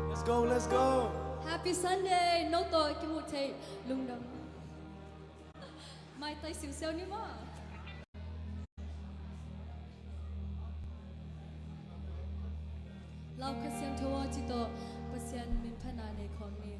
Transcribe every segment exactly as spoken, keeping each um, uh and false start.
Let's go, let's go. Happy Sunday. No tawh kimuh theih lungdam. Maitai siusiau ni maw. Lau Kha Siangtho aw ci tawh Pasian min phatna nei khawm ni.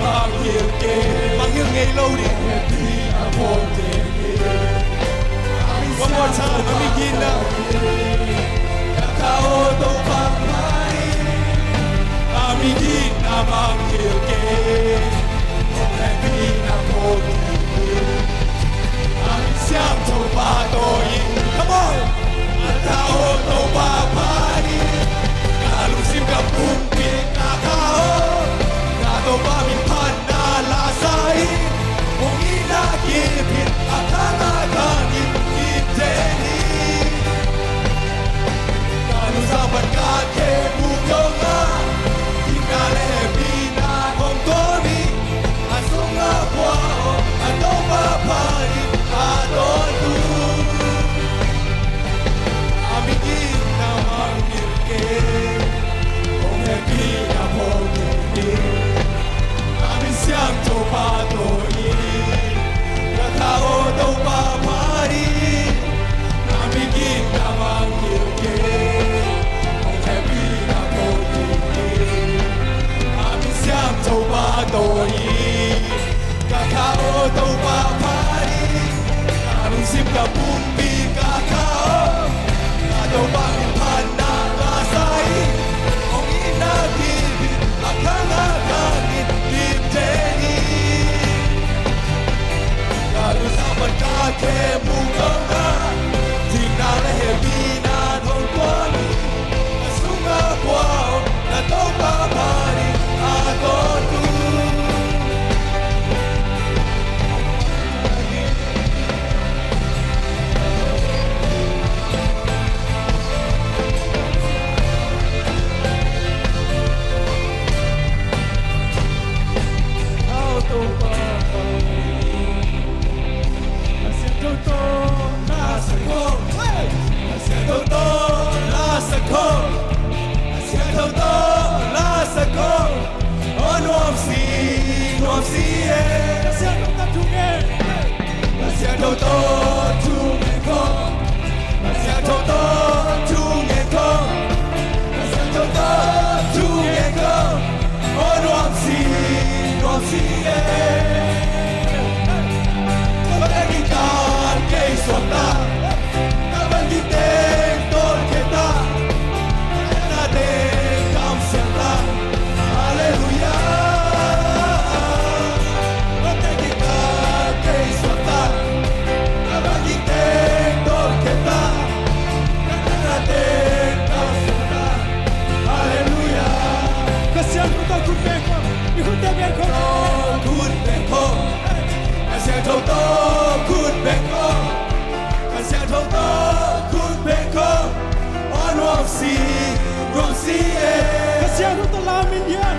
Mangngilh kei, mangngilh ngei lo ding. One more time, a migitna. Ka aw Topa, a migitna mangngilh kei. Hong hehpihna phawk kei. A min siangtho pahtawi in. Come on. Ka aw Topa, pahtawi in. Ka lungsim ka pumpi ka Topa, ka Topa min phatna la sa in. Hong itna kip in, a khang a khang in kip den in. Ka lungsim pan ka khe mu dong a, dikna le hehpihna hong tuam in. A sung a pua aw, a Topa phat in a tawntung. A migitna mangngilh kei, hong hehpihna phawk kei. A min siangtho pahtawi in. Ka aw Topa, pahtawi in. A migitna mangngilh kei, hong hehpihna phawk kei. A min siangtho pahtawi in. Ka aw Topa, pahtawi in. Ka lungsim ka pumpi ka Topa, ka Topa min phatna la sa in. Hong itna kip in, a khang a khang in kip den in. Ka lungsim pan ka khe mu dong a, dikna le hehpihna hong tuam in. A sung a pua aw, a Topa phat in a tawntung. Ka aw Topa, ka siangtho tawh la sakhaw. Hey! Ka siangtho tawh la sakhaw. Ka siangtho tawh la sakhaw. Aw nuam si, nuam si e. Ka siangtho tawh thu ngen. Ka siangtho tawh thu ngen khawm. Ka siangtho tawh thu ngen khawm. Ka siangtho tawh thu ngen khawm. Aw nuam si, nuam si e. Ka van gik teng kei suak ta. Ka van gik teng tawlkhe ta. Ka natna teng kamsiang ta. Halleluiah. Ka van gik teng kei suak ta. Ka van gik teng tawlkhe ta. Ka natna teng kamsiang ta. Halleluiah. Ka siangtho tawh khut beng khawm. I khutte beng khawm. Khut beng khawm. Ka siangtho tawh khut beng khawm. Ka siangtho tawh khut beng khawm. Aw nuam si, nuam si e. Ka siangtho tawh lam in diam.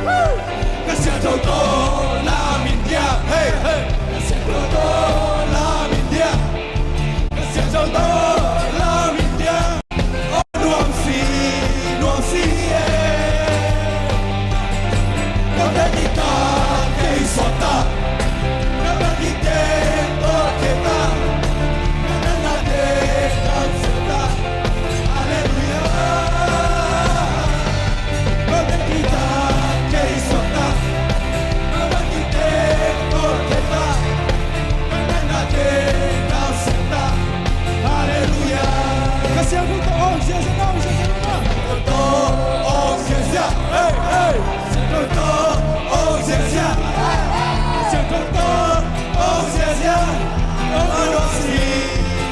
Ka siangtho tawh lam in diam. Hey, hey. Ka siangtho tawh lam in diam. Ka siangtho tawh lam in diam. Aw nuam si, nuam si e. Ka van gik teng kei suak ta. Ka van gik teng tawlkhe ta. Ka natna teng kamsiang ta. Halleluiah. Ka van gik teng kei suak ta. Ka van gik teng tawlkhe ta. Ka natna teng kamsiang ta. Halleluiah. Ka siangtho tawh awng ziahziah, awng ziahziah, awng ziahziah. Ka siangtho tawh awng ziahziah. Hey, hey. Ka siangtho tawh awng ziahziah. Ka siangtho tawh awng ziahziah. Aw nuam si,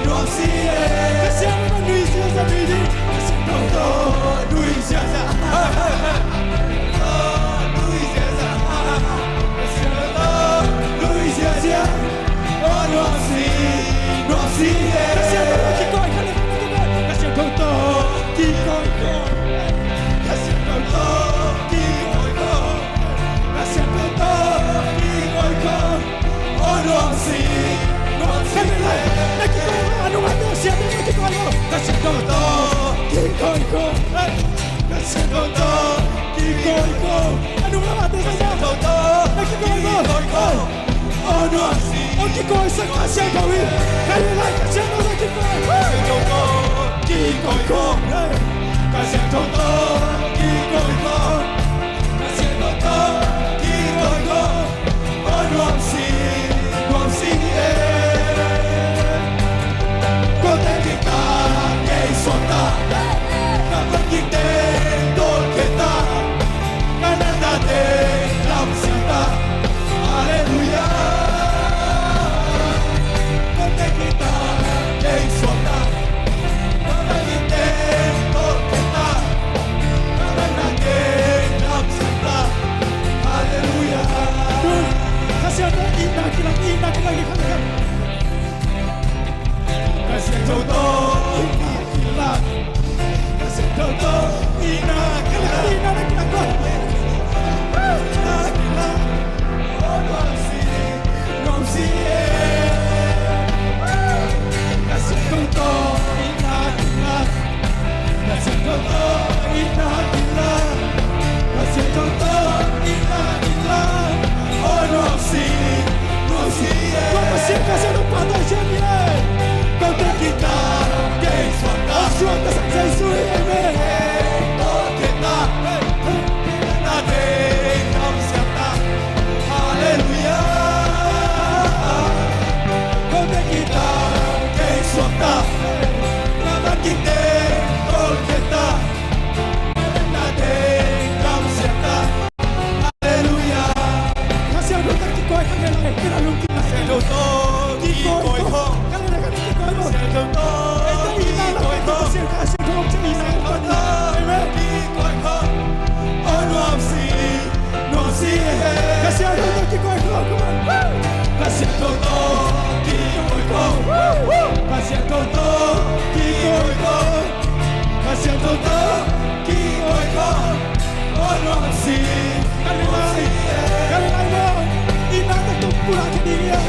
nuam si e. Ka siangtho tawh nui ziahziah, nui ding. Ka siangtho tawh nui ziahziah. Hey, hey, hey. Ka siangtho tawh nui ziahziah. Ka siangtho tawh nui ziahziah. Aw nuam si, nuam si e. Ka siangtho tawh kikoih khawm. Ka siangtho tawh kikoih khawm. Ka siangtho tawh kikoih khawm. Ka siangtho tawh kikoih khawm. Aw nuam si, nuam si e. Na kikoih, a nungak tawh siangtho tawh kikoih khawm. Ka siangtho tawh kikoih khawm. Ka siangtho tawh kikoih khawm. A nungak tawh siangtho tawh kikoih khawm. Aw nuam si. Aw kikoih sak Kha Siangtho in. Ka lei lai Kha Siangtho tawh kikoih. Ka siangtho tawh kikoih khawm. Ka siangtho tawh kikoih khawm. Ka siangtho tawh kikoih khawm. Ka siangtho tawh i na kila. Ka siangtho tawh i na kila. I na kila. Oh, nuam si, nuam si e. Ka siangtho tawh i na kila. Ka siangtho tawh i na kila. Ka siangtho tawh i na kila. Oh, nuam si, nuam si e. Kong Pasian, ka siangtho pa tawh i ciam hi e. Kong teng kik ta, kei suak ta. Suak ta sang Jesu hi e. Kong teng kik ta. Na teng kamsiang ta. Halleluiah. Kong teng kik ta, kei suak ta. Na man kik teng kong kik ta. Na teng kamsiang ta. Halleluiah. Ka siangtho tawh kikoih kha ngen lai, kei na lungkim lai. Siangtho tawh kikoih kha. Ka ngen lai ka kikoih kha. Siangtho tawh kikoih kha. Amen. Kikoih kha. Oh, nuam si, nuam si e. Ka siangtho tawh kikoih kha, come on. Ka siangtho tawh kikoih kha. Ka siangtho tawh kikoih kha. Ka siangtho tawh kikoih kha. Oh, nuam si, nuam si e. Ka lei lai, ka lei lai lo. I na tak tuk pula ke di ya.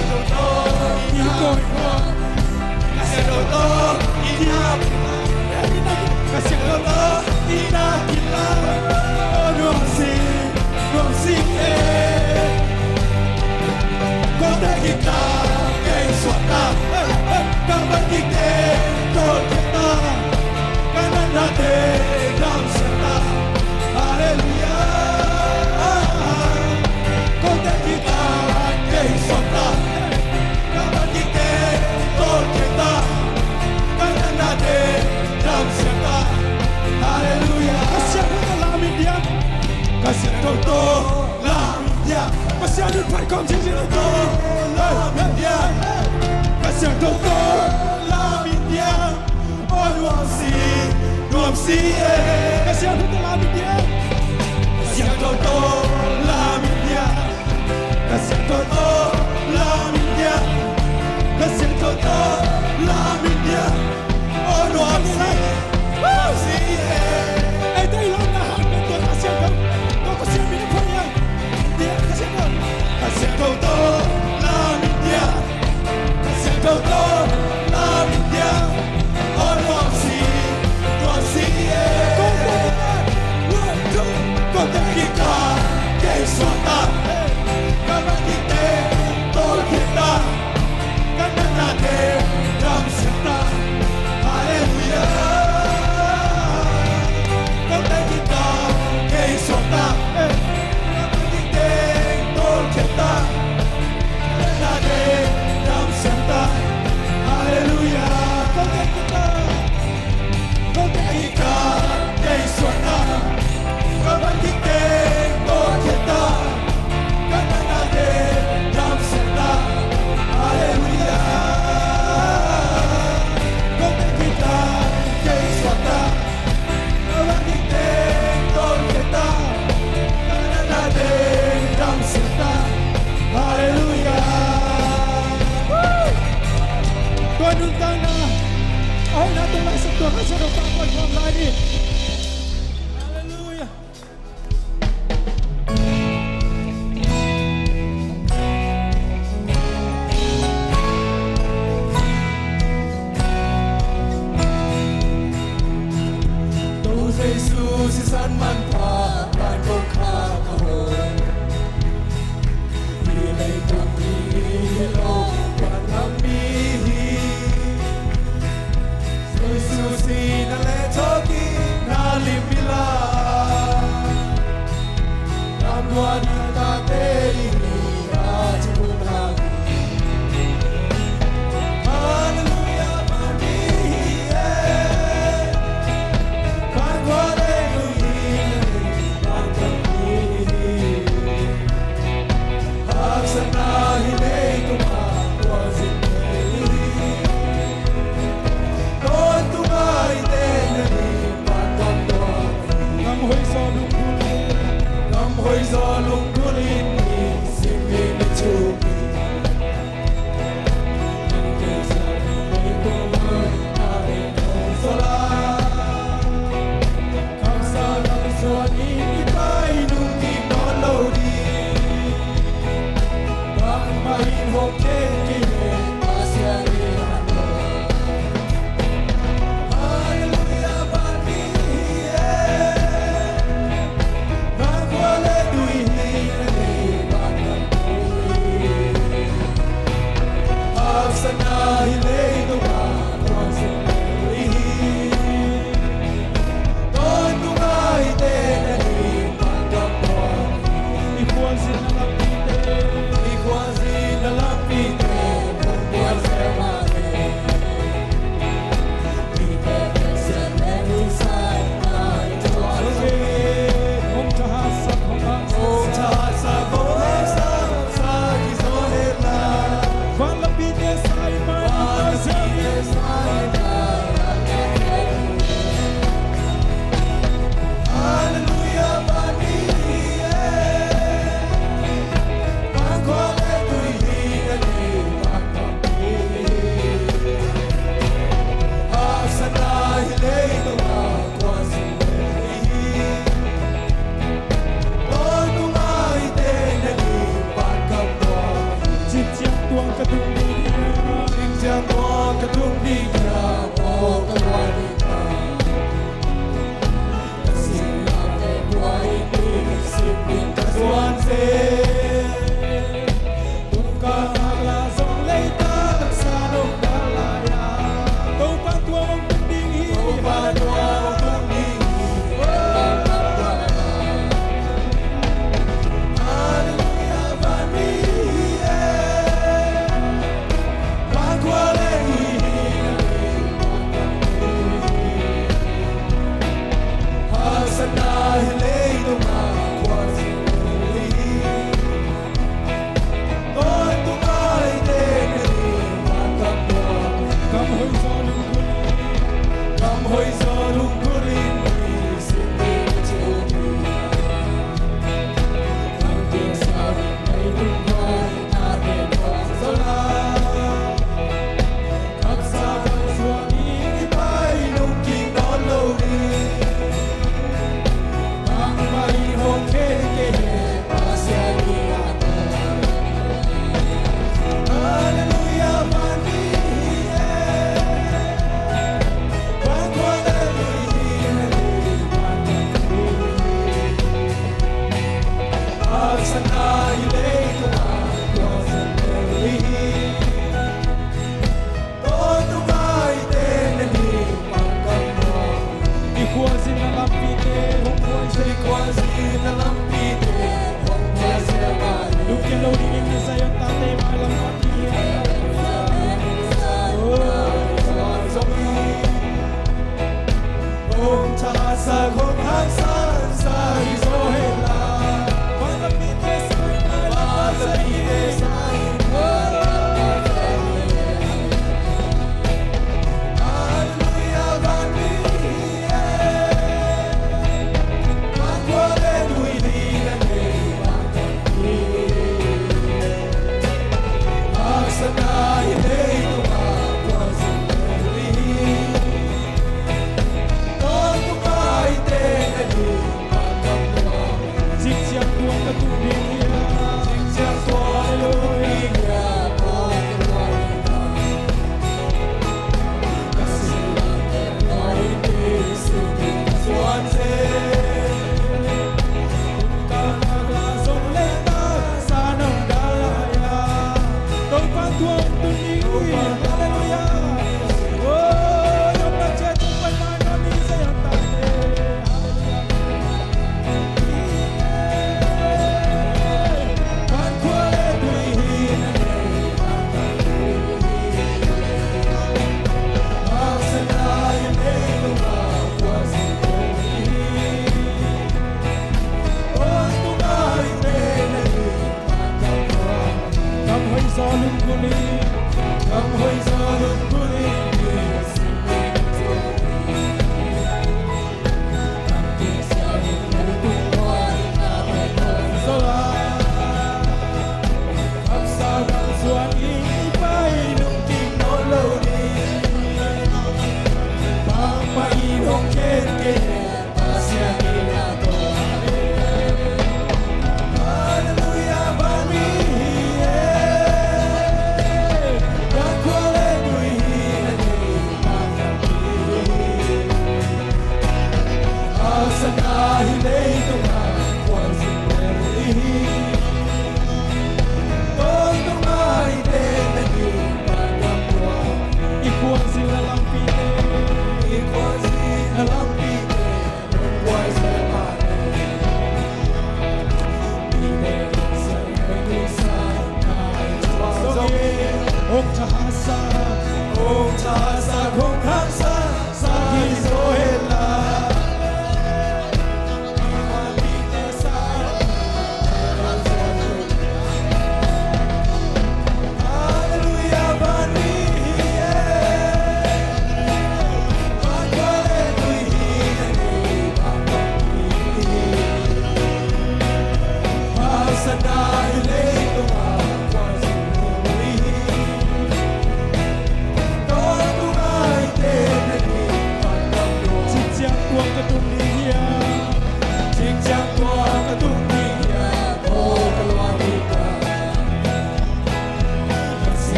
Kikoih kha. Ka siangtho tawh i na kila. Ka siangtho tawh i na kila. Oh, nuam si, nuam si e. Kong teng kik ta, kei suak ta. Ka man kik teng kong kik ta. Ka na na teng kamsiang ta. Halleluiah. Kong teng kik ta, kei suak ta. Ka man kik teng kong kik ta. Ka na na teng kamsiang ta. Halleluiah. Ka siangtho tawh lam in diam. Ka siangtho tawh lam in diam. Ka siangtho tawh lam in diam. Ka siangtho tawh lam in diam. Oh, nuam si, nuam si e. Ka siangtho tawh lam in diam. Ka siangtho tawh lam in diam. Ka siangtho tawh lam in diam. Ka siangtho tawh lam in diam. Oh, nuam si, nuam si e. Ei, tei lam na hang na tua ka siangtho. Tua ka siangtho na pha ya. Ka siangtho. Ka siangtho tawh lam in diam. Ka siangtho tawh lam in diam. Oh, nuam si, nuam si e. Kong teng kik ta. One, two. Kong teng kik ta.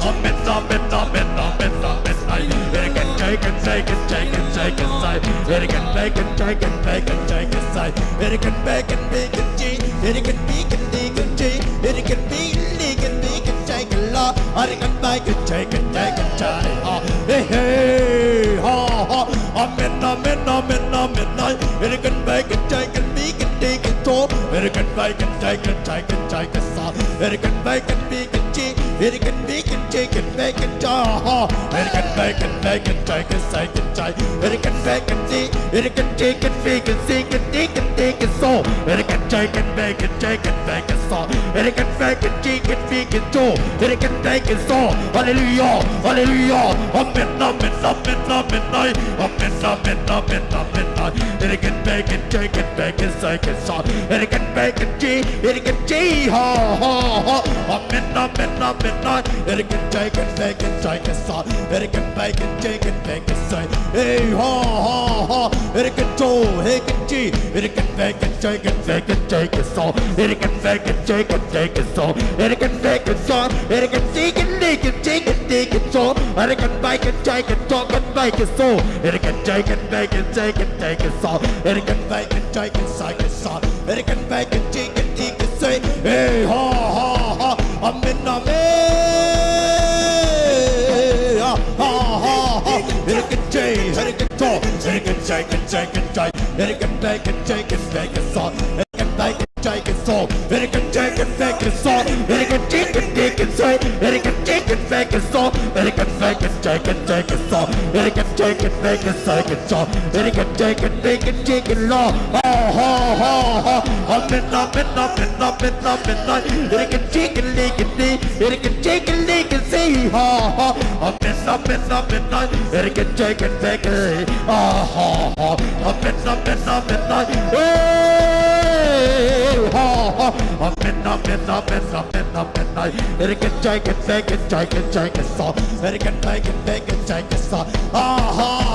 Amen, amen, amen, amen, amen. It can take it, take it, take it, take it, say. It can make it, take it, make it, take it, say. It can make it, make it, G. It can be, can be, can G. It can be, can be, can take it, Lord. It can make it, take it, take it, take it. Hey, hey, ha, ha. Amen, amen, amen, amen, amen. It can make it, take it, be, can take it, so. It can make it, take it, take it, take it, so. It can make it, be, can G. It can be, can take it, make it, ha, ha. It can make it, make it, take it, take it, take it. It can make it, see. It can take it, make it, see, can take it, take it, so. It can take it, make it, take it, make it, so. It can make it, take it, make it, so. It can take it, so. Hallelujah, hallelujah. Amen, amen, amen, amen, amen. Amen, amen, amen, amen, amen. It can make it, take it, make it, take it, so. It can make it, see. It can see, ha, ha, ha. Amen, amen, amen, amen. It can take it, make it, take it, so. It can make it, take it, make it, say. Hey, ha, ha, ha. It can do, it can see. It can make it, take it, make it, take it, so. It can make it, take it, take it, so. It can make it, so. It can see, can, it can see, can take it, so. It can make it, take it, so, can make it, so. It can take it, make it, take it, take it, so. It can make it, take it, take it, so. It can make it, take it, take it, say. Hey, ha, ha, ha. Amen, amen. Ha, ha, ha, ha. It can take, it can talk. It can take it, take it, take it. It can make it, take it, make it, so. It can make it, take it, so. It can take it, make it, so. It can take it, take it, say. It can take it, make it, so. It can make it, take it, take it, so. It can take it, make it, take it, so. It can take it, make it, take it, Lord. Ha, ha, ha, ha. Amen, amen, amen, amen, amen. It can take it, make it, take it. It can take it, make it, say, ha, ha. Amen, amen, amen, amen. It can take it, make it. Ha, ha, ha. Amen, amen, amen, amen. Hey, ha, ha. Amen, amen, amen, amen, amen. It can take it, make it, take it, take it, so. It can make it, make it, take it, so. Ha, ha,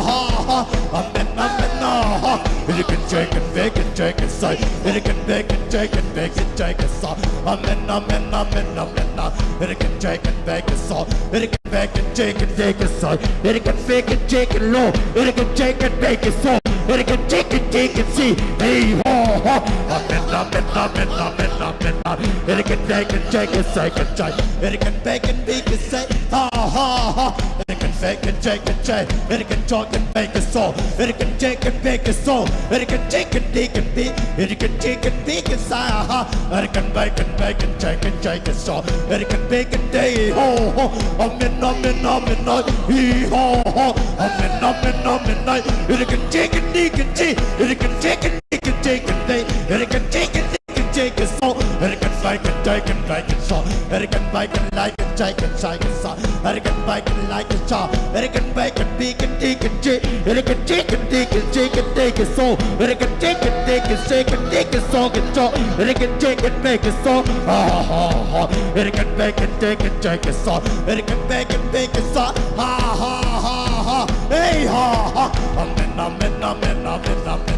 ha, ha. Amen, amen, ha, ha. It can take it, make it, take it, say. It can make it, take it, make it, take it, so. Amen, amen, amen, amen, ha. It can take it, make it, so. It can make it, take it, take it, say. It can make it, take it, low. It can take it, make it, so. It can take it, take it, see. Hey, ho, ho. Amen, amen, amen, amen, amen, ha. It can make it, take it, take it, take. It can make it, make it, say. Ha, ha, ha. It can make it, take it, take. It can talk and make it, so. It can take it, make it, so. It can take it, make it, be. It can take it, make it, say, ha. It can make it, make it, take it, take it, so. It can make it, day, ho, ho. Amen, amen, amen, amen. Hee, ho, ho. Amen, amen, amen, amen. It can take it, make it, take. It can take it, make it, take it, day. It can take it, make it, take it, so. It can make it, take it, make it, so. It can make it, like it, take it, take it, so. It can make it, like it, so. It can make it, be it, take it, take it, take it, take it, so. It can take it, take it, take it, take it, so, get so. It can take it, make it, so. Ha, ha, ha, ha. It can make it, take it, take it, so. It can make it, make it, so. Ha, ha, ha, ha. Hey, ha, ha. Amen, amen, amen, amen, amen.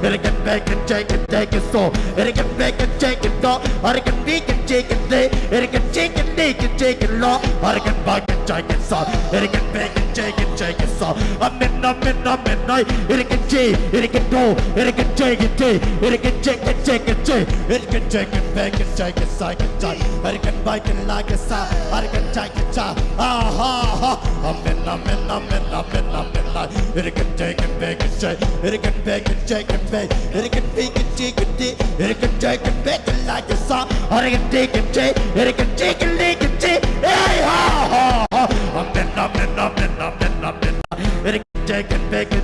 It can make it, take it, take it, so. It can make it, take it, so. It can make it, take it, take it. It can take it, take it, take it, Lord. It can make it, take it, so. It can make it, take it, take it, so. Amen, amen, amen, amen. It can take, it can do, it can take it, take. It can take it, take it, take. It can take it, make it, take it, take it, take. It can make it, like a sound. It can take it, take. Ah, ha, ha. Amen, amen, amen, amen, amen. It can take it, make it, take. It can make it, take it, make. It can make it, take it, take. It can take it, make it, like a song. It can take it, take. It can take it, make it, take. Hey, ha, ha, ha. Amen, amen, amen, amen, amen. It can take it, make it,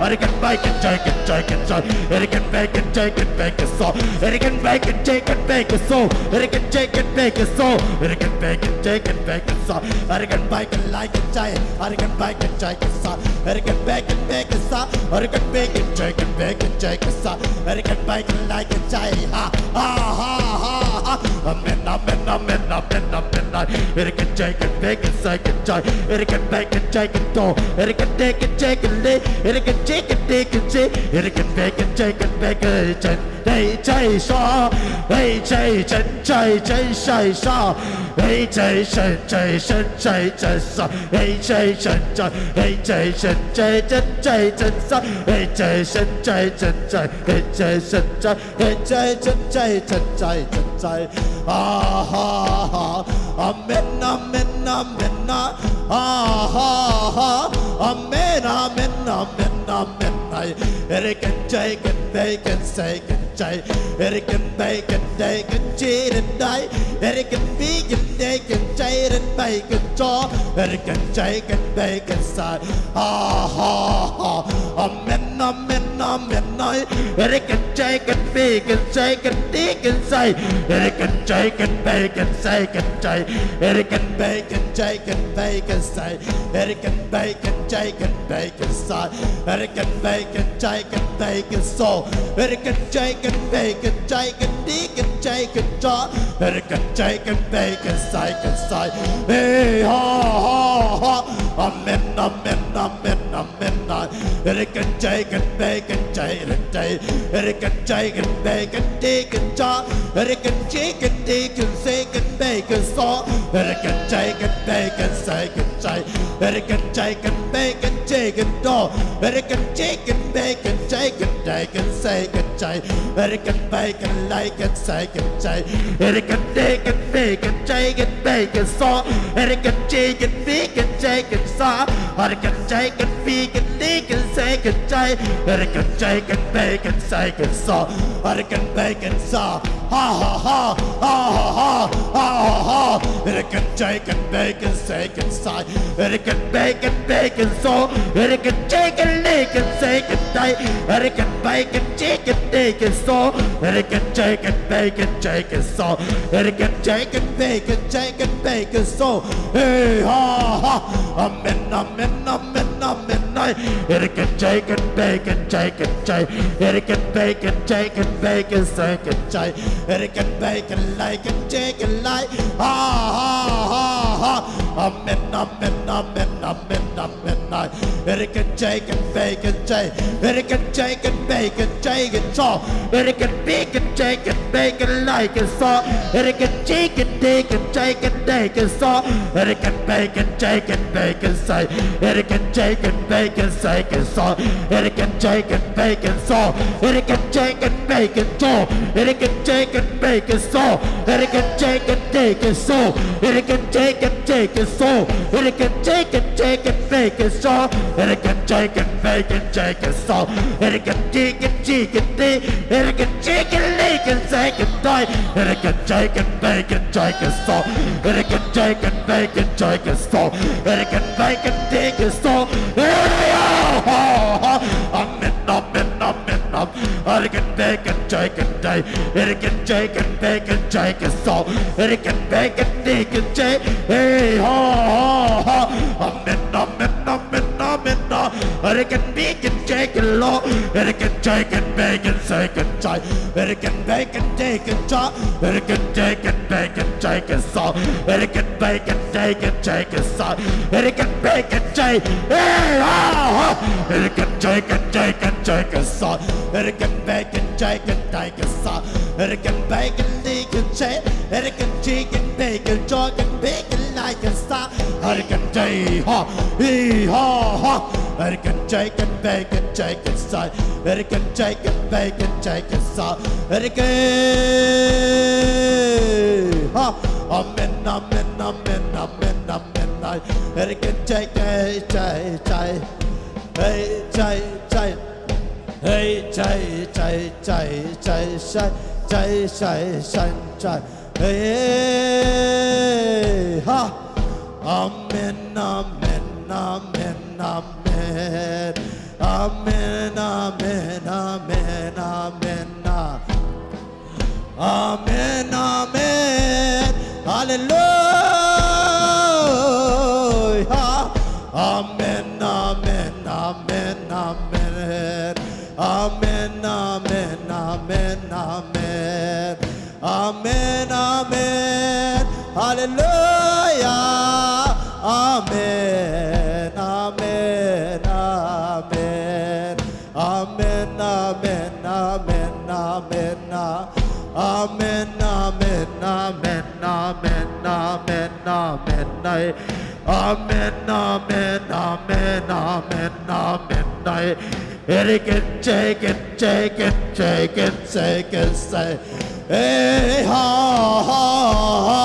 American bacon, chicken, chicken, chicken, American bacon, chicken, bacon, so, American bacon, chicken, bacon, so, American chicken, bacon, so, American bacon, chicken, bacon, so, American bacon, like a chicken, American bacon, chicken, so, American bacon, bacon, so, American bacon, chicken, bacon, chicken, so, American bacon, like a chicken, ha, ha, ha, ha, ha. Amen, amen, amen, amen, amen. American chicken, bacon, chicken, chicken, American bacon, chicken, to, American bacon, chicken, leg, American chicken, bacon, chicken, American bacon, chicken, bacon, chicken, hey, chai, shaw, hey, chai, chen, chai, chen, chai, shaw, hey, chai, chen, chai, chen, chai, chen, shaw, hey, chai, chen, chai, hey, chai, chen, chai, chen, chai, chen, shaw, hey, chai, chen, chai, chen, chai, hey, chai, chen, chai, hey, chai, chen, chai, chen, chai, chen, chai. Ah, ha, ha. Amen, amen, amen, ah. Ah, ha, ha. Amen, amen, amen, amen, ah. American chicken, bacon, chicken, chai. American bacon, bacon, chicken, chai. American bacon, bacon, chicken, bacon, chai. American chicken, bacon, chai. Ah, ha, ha. Amen, amen, amen, ah. American chicken, bacon, chicken, bacon, chai. American chicken, bacon, chicken, chai. American bacon, chicken, bacon, chai. American bacon, chicken, bacon, chai. American bacon, chicken, bacon, so. American chicken, bacon, chicken, bacon, chicken, chai. American chicken, bacon, chicken, chai. Hey, ha, ha, ha. Amen, amen, amen, amen. American chicken, bacon, chicken, chai. American chicken, bacon, chicken, chai. American chicken, chicken, chicken, bacon, so. American chicken, bacon, chicken, chai. American chicken, bacon, chicken, to. American chicken, bacon, chicken, chicken, chicken, chai. American bacon, like a chicken, chai. American chicken, bacon, chicken, bacon, so. American chicken, bacon, chicken, so. American chicken, bacon, chicken, chicken, chai. American chicken, bacon, chicken, so. American bacon, so. Ha, ha, ha, ha, ha, ha, ha, ha, ha. American chicken, bacon, chicken, chai. American bacon, bacon, so. American chicken, chicken, chicken, chai. American bacon, chicken, bacon, so. American chicken, bacon, chicken, so. American chicken, bacon, chicken, bacon, so. Hey, ha, ha. Amen, amen, amen, amen, ay. American chicken, bacon, chicken, chai. American bacon, chicken, bacon, chicken, chai. American bacon, like a chicken, like. Ha, ha, ha, ha. Amen, amen, amen, amen, amen, ay. American chicken, bacon, chai. American chicken, bacon, chicken, so. American bacon, chicken, bacon, like a so. American chicken, bacon, chicken, bacon, so. American bacon, chicken, bacon, say. American chicken, bacon, chicken, so. American chicken, bacon, so. American chicken, bacon, so. American chicken, bacon, so. American chicken, bacon, so. American chicken, chicken, so. American chicken, chicken, bacon, so. American chicken, bacon, chicken, so. American chicken, chicken, di. American chicken, bacon, chicken, die. American chicken, bacon, chicken, so. American chicken, bacon, chicken, so. American bacon, chicken, so. Hey, oh, oh, oh. Amen, amen, amen, amen. American bacon, chicken, die. American chicken, bacon, chicken, so. American bacon, chicken, chicken. Hey, ho, ho, ho. Amen, amen, amen, amen, ah. American bacon, chicken, lo. American chicken, bacon, chicken, chai. American bacon, chicken, chai. American chicken, bacon, chicken, so. American bacon, chicken, chicken, so. American bacon, chai. Hey, ah, ah. American chicken, chicken, chicken, so. American bacon, chicken, chicken, so. Hurricane bacon, deacon chat, hurricane chicken, bacon, chalk, and bacon like a star. Hurricane day, ha, hee, ha, ha. Hurricane chicken, bacon, chicken side. Hurricane chicken, bacon, chicken side. Hurricane, ha. Amen, amen, amen, amen, amen, amen. Hurricane chicken, chicken, chicken. Hey, chicken, chicken. Hey, chai, chai, chai, chai, chai, chai, chai, chai, chai. Hey, ha. Amen, amen, amen, amen. Amen, amen, amen, amen, amen. Amen, amen. Hallelujah. Amen, amen, amen, amen. Amen, amen, amen, amen. Amen, amen. Hallelujah. Amen, amen, amen. Amen, amen, amen, amen, a-, amen, amen, amen, amen, amen, amen, ai. Amen, amen, amen, amen, amen, ai. Irikin, chicken, chicken, chicken, chicken, say. Hey, ha, ha, ha.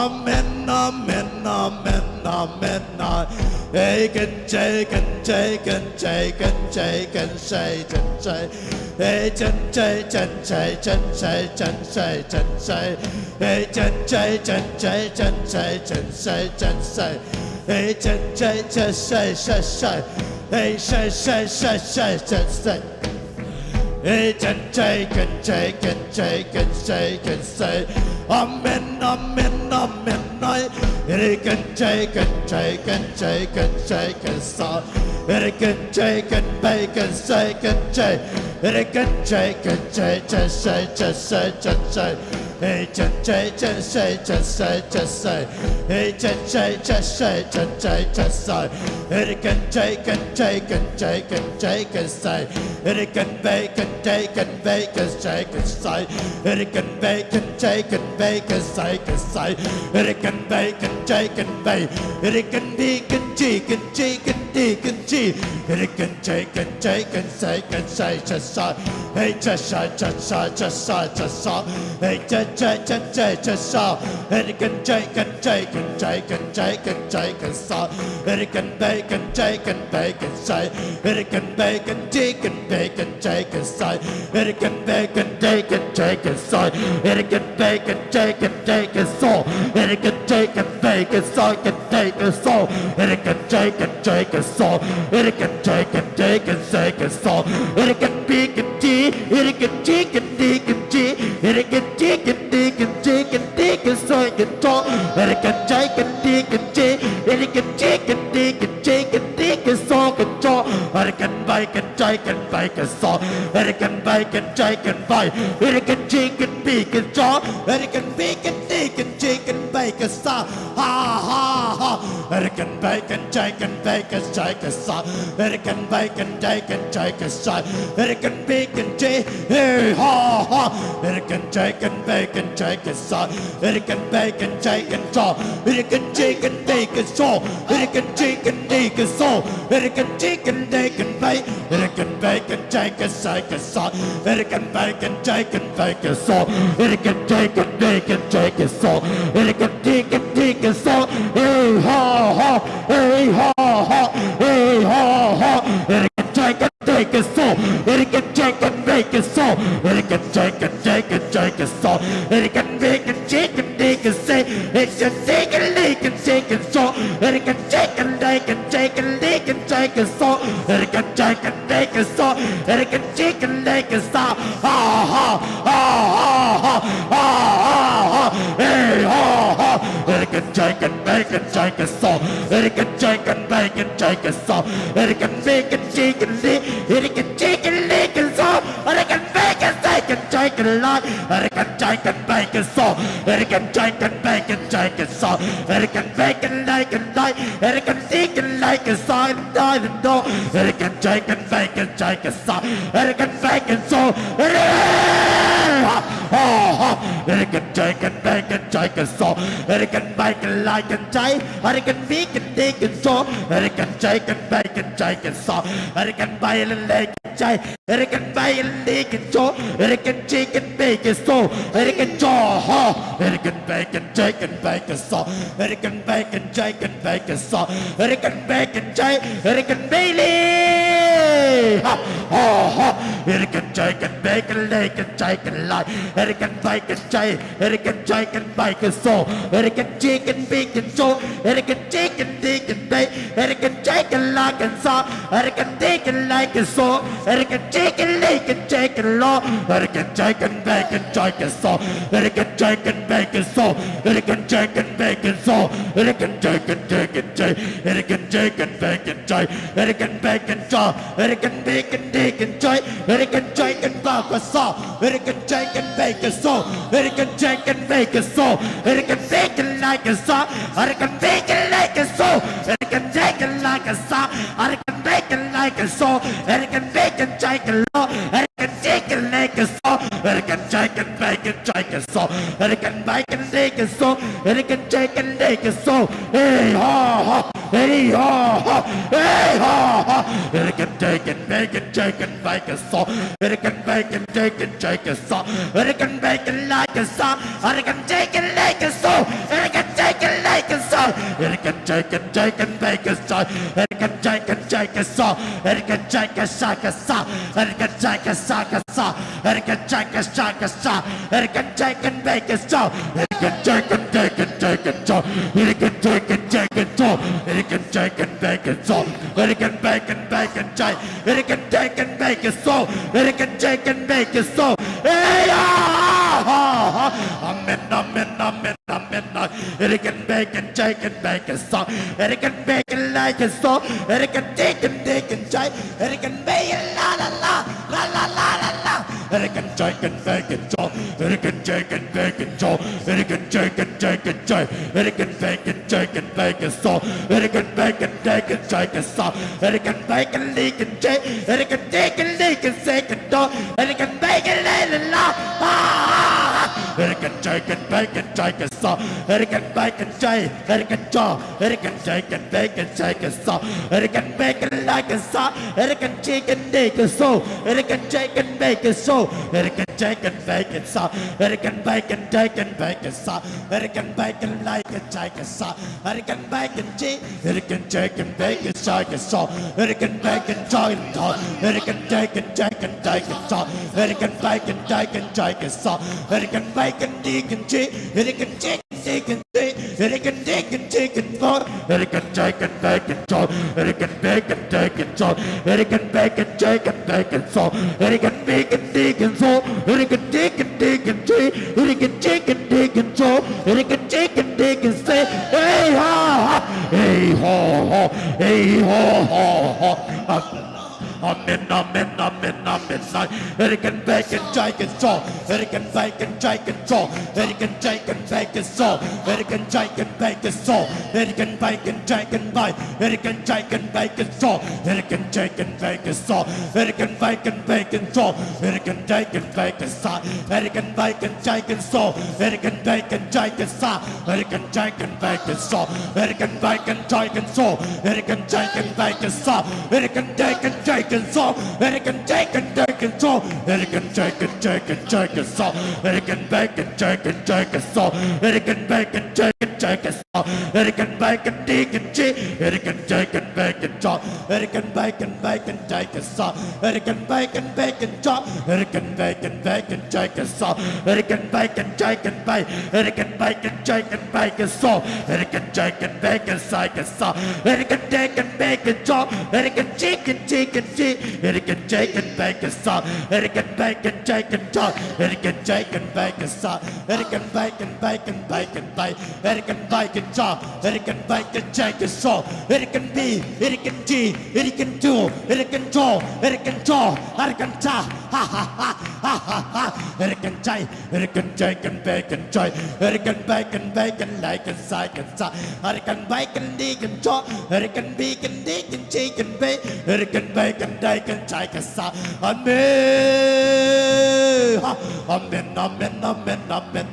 Amen, amen, amen, amen, ai. Hey, can, chicken, chicken, chicken, chicken, say, can, say. Hey, chen, chay, chen, chay, chen, chay, chen, chay, chen, chay. Hey, chen, chay, chen, chay, chen, chay, chen, chay, chen, chay. Hey, chen, chay, chen, chay, chen, chay. Hey, chay, chay, chay, chay, chen, chay. Hey, chen, chay, ken, chay, ken, chay, ken, chay, ken, chay. Amen, amen, amen. Nai, irikin, chicken, chicken, chicken, chicken, sa. Irikin, chicken, bacon, chicken, chay. Irikin, chicken, chay, chay, chay, chay, chay, chay, chay. Hey, chay, chay, chay, chay, chay, chay, chay, chay. Hey, chay, chay, chay, chay, chay, chay, chay, chay. Irikin, chicken, chicken, chicken, chicken, say. Irikin, bacon, chicken, bacon, chicken, say. Irikin, bacon, chicken, bacon, say, can, say. Irikin, bacon, chicken, bacon. Irikin, bacon, chicken, chicken, chicken, chi. Irikin, chicken, chicken, say, can, say, cha, sa. Hey, cha, sa, cha, sa, cha, sa, cha, sa. Hey, cha, cha, cha, cha, cha, sa. Irikin, chicken, chicken, chicken, chicken, chicken, sa. Irikin, bacon, chicken, bacon, say. Irikin, bacon, chicken, bacon, chicken, say. Irikin, bacon, chicken, chicken, say. Irikin, bacon, chicken, chicken, so. Irikin, chicken, bacon, so, can, chicken, chicken, chicken, so. Irikin, chicken, chicken, chicken, so. Irikin, bacon, chi. Irikin, chicken, chicken, chi. Irikin, chicken, chicken, chicken, chicken, so, can, cho. Irikin, chicken, chicken, chi. Irikin, chicken, chicken, chicken, chicken, so, can, cho. Irikin, bacon, chicken, bacon, so. Irikin, bacon, chicken, bacon. Irikin, chicken, bacon, cho. Irikin, bacon, chicken, chicken, bacon, sa. Ha, ha, ha. Irikin, bacon, chicken, bacon, chicken, sa. Irikin, bacon, chicken, chicken, sa. Irikin, bacon, chi. Hey, ha, ha. Irikin, chicken, bacon, chicken, sa. Irikin, bacon, chicken, cho. Irikin, chicken, bacon, so. Irikin, chicken, bacon, so. Irikin, chicken, bacon, bacon. Irikin, bacon, chicken, chicken, so. Irikin, bacon, chicken, bacon, so. Irikin, chicken, bacon, chicken, so. Irikin, chicken, chicken, so. Hey, ha, ha. Hey, ha, ha. Hey, ha, ha. Irikin, chicken, chicken, so. Irikin, chicken, bacon, so. Irikin, chicken, chicken, chicken, so. Irikin, bacon, chicken, chicken, say. Irikin, chicken, chicken, chicken, so. Irikin, chicken, chicken, chicken, chicken, chicken, so. Irikin, chicken, chicken, so. Irikin, chicken, chicken, so. Ha, ha, ha, ha, ha, ha, ha, ha. Hey, ha, ha. Irikin, chicken, bacon, chicken, so. Irikin, chicken, bacon, chicken, so. Irikin, bacon, chicken, li-, irikin, chicken, chicken, so. Irikin, bacon, chicken, Chicken, chicken, light, American chicken, bacon, sauce, American chicken, bacon, chicken, sauce, American bacon, bacon, light, American chicken, bacon, sauce, and die, and door, American chicken, bacon, chicken, sauce, American bacon, sauce, American chicken, bacon, chicken, sauce, American bacon, light, and die, American bacon, bacon, sauce, American chicken, bacon, chicken, sauce, American bacon, light, and die, American bacon, bacon, sauce, American chicken, bacon, sauce, American jaw, American bacon, chicken, bacon, sauce, American bacon, chicken, bacon, sauce, American bacon, chicken, American bacon, ha, ha, ha, American chicken, bacon, bacon, chicken, light, American bacon, chicken, American chicken, bacon, sauce, American chicken, bacon, sauce, American chicken, bacon, bacon, American chicken, like and sauce, American chicken, like and sauce, American chicken, like and chicken, law, American chicken, bacon, chicken, sauce, American chicken, bacon, sauce, American chicken, bacon, sauce, American chicken, chicken, chicken, American chicken, bacon, chicken, American bacon, sauce, American bacon, bacon, chicken, American chicken, bacon, sauce, American chicken, bacon, sauce, American chicken, bacon, sauce, American bacon, like and sauce, American bacon, like and sauce, American chicken, like and sauce, American bacon, like and sauce, American bacon, chicken, law, American chicken, like and sauce, American chicken, bacon, chicken, sauce, American bacon, bacon, sauce, American chicken, bacon, sauce, hey, ha, ha, hey, ha, ha, hey, ha, ha, American chicken, bacon, chicken, bacon, sauce, American bacon, chicken, chicken, sauce, American bacon, like and sauce, American chicken, like and sauce, American chicken, like and sauce, American chicken, chicken, bacon, sauce, American chicken, chicken, sauce, American chicken, chicken, sauce, American chicken, chicken, sauce, American chicken, chicken, sauce, American chicken, bacon, sauce, American chicken, chicken, chicken, sauce, American chicken, chicken, sauce, American chicken, bacon, sauce, American bacon, bacon, chicken, American chicken, bacon, sauce, American chicken, bacon, sauce, hey, ah, ah, ah, ah, amen, amen, amen, amen, American bacon, chicken, bacon, sauce, American bacon, like and sauce, American chicken, chicken, chicken, American bacon, la, la, la, la, la, la, la, la, American chicken, bacon, sauce, American chicken, bacon, sauce, American chicken, chicken, chicken, American bacon, chicken, bacon, sauce, American bacon, bacon, chicken, sauce, American bacon, bacon, chicken, American chicken, chicken, chicken, sauce, American bacon, la, la, la, ah, ah, ah, American chicken, bacon, chicken, sauce, American bacon, chicken, American jaw, American chicken, bacon, chicken, sauce, American bacon, like and sauce, American chicken, bacon, sauce, American chicken, bacon, sauce, American chicken, bacon, sauce, American bacon, chicken, bacon, sauce, American bacon, like and chicken, sauce, American bacon, chicken, American chicken, bacon, chicken, sauce, American bacon, chicken, sauce, American chicken, chicken, chicken, sauce, American bacon, chicken, chicken, sauce, American bacon, chicken, chicken, American chicken, chicken, chicken, American chicken, chicken, sauce, American chicken, bacon, sauce, American bacon, chicken, sauce, American bacon, chicken, bacon, sauce, American bacon, chicken, sauce, American chicken, chicken, chicken, American chicken, chicken, sauce, American chicken, chicken, say, hey, ha, ha, hey, ho, ho, hey, ho, ho, ho. Amen, amen, amen, amen. American bacon, chicken, sauce, American bacon, chicken, sauce, American chicken, bacon, sauce, American chicken, bacon, sauce, American bacon, chicken, bacon, American chicken, bacon, sauce, American chicken, bacon, sauce, American bacon, bacon, sauce, American chicken, bacon, sauce, American bacon, chicken, sauce, American bacon, chicken, sauce, American chicken, bacon, sauce, American bacon, chicken, sauce, American chicken, bacon, sauce, American chicken, chicken, sauce, American chicken, chicken, sauce, American chicken, chicken, chicken, sauce, American bacon, chicken, chicken, sauce, American bacon, chicken, chicken, sauce, American bacon, chicken, chi-, American chicken, bacon, sauce, American bacon, bacon, chicken, sauce, American bacon, bacon, sauce, American bacon, bacon, chicken, sauce, American bacon, chicken, bacon, American bacon, chicken, bacon, sauce, American chicken, bacon, chicken, sauce, American chicken, bacon, sauce, American chicken, chicken, chi-, American chicken, bacon, sauce, American bacon, chicken, sauce, American chicken, bacon, sauce, American bacon, bacon, bacon, bacon, American Erikan baikan ca, erikan baikan caikan saw, erikan bi, erikan ci, erikan tu, erikan co, erikan co, erikan ca, ha ha ha, ha ha ha, erikan cai, erikan caikan baikan cai, erikan baikan baikan laikan saikan sa, erikan baikan dikan co, erikan bikan dikan cikan bai, erikan baikan daikan caikan sa. Amen. Ha. Amen, amen, amen, amen.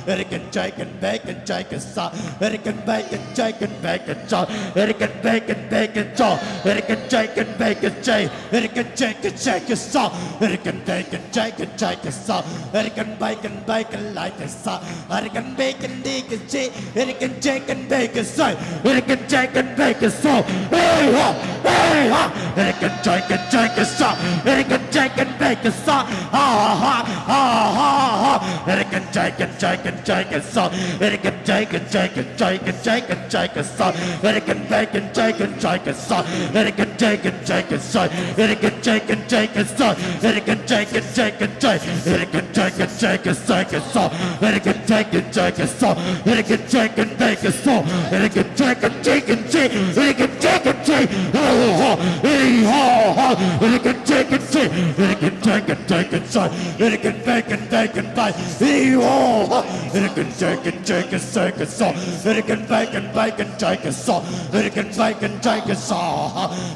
Erikan caikan baikan caikan sa. Erikan baikan caikan baikan sa. Erikan baikan baikan sa. Erikan caikan baikan cai. Erikan caikan caikan sa. Erikan baikan caikan caikan sa. Erikan baikan baikan laikan sa. Erikan baikan dikan ci. Erikan caikan baikan sai. Erikan caikan baikan so. Hey ha, hey ha. Erikan caikan caikan sa. Erikan caikan baikan sa. Ha ha ha, ha ha ha. Erikan caikan caikan caikan sa. Erikan caikan caikan caikan caikan caikan sa. Erikan baikan caikan caikan sa. Erikan caikan caikan sa. Erikan caikan caikan sa. Erikan caikan caikan cai. Erikan caikan caikan caikan sa. Erikan caikan caikan sa. Erikan caikan baikan so. Erikan caikan caikan ci. Erikan caikan cai. Ha ha ha. Hey ha ha. Erikan caikan cai. Erikan caikan caikan sa. Erikan baikan baikan bai. Hey ha ha. Erikan caikan caikan caikan sa. Erikan baikan baikan caikan sa. Erikan baikan caikan sa.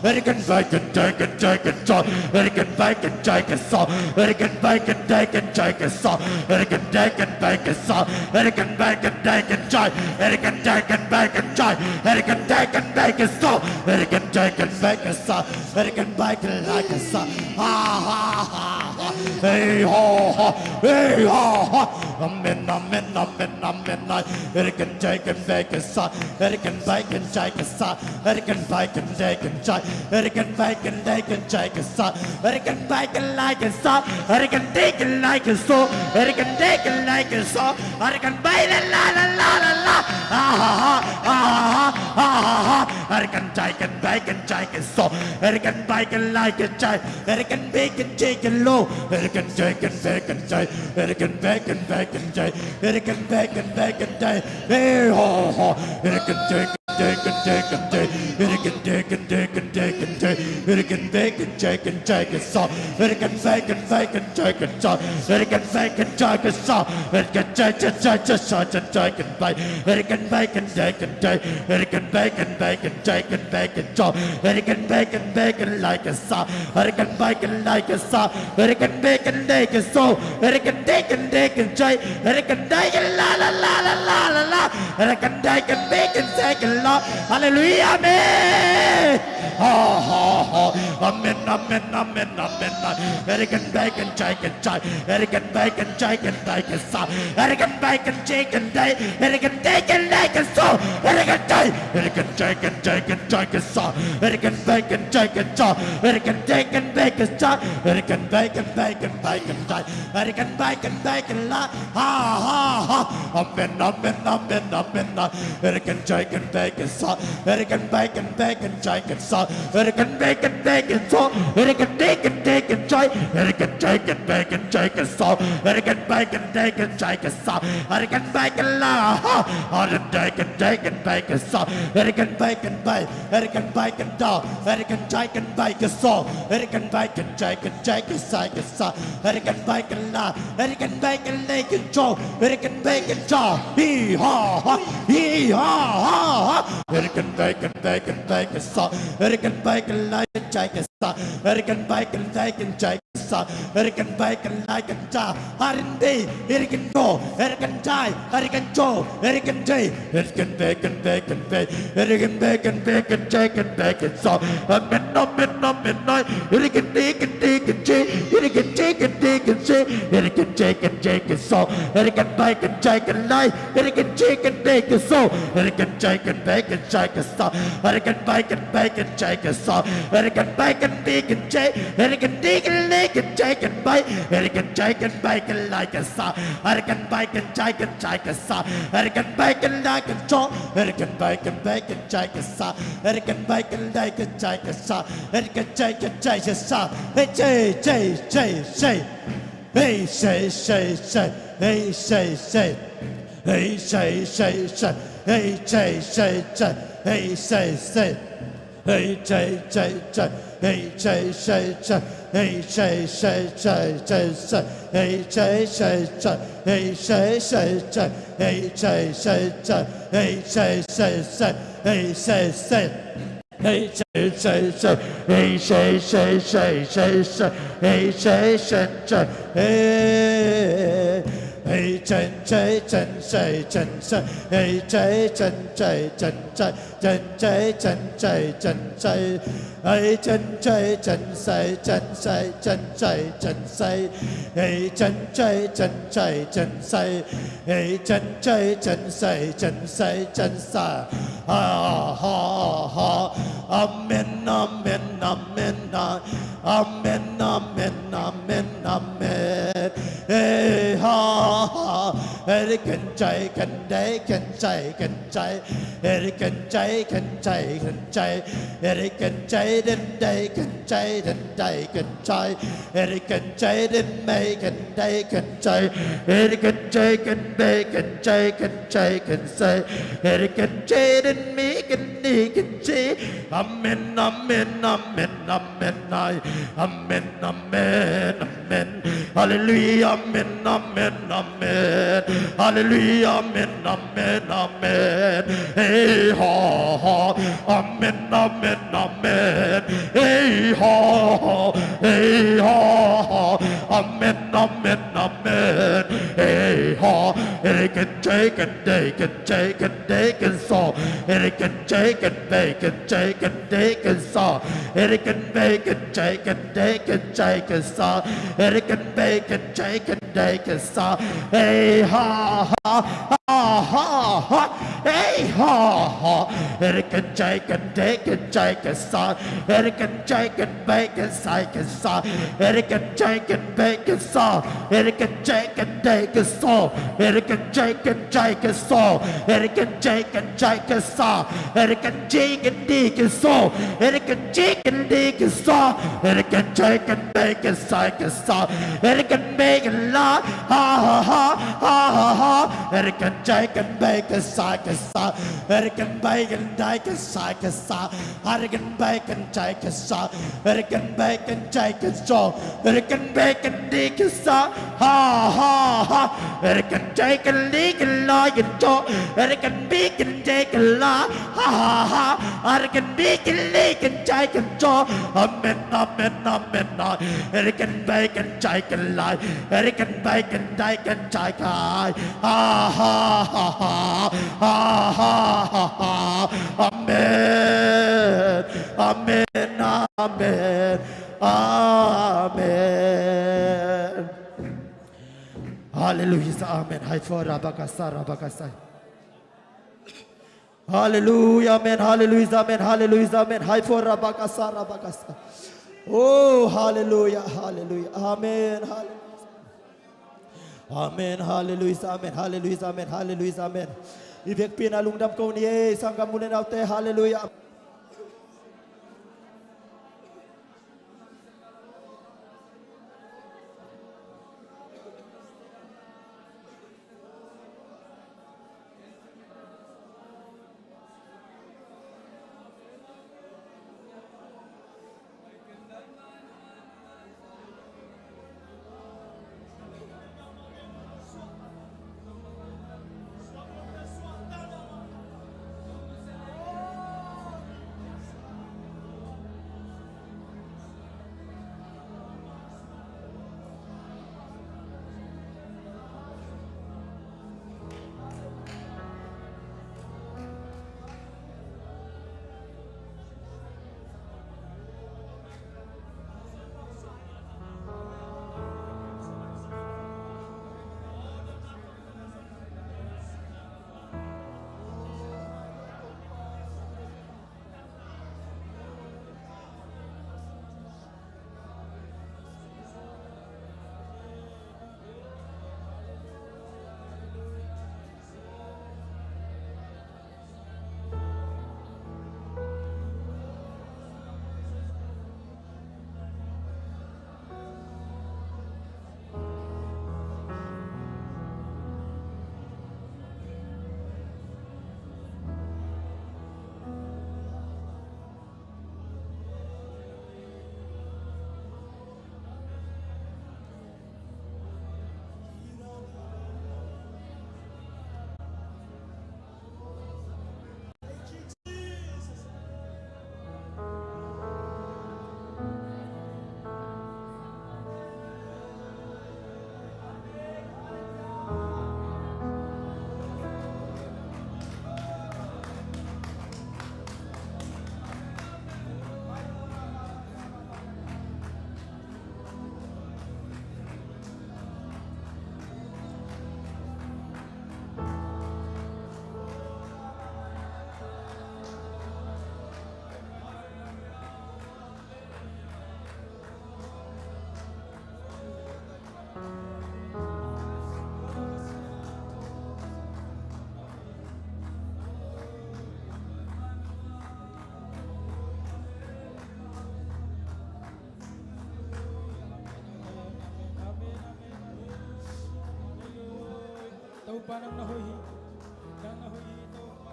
Erikan baikan caikan caikan sa. Erikan baikan caikan sa. Erikan baikan daikan caikan sa. Erikan daikan baikan sa. Erikan baikan daikan cai. Erikan daikan baikan cai. Erikan daikan baikan sa. Erikan daikan baikan sa. Erikan baikan laikan sa. Ha ha ha ha. Hey ha ha. Hey ha ha. Amen, amen, amen, amen. Erikan caikan baikan sa. Erikan baikan caikan sa. Erikan baikan daikan cai. Erikan baikan daikan caikan sa. Erikan baikan laikan sa. Erikan daikan laikan so. Erikan daikan laikan so. Erikan bai la la la la la la. Ha ha ha. Ha ha ha. Ha ha ha. Erikan caikan baikan caikan so. Erikan baikan laikan cai. Erikan baikan caikan lo. Erikan caikan baikan cai. Erikan baikan baikan cai. Erikan baikan baikan cai. Hey ho ho. Erikan caikan caikan caikan cai. Erikan caikan caikan caikan cai. Erikan baikan caikan caikan so. Erikan baikan baikan caikan so. Erikan baikan caikan so. Erikan caikan caikan caikan bai. Erikan baikan caikan cai. Erikan baikan baikan caikan baikan so. Erikan baikan baikan laikan sa. Erikan baikan laikan sa. Erikan baikan daikan so. Erikan daikan daikan cai. Erikan daikan la la la la la la la. Erikan daikan baikan saikan lo. Haleluya, amen. Ha ha ha. Amen, amen, amen, amen. Erikan baikan caikan cai. Erikan baikan caikan baikan sa. Erikan baikan caikan dai. Erikan daikan daikan so. Erikan cai. Erikan caikan caikan caikan sa. Erikan baikan caikan sa. Erikan daikan baikan sa. Erikan baikan baikan baikan cai. Erikan baikan baikan la. Ha ha ha. Amen, amen, amen, amen. Erikan caikan baikan sa. Erikan baikan baikan caikan sa. Erikan baikan baikan so. Erikan daikan daikan cai. Erikan caikan baikan caikan so. Erikan baikan daikan caikan sa. Erikan baikan la. Ha. Erikan daikan daikan baikan sa. Erikan baikan bai. Erikan baikan da. Erikan caikan baikan so. Erikan baikan caikan caikan saikan sa. Erikan baikan la. Erikan baikan laikan co. Erikan baikan ca. Hi ha ha. Hi ha ha ha. Erikan baikan baikan baikan sa. Erikan baikan laikan caikan sa. Erikan baikan laikan caikan sa. Erikan baikan laikan ca. Harin dei. Erikan co. Erikan cai. Erikan co. Erikan dei. Erikan baikan baikan bai. Erikan baikan baikan caikan baikan sa. Amen, amen, amen, ai. Erikan daikan daikan ci. Erikan caikan daikan ci. Erikan caikan caikan so. Erikan baikan caikan lai. Erikan caikan daikan so. Erikan caikan baikan caikan sa. Erikan baikan baikan caikan sa. Erikan baikan baikan cai. Erikan daikan daikan caikan bai. Erikan caikan baikan laikan sa. Erikan baikan caikan caikan sa. Erikan baikan laikan co. Erikan baikan baikan caikan sa. Erikan baikan laikan caikan sa. Erikan caikan caikan sa. Hey cai cai cai cai. Hey cai cai cai. Hey cai cai. Hey cai cai cai. Hey, say, say, say. Hey, say, say. Hey, say, say, say. Hey, say, say, say. Hey, say, say, say, say, say. Hey, say, say, say. Hey, say, say, say. Hey, say, say, say. Hey, say, say, say. Hey, say, say. Hey, say, say, say. Hey, say, say, say, say, say. Hey, say, say, say. Hey. Hey, chan, say, chan, say, chan, say. Hey, say, chan, say, chan, say. Chan, say, chan, say, chan, say. Hey, chan, say, chan, say, chan, say, chan, say, chan, say. Hey, chan, say, chan, say, chan, say. Hey, chan, say, chan, say, chan, say, chan, say. Ha, ha, ha. Amen, amen, amen, ah. Amen, amen, amen, amen. Hey, ha, ha. Hey, kan say, kan day, kan say, kan say. Hey, kan say, kan say, kan say. Hey, kan say, dan day, kan say, dan day, kan say. Hey, kan say, dan may, kan day, kan say. Hey, kan say, kan bay, kan say, kan say, kan say. Hey, kan say, dan mi, kan ni, kan si. Amen, amen, amen, amen, ay. Amen, amen, amen. Hallelujah, amen, amen, amen. Hallelujah, amen, amen, amen. Hey, ha, ha. Amen, amen, amen. Hey, ha, ha. Hey, ha, ha. Amen, amen, amen. Hey, ha. Hey, kan say, kan day, kan say, kan day, kan so. Hey, kan say, kan bay, kan say, kan day, kan so. Hey, kan bay, kan say, kan day, kan say, kan so. Hey, kan bay, kan say, kan day, kan so. Hey, ha, ha, ha, ha, ha. Hey, ha, ha. Hey, kan say, kan day, kan say, kan so. Hey, kan say, kan bay, kan say, kan so. Hey, kan say, kan bay, kan so. Hey, kan say, kan day, kan so. Hey, kan say, kan say, kan so. Hey, kan say, kan say, kan so. Hey, kan say, kan di, kan so. Hey, kan say, kan di, kan so. Hey, kan say, kan bay, kan say, kan so. Hey, kan bay, kan la. Ha, ha, ha, ha, ha, ha. Hey, kan say, kan bay, kan say, kan so. Hey, kan bay, kan day, kan say, kan so. Hey, kan bay, kan say, kan so. Hey, kan bay, kan say, kan so. Hey, kan bay, kan di, kan so. Ha, ha, ha. Hey, kan say, kan li, kan la, kan so. Hey, kan bi, kan day, kan la. Ha, ha, ha. Hey, kan bi, kan li, kan say, kan so. Amen, amen, amen, amen. Hey, kan bay, kan say, kan la. Hey, kan bay, kan day, kan say, kan. Ha, ha, ha, ha. Ha, ha, ha, ha. Amen. Amen, amen, amen. Hallelujah, amen. Hai for rabakasa, rabakasa. Hallelujah, amen. Hallelujah, amen. Hallelujah, amen. Hai for rabakasa, rabakasa. Oh, hallelujah, hallelujah. Amen, hallelujah. Amen, hallelujah, amen, hallelujah, amen, hallelujah, amen. I vekpi in a lungdam ko ni e, sanggam u le naute, hallelujah. Topa, nang na hoih hi. Nang na hoih hi, Topa.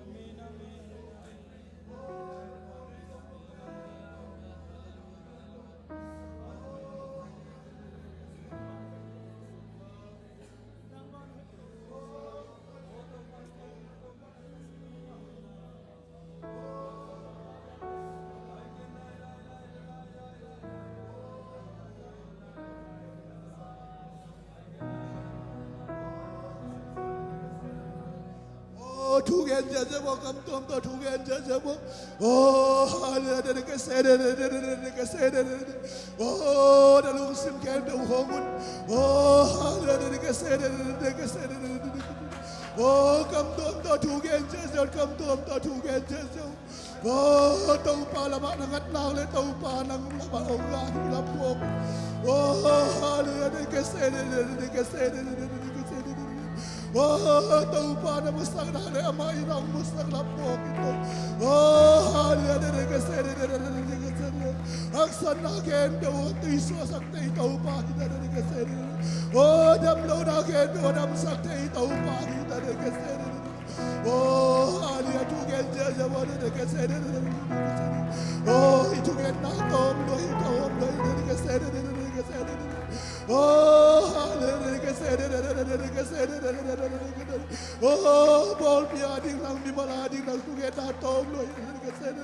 Amen, amen. Aw, thugen ziazia maw, kam tuam tawh thugen ziazia maw. Aw, hallelujah, dedicate, dedicate, dedicate. Aw, na lungsim khempeuh hong un. Aw, hallelujah, dedicate, dedicate. Aw, kam tuam tawh thugen ziazia, kam tuam tawh thugen ziazia. Aw, Topa lamah na ngat nak leh, Topa nang lamah hong ngat hi lam phawk. Aw, hallelujah, dedicate, dedicate. Aw, Topa na masak nak leh, amah in hong masak lam phawk in. Aw, hallelujah, dedicate, dedicate. Haksatna khempeuh hong tuisuahsak thei Topa hi ta, dedicate. Aw, damlohna khempeuh hong damsak thei Topa hi ta, dedicate. Aw, hallelujah, thugen ziazia maw, dedicate. Aw, i thugenna tawm lua hi, tawm lua hi, dedicate. Aw, hallelujah, dedicate. Aw, pawlpi a ding nang, mimal a ding nang thugenna tawm lua hi, dedicate.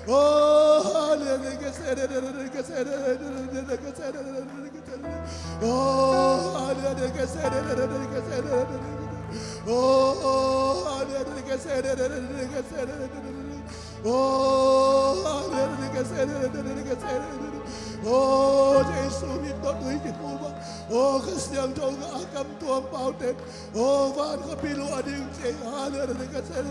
Aw, hallelujah, dedicate. Aw, hallelujah, dedicate. Aw, hallelujah, dedicate. Aw, hallelujah, dedicate. Aw, Jesu min tawh tui kikhum a. Aw, Kha Siangtho ngah a kam tuam paute. Aw, van khuapi luah ding ci hi, hallelujah, dedicate.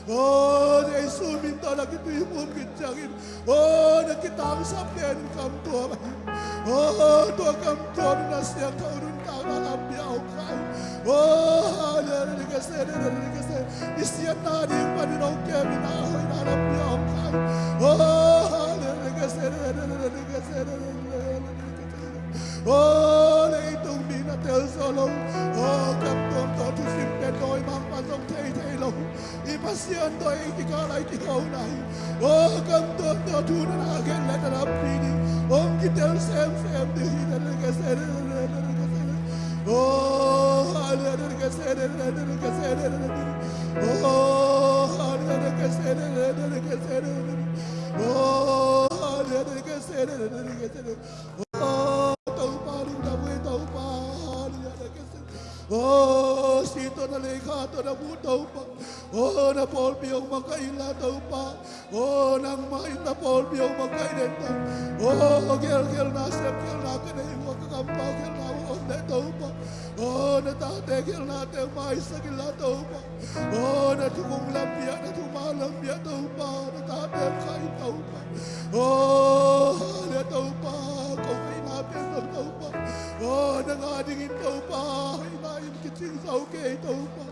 Aw, Jesu min tawh na kituiphum khit ciangin, aw, na kitangsap pen kam tuam ahi. Aw, tua kam tuam in a siangtho nuntakna lampi ah hong kai. Aw, hallelujah, i siatna ding panin hong kem in a hoihna lampi ah hong kai. Aw, hallelujah. Aw, leitung mi na telzawh lo. Aw, kam tuam tawh thusim pen dawimangpa'n zong thei thei lo. I Pasian tawh i kikal a i kihona hi. Aw, kam tuam tawh thu na na gen leh na lampi ding hong kitel semsem ding hi. Aw, hallelujah. Aw, hallelujah. Aw, Topa lungdam hi, Topa. Aw, si tawh na lei, kha tawh na mu, Topa. Aw, na pawlpi hong makaih inla, Topa. Aw, nangmah in na pawlpi hong makaih den ta. Aw, gelgelna, sepkhialna ka nei uh a, ka kampau khialhna uh om leh, Topa. Aw, na tate khialhnate maisak inla, Topa. Aw, na thukhun lampi ah, na thuman lampi ah, Topa, na tate khah in, Topa. Aw, hallelujah, Topa, ko hoihna pen zong, Topa. Aw, nang a dingin, Topa, hoihna in kicing zo kei, Topa.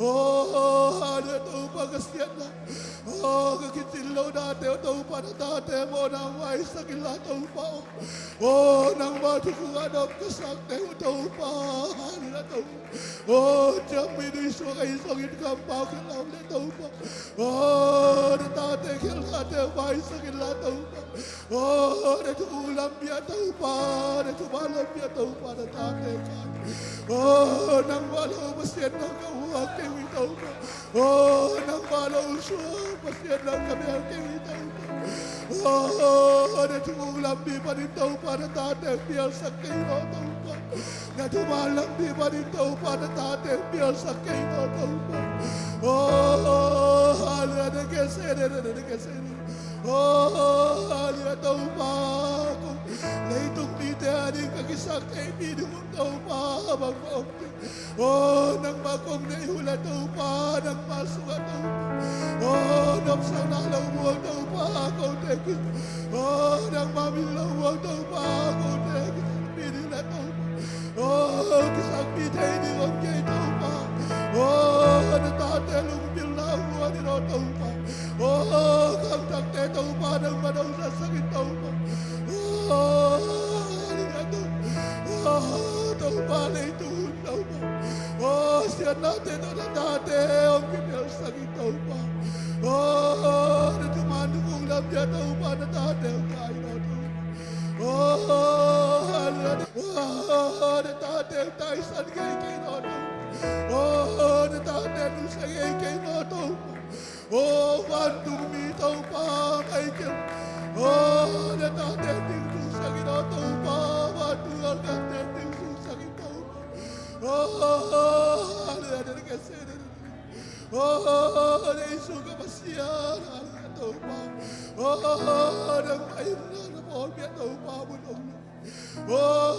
Aw, hallelujah, Topa, ka siatna, aw, ka kicin lohnate uh, Topa, na tate mawhna maisak inla, Topa. Aw, nangmah thukhun a dop ka sakte uh, Topa, hallelujah, Topa. Aw, ciamnuih nui suak ahi zongin kampau khialhna om leh, Topa. Aw, na tate khialhnate maisak inla, Topa. Aw, na thukhun lampi ah, Topa, na thuman lampi ah, Topa, na tate khah in. Aw, nangmah lo Pasian nang ka uak kei uh hi, Topa. Aw, nangmah lo suak Pasian nang ka bel kei uh hi, Topa. Aw, na thukhun lampi panin, Topa, na tate pialsak kei in aw, Topa. Na thuman lampi panin, Topa, na tate pialsak kei in aw, Topa. Aw, hallelujah, na kese de, na kese de. Aw, hallelujah, Topa. Kong leitung mite a ding ka kisaktheihpih ding un, Topa, bangmah om kei. Aw, nangmah kong neih uh leh, Topa, nangmah sungah, Topa. Aw, nopsakna lo muang, Topa, kote ki. Aw, nangmah min lo muang, Topa, kote kisakpih ding leh, Topa. Aw, kisakpih thei ding om kei, Topa. Aw, na tate lungpilna hong guan in aw, Topa. Aw, khangthakte, Topa, nangmah hong zatsak in, Topa. Leitung hun Topa, aw, siatnate tawh na tate hong kibelsak in Topa. Aw, na thuman thukong lam dia Topa, na tate hong kai in aw Topa. Aw, hallelujah. Aw, na tate hong taisan ngei kei in aw Topa. Aw, na tate hong nusia ngei kei in aw Topa. Aw, vantungmi Topa, Michael. Aw, na tate ding zungsak in aw Topa, vantung galkapte ding zungsak in Topa. Aw, hallelujah. Aw, na Jesu ka Pasian, hallelujah Topa. Aw, nangmah in na pawlpi ah Topa mun om lo. Aw,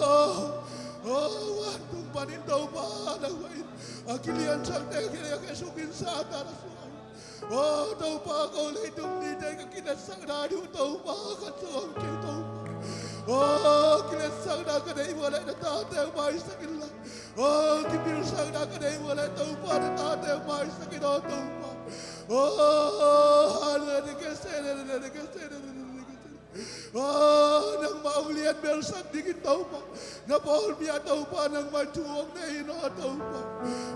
aw, vantung panin Topa, nangmah in a kiliansakte khempeuh a kisukin Satan a suak. Aw, Topa, ko leitung mite ka kiletsakna ding uh Topa, ka suak kei Topa. Aw, kiletsakna ka neih uh a leh na tate maisak inla. Aw, kipilsakna ka neih uh a leh Topa, na tate maisak in aw Topa. Aw, hallelujah, hallelujah, hallelujah. Aw, nangmah hong lian belsak dingin Topa, na pawlpi ah Topa, nangmah thu hong nei in aw Topa.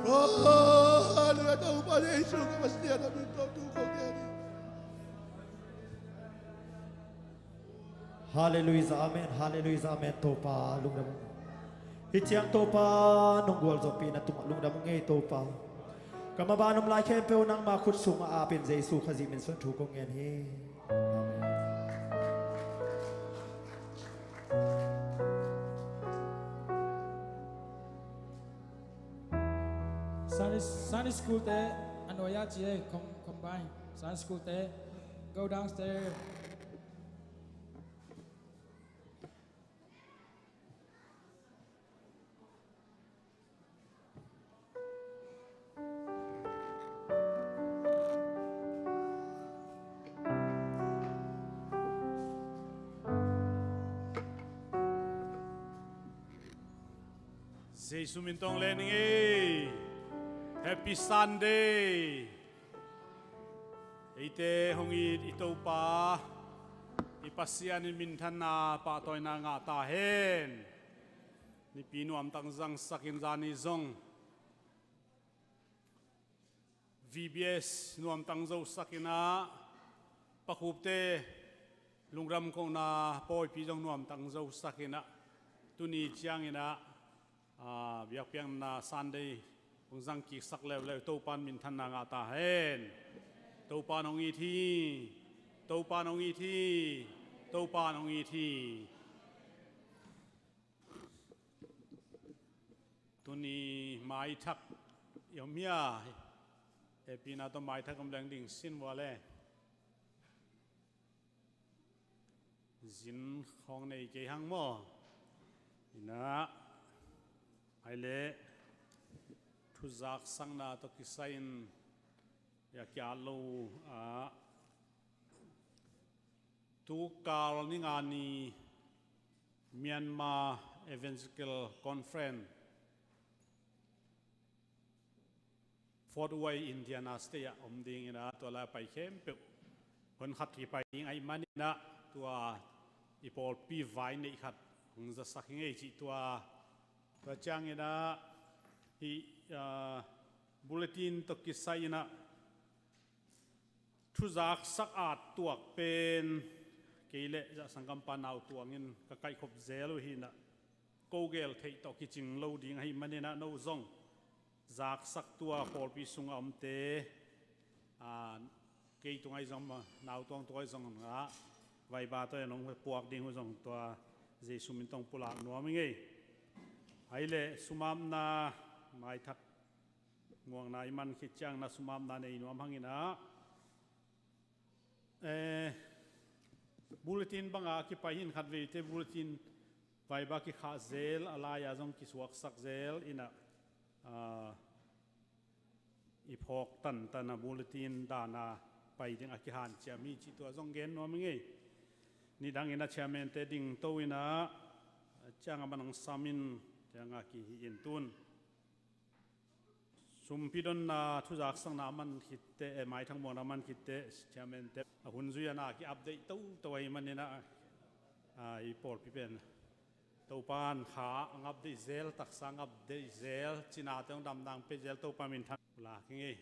Aw, hallelujah Topa, Jesu ka Messiah na min tawh thu kong ngen hi. Hallelujah, amen, hallelujah, amen. Topa lungdam. Hih ciang Topa nong gualzawhpihna tungah lungdam ung ei Topa. Ka maban om lai khempeuh nangma khut sungah ap in Jesu Khazih min suang thu kong ngen hi. Sunday, Sunday school te a nuai ah ci ei, com-, combine. Sunday school te, go downstairs. Jesu min tawh len ing ei. Happy Sunday. Eite hong it i Topa, i Pasian in minthanna pahtawina ngah ta hen. Nipi nuamtak zangsak in zani zong V B S nuamtak zosak in ah, Pakhupte lungdam kohna pawipi zong nuamtak zosak in ah, tuni ciangin ah, a, biakpiakna Sunday hong zangkiksak leuleu Topa in minthanna ngah ta hen. Topa in hong it hi. Topa in hong it hi. Topa in hong it hi. Tuni maithak i om hia? Hehpihna tawh maithak om leng ding sin vua le. Zin khawng nei kei hang maw? Inah, ai leh, thuzaksakna tawh kisai-in a kiat lo, a, tukal ni nga ni Myanmar Evangelical Conference, Fort Wayne, Indiana State ah om dingin ah, tua lai pai khempeuh hun khat kipai ding ahih manin ah, tua i pawlpi vai neih khat hong zasak hi ngei cih tua, tua ciangin ah hih, ah, bulletin tawh kisai-in ah thuzaksak at tuak pen kei le Zahsanggampa nautuang in ka kaihkhop zel uh hi-in ah, ko gel theih tawh kicing lo ding ahih manin ah, no zong zaksak tua pawlpi sungah omte, a, kei tungah zong, nautuang tungah zong ah, vaiba tawh hong puak ding uh zong tua Jesu min tawh pulak nuam hi ngei. Ai leh sumapna maithak nguakna i man khit ciang na sumapna nei nuam hang in ah, eh, bulletin bangah kipai hi-in khatveite bulletin vaiba kikhah zel, a lai-ah zong kisuaksak zel in ah, ah, i phawk tantan a bulletin dan a pai ding a kihanciam hi cih tua zong gen nuam hi ngei. Nidangin a chairman-te dingto in ah, ciang a man hong sam in, ciang a kihi in tun. Sumpi donna thuzaksakna a man khitteh, eh, maithak muakna a man khitteh, chairman-te a hun zui a na ki-update toto ahih manin ah, ah, i pawlpi pen Topa'n kha a ngap deih zel, taksa a ngap deih zel, cinate hong damna hong pia zel Topa minthan la keng ei.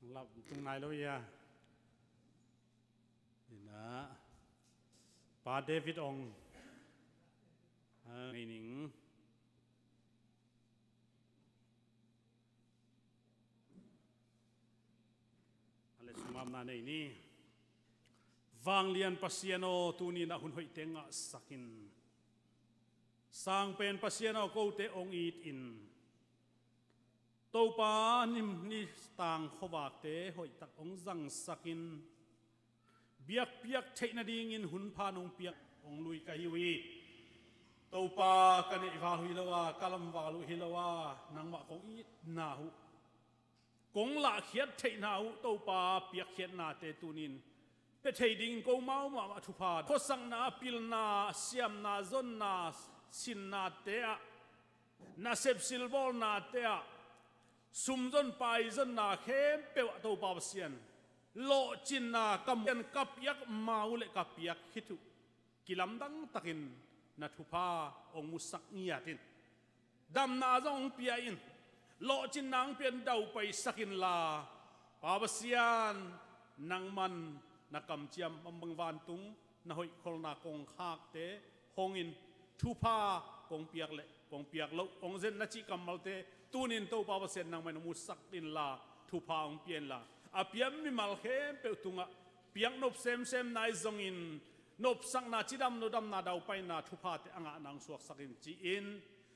Lap tung nai lo ia. Ina Pa David Ong, ah, nei ning. A le sumamna nei ni. Vanglian Pasian aw, tuni-in ah hun hoihte ngahsak in. Sangpen Pasian aw, kote hong it in. Topa, ni, ni tang khuavakte hoihtak hong zangsak in. Biakpiak theih nadingin hun pha nong piak hong lui ka hi uh hi. Topa, ka neih val uh hi lo a, ka lam val uh hi lo a, nangmah kong itna uh, kong lahkhiat theihna uh, Topa, piakkhiatnate tuni-in pia thei dingin ko mau mahmah thupha, khuasakna, pilna, siamna, zonna, sinnate ah, nasep silbawlnate ah, sumzon paizonna khempeuh ah Topa Pasian, lawhcinna ka, ka piak ma uh leh ka piak khit uh, kilamdang takin na thupha hong musak ngiat in. Damna zong hong pia in, lawhcinna hong pia in, daupaisak inla, Pa Pasian, nangman na kamciam bangbang vantung na hoihkholhna kongkhakte hong in, thupha kong piak leh kong piak loh hong zen na cih kammalte tuni-in Topa Pasian nangman hong musak inla, thupha hong pia inla, a piak mimal khempeuh tungah piak nop semsem nai zongin, nopsakna, cidamna, damna, daupaina thuphate a ngahna hong suaksak in ci-in,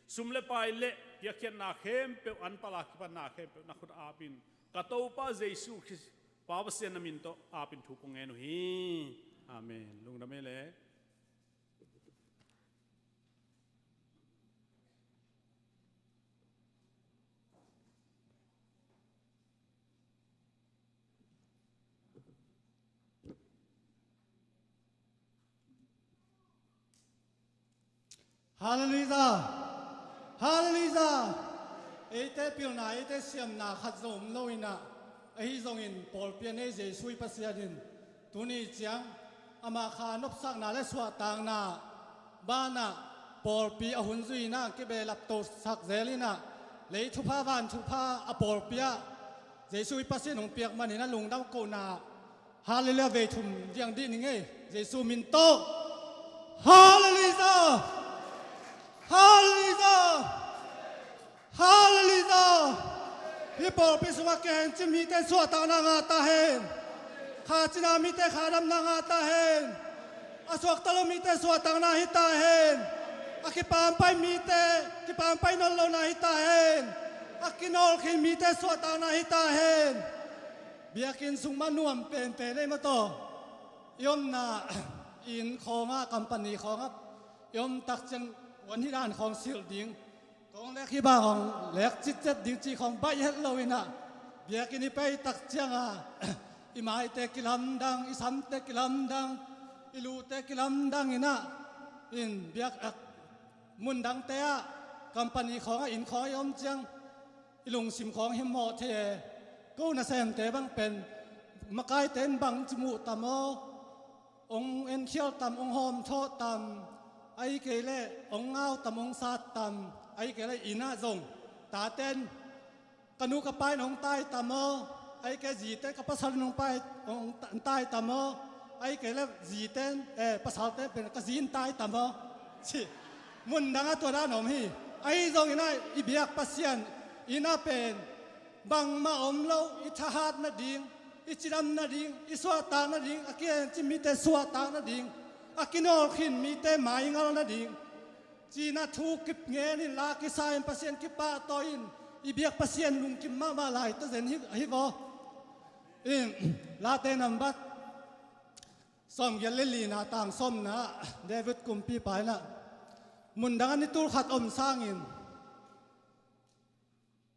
sum le pai le piakkhiatna khempeuh, an pala kipatna khempeuh na khut ah ap in, ka Topa Jesu Khrist Pa Pasian na min tawh ap in thu kong ngen uh hi. Amen. Lungdam ei le. Halleluijah! Halleluijah! Eite pilna, eite siamna khat zong om lo inah, ahi zongin pawlpi a nei Jesu i Pasian in tuni ciang amah kha nopsakna le suahtakna banah pawlpi a hun zui inah kibehlap tosak zel inah, lei thupha van thupha a pawlpi ah Jesu i Pasian hong piak manin a lungdam kohna Halleluijah vei thum diang dih ni ngei. Jesu min tawh. Halleluijah! Halleluijah! Halleluijah! Hih pawlpi sungah kencim mite suahtakna ngah ta hen. Kha cina mite kha damna ngah ta hen. A suakta lo mite suahtakna hi ta hen. A kipampai mite kipampai nawn lona hi ta hen. A kinawlkhin mite suahtakna hi ta hen. Biakinn sung mah nuam penpen ei maw taw. I omna inn khawngah, company khawngah i om tak ciang, wan hih dan khawng silh ding, kong lek hih bang khawng lek citcet ding cih khawng baih het lo inah, biakinn i pai tak ciangah i maite kilamdang, i samte kilamdang, i lute kilamdang inah, in biak, ah, mundangte ah, company khawngah, inn khawngah i om ciang i lungsim khawng himhawh thei e. Ko nasemte bang pen makaite in bang ci muh tam aw, hong enkhial tam, hong hawmthawh tam, ahih kei leh hong ngau tam, hong sat tam, ahih kei leh inn ah zong tate in ka nu ka pa in hong tai tam aw, ahih kei leh zite, ka pasal in hong pai, hong tai tam aw, ahih kei leh zite in, eh, pasalte pen ka zi in tai tam aw, ci. Mundang ah tua dan om hi. Ahi zongin ah i biak Pasian inn ah pen bangmah om lo, i thahat nading, i cidam nading, i suahtak nading, a kikencim mite suahtak nading, a kinawlkhin mite maingal nading, ci-in ah thu kip ngen in, la kisa in, Pasian kipahtawi in, i biak Pasian lungkim mahmah laitazen hi, hi vaw. In, Late nambat sawmgiat le lina, tang sawmna, David kumpipa in ah, mundang ah ni tul khat om sangin,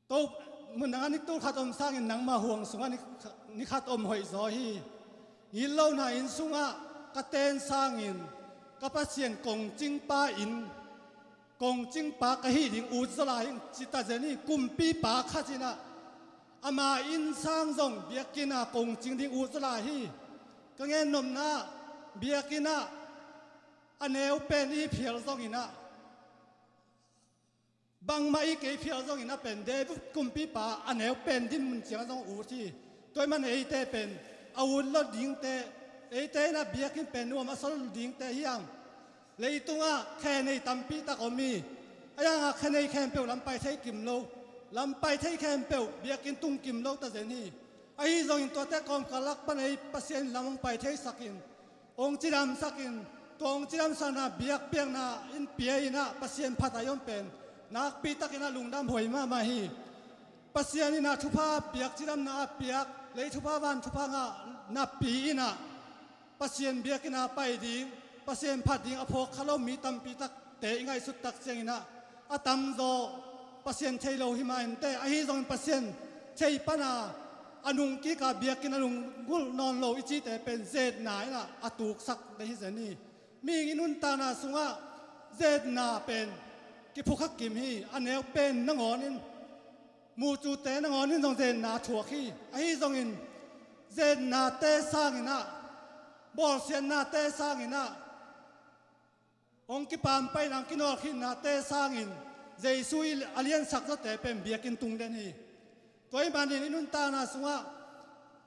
To, mundang ah ni tul khat om sangin nangmah huang sungah ni, ni khat om hoihzaw hi. Ngillohna inn sungah ka ten sangin ka Pasian kongcingpa in, kongcingpa ka hih ding ut zaw lai ing, ci tazen hi. Kumpipa khat in ah, Ama innsang zong biakinn ah kong cing ding ut zaw lai hi. Ka gen nopna ah biakinn ah a neu pen i phial zongin ah, bangmah i kei phial zongin ah pen David kumpipa a neu pen dinmun ciang zong ut hi. Tua ahih manin eite pen a ut lo dingte, eite in ah biakinn pen nuam a sawt lo dingte hi hang. Leitungah khenei tampi tak om hi. Ahi hangah khenei khempeuh lam pai thei kim lo. Lam pai thei khempeuh biakinn tung kim lo ta zen hi. Ahi zongin tuate kawmkal lak pan ei Pasian lam hong pai theisakin, hong cidamsakin, tua hong cidamsakna biakpiakna in pia in ah Pasian phat a i om pen nakpi takin ah lungdam huai mahmah hi. Pasian in ah thupha a piak, cidamna a piak, lei thupha van thupha ngah napi in ah Pasian biakinn ah pai ding, Pasian phat ding a phawk kha lo mi tampi takte i ngaihsut tak ciangin ah a tamzaw Pasian thei lo hi mah inteh. Ahi zongin Pasian thei pan a a nungkik a biakinn a lunggulh nawn lo i cite pen zetna in ah a tuksak na hi zen hi. Mihing i nuntakna sungah zetna pen kiphukha kim hi. A neu pen nangawn in, mucute nangawn in zong zetna thuak hi. Ahi zongin zetnate sangin ah, bawlsiatnate sangin ah, hong kipampaina, hong kinawlkhiatnate sangin Jesu i a liansak zawte pen biakinn tung den hi. Tua ahih manin i nuntakna sungah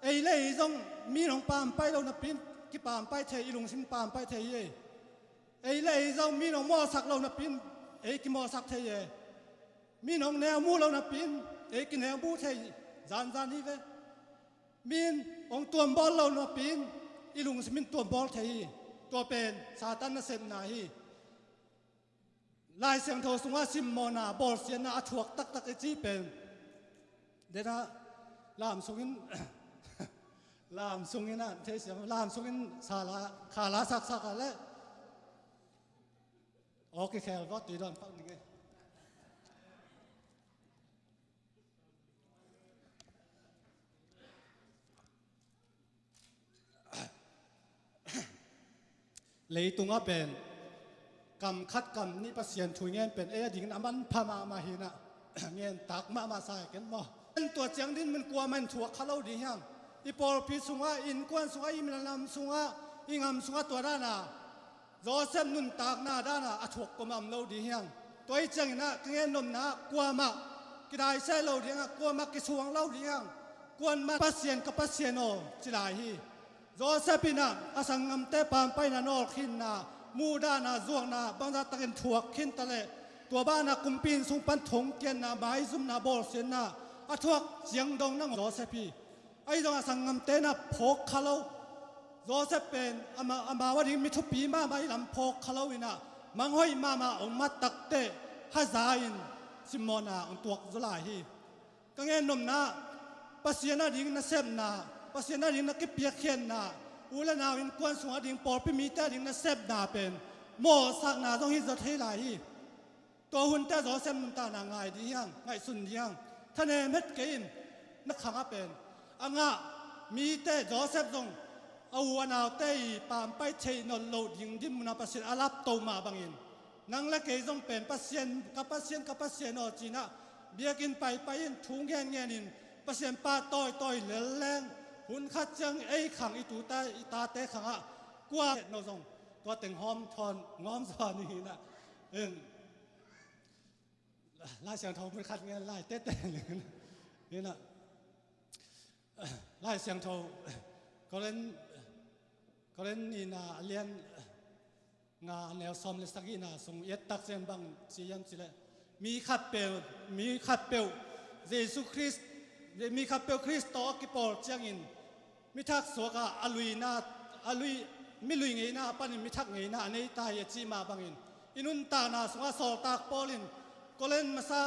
ei le ei zong mi in hong pampai lo napi in kipampai thei, i lungsim pampai thei hi. Ei le ei zong mi in hong mawhsak lo napi in ei kimawhsak thei hi. Mi in hong neu mu lo napi in ei kineu mu thei zanzan hi ve. Mi in hong tuambawl lo napi in i lungsim in tuambawl thei hi. Tua pen Satan nasepna hi. Lai Siangtho sungah simmawhna, bawlsiatna a thuak taktak i cih pen dena lam sungin, lam sungin ah thei siam, lam sungin sala khala saksak a le aw kikhel vawt ti dawn pak ning e. Leitungah pen kam khat kam nih Pasian thu i ngen pen ei a dingin a manpha mahmah hi in ah ngen tak mahmah sa hi ken maw? Tua ciang dinmun kuamah in thuak kha lo ding hi hang. I pawlpi sungah, i innkuan sungah, i minam sungah, i gam sungah tua dan a Joseph nuntakna dan a a thuak kuamah om lo ding hi hang. Tua ahih ciangin ah ka gen nopna ah kuamah kidai seh lo ding hang, kuamah kisuang lo ding hang. Kuamah Pasian, ka Pasian aw ci lai hi. Joseph in ah a sanggamte pampaina, nawlkhinna, muhdahna, zuakna bangzah takin thuak khin ta leh tua banah kumpi inn sung pan thongkiatna, maizumna, bawlsiatna a thuak ciang dong nangawn Joseph hi. Ahi zongah sanggamte in ah phawk kha lo. Joseph pen ama, amau a ding mi thupi mahmah i lam phawk kha lo in ah manghoih mahmah hong mat takteh haza in simmawhna hong tuak zaw lai hi. Ka gen nopna ah Pasian a ding nasepna, Pasian a ding na kipiakkhiatna, u le nau innkuan sung a ding, pawlpi mite a ding nasepna pen mawhsakna zong hi zaw thei lai hi. Tua hunte Joseph nuntakna ngai ding hi hang, ngaihsun ding hi hang. Thanem het kei in na khang a pen a ngah mite Joseph zong a u a naute i pampai theih nawn loh ding dinmun ah Pasian a lapto mah bangin nang le kei zong pen Pasian, ka Pasian, ka Pasian aw ci in ah biakinn paipai in, thu ngenngen in, Pasian pahtawi tawi lelleng, hun khat ciang ei khang, i tuta, i tate khangah kua no zong tua teng hawm thawn ngawm zaw ni hi in ah. Lai Siangtho mun khat ngen lai tete ning in ah. Lai Siangtho Korin, Korin nihna a lian nga a neu sawm le sagihna sung i et tak ciang bang ci hiam cih leh mi khatpeuh, mi khatpeuh Jesu Khrist, mi khatpeuh Khrist tawh a kipawl ciangin mi thak suak ah a luina, a lui, mi lui ngeina a panin mi thak ngeina a nei ta hi a cih mah bangin i nuntakna sungah sawltak Paul in Korin masa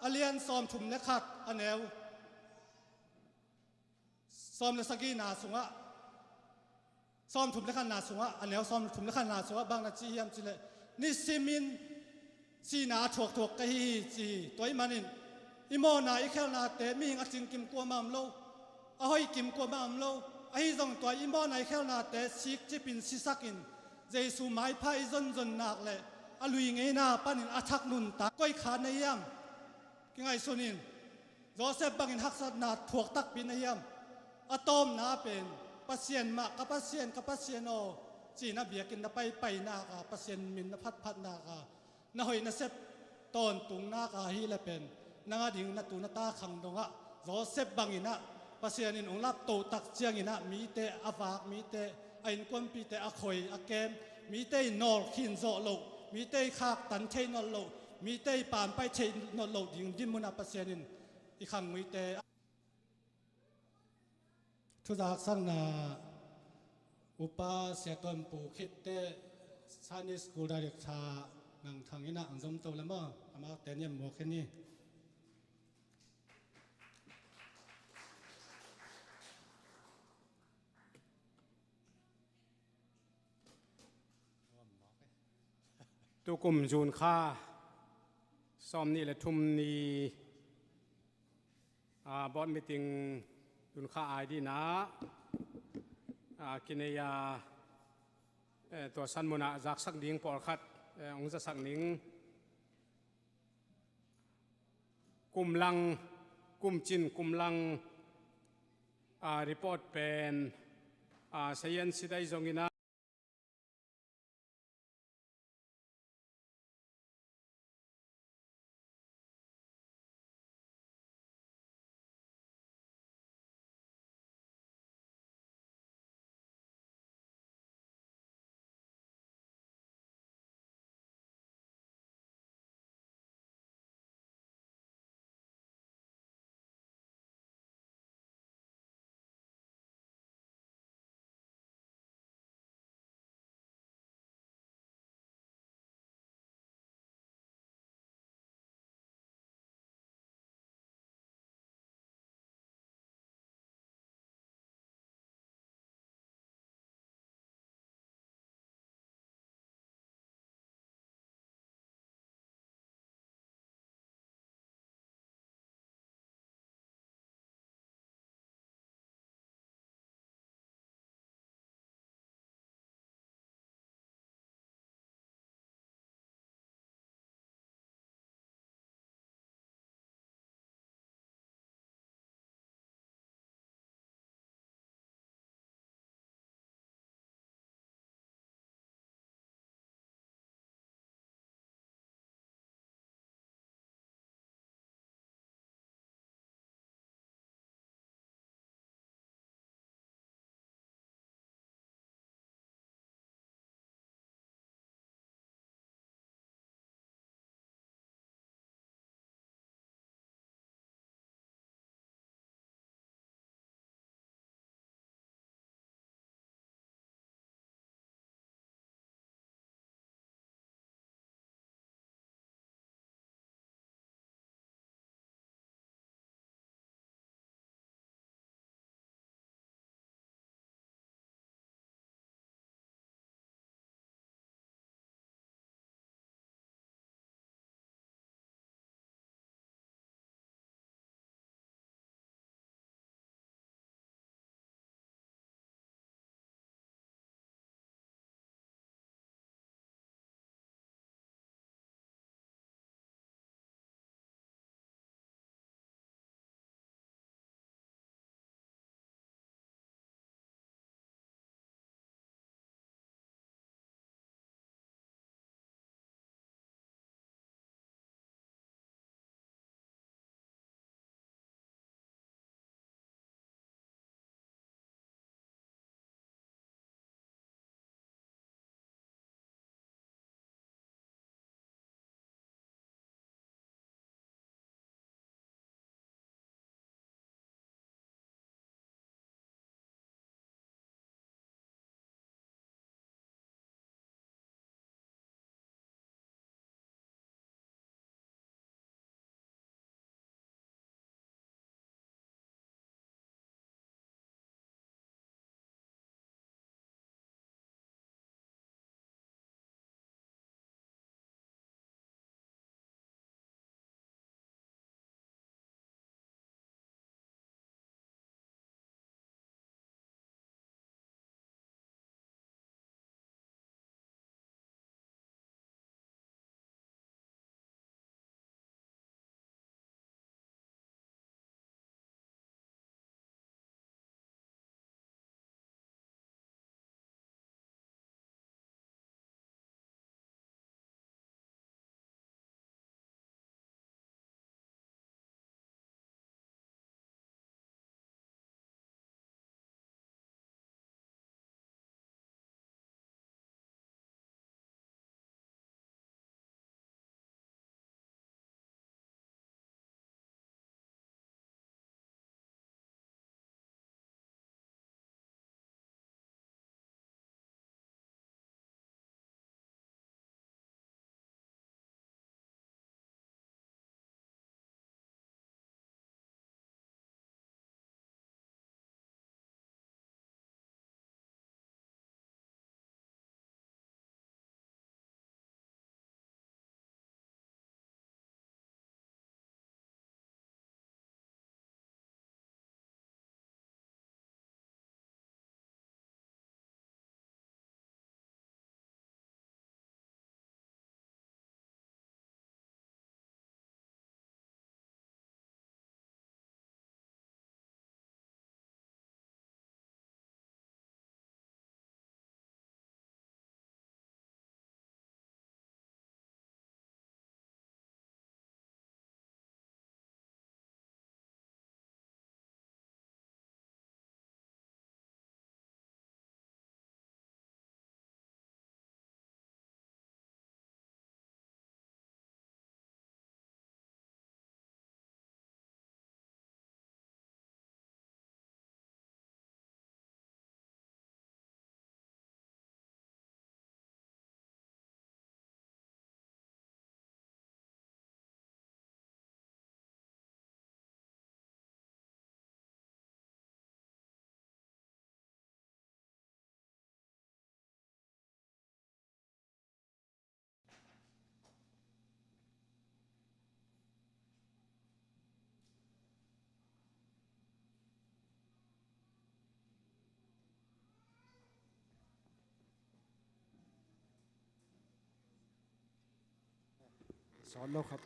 a lian sawmthum le khat a neu sawm le sagihna sungah, sawmthum le khatna sungah, a neu sawmthum le khatna sungah bang na ci hiam cih leh, nisimin sihna a thuakthuak ka hi hi ci hi. Tua ahih manin i mawhna i khelhnate mihing a cingkim kuamah om lo, a hoihkim kuamah om lo. Ahi zong tua i mawhna i khelhnate sikcipin sisakin Jesu maipha i zonzon nak leh a lui ngeina panin a thak nuntak koi kha na hiam? Kingaihsun in. Joseph bangin haksatna thuak takpi na hiam? A tawpna pen Pasian mah, ka Pasian, ka Pasian aw, ci-in a biakinn na paipainaka, Pasian min na phatphatnaka, na hoih na sep tawntungnaka hi le pen, nang a ding na tu na ta khang dongah Joseph banginah Pasian in hong lapto tak cianginah mite a vak, mite a innkuanpihte a khoi a kem, mite i nawlkhin zawh loh, mite i khaktan thei nawn loh, mite i paampaih thei nawn loh ding dinmunah Pasian in i khangmuite. Thuzaksakna Upa Sia Tuan Pu Khitte, Sunday School Director Ngang Thang inah ang zom to le maw, amau ten yem mawk hi ni. Tukum June kha sawm nih le thum ni, ah, board meeting June kha ai dina, ah, kinei a, eh, tua san munah zaksak ding pawlkhat, eh, hong zasak ning. Kumlang, kumcin kumlang, ah, report pen, ah, sayan sidai zongin a Tawn lo khat,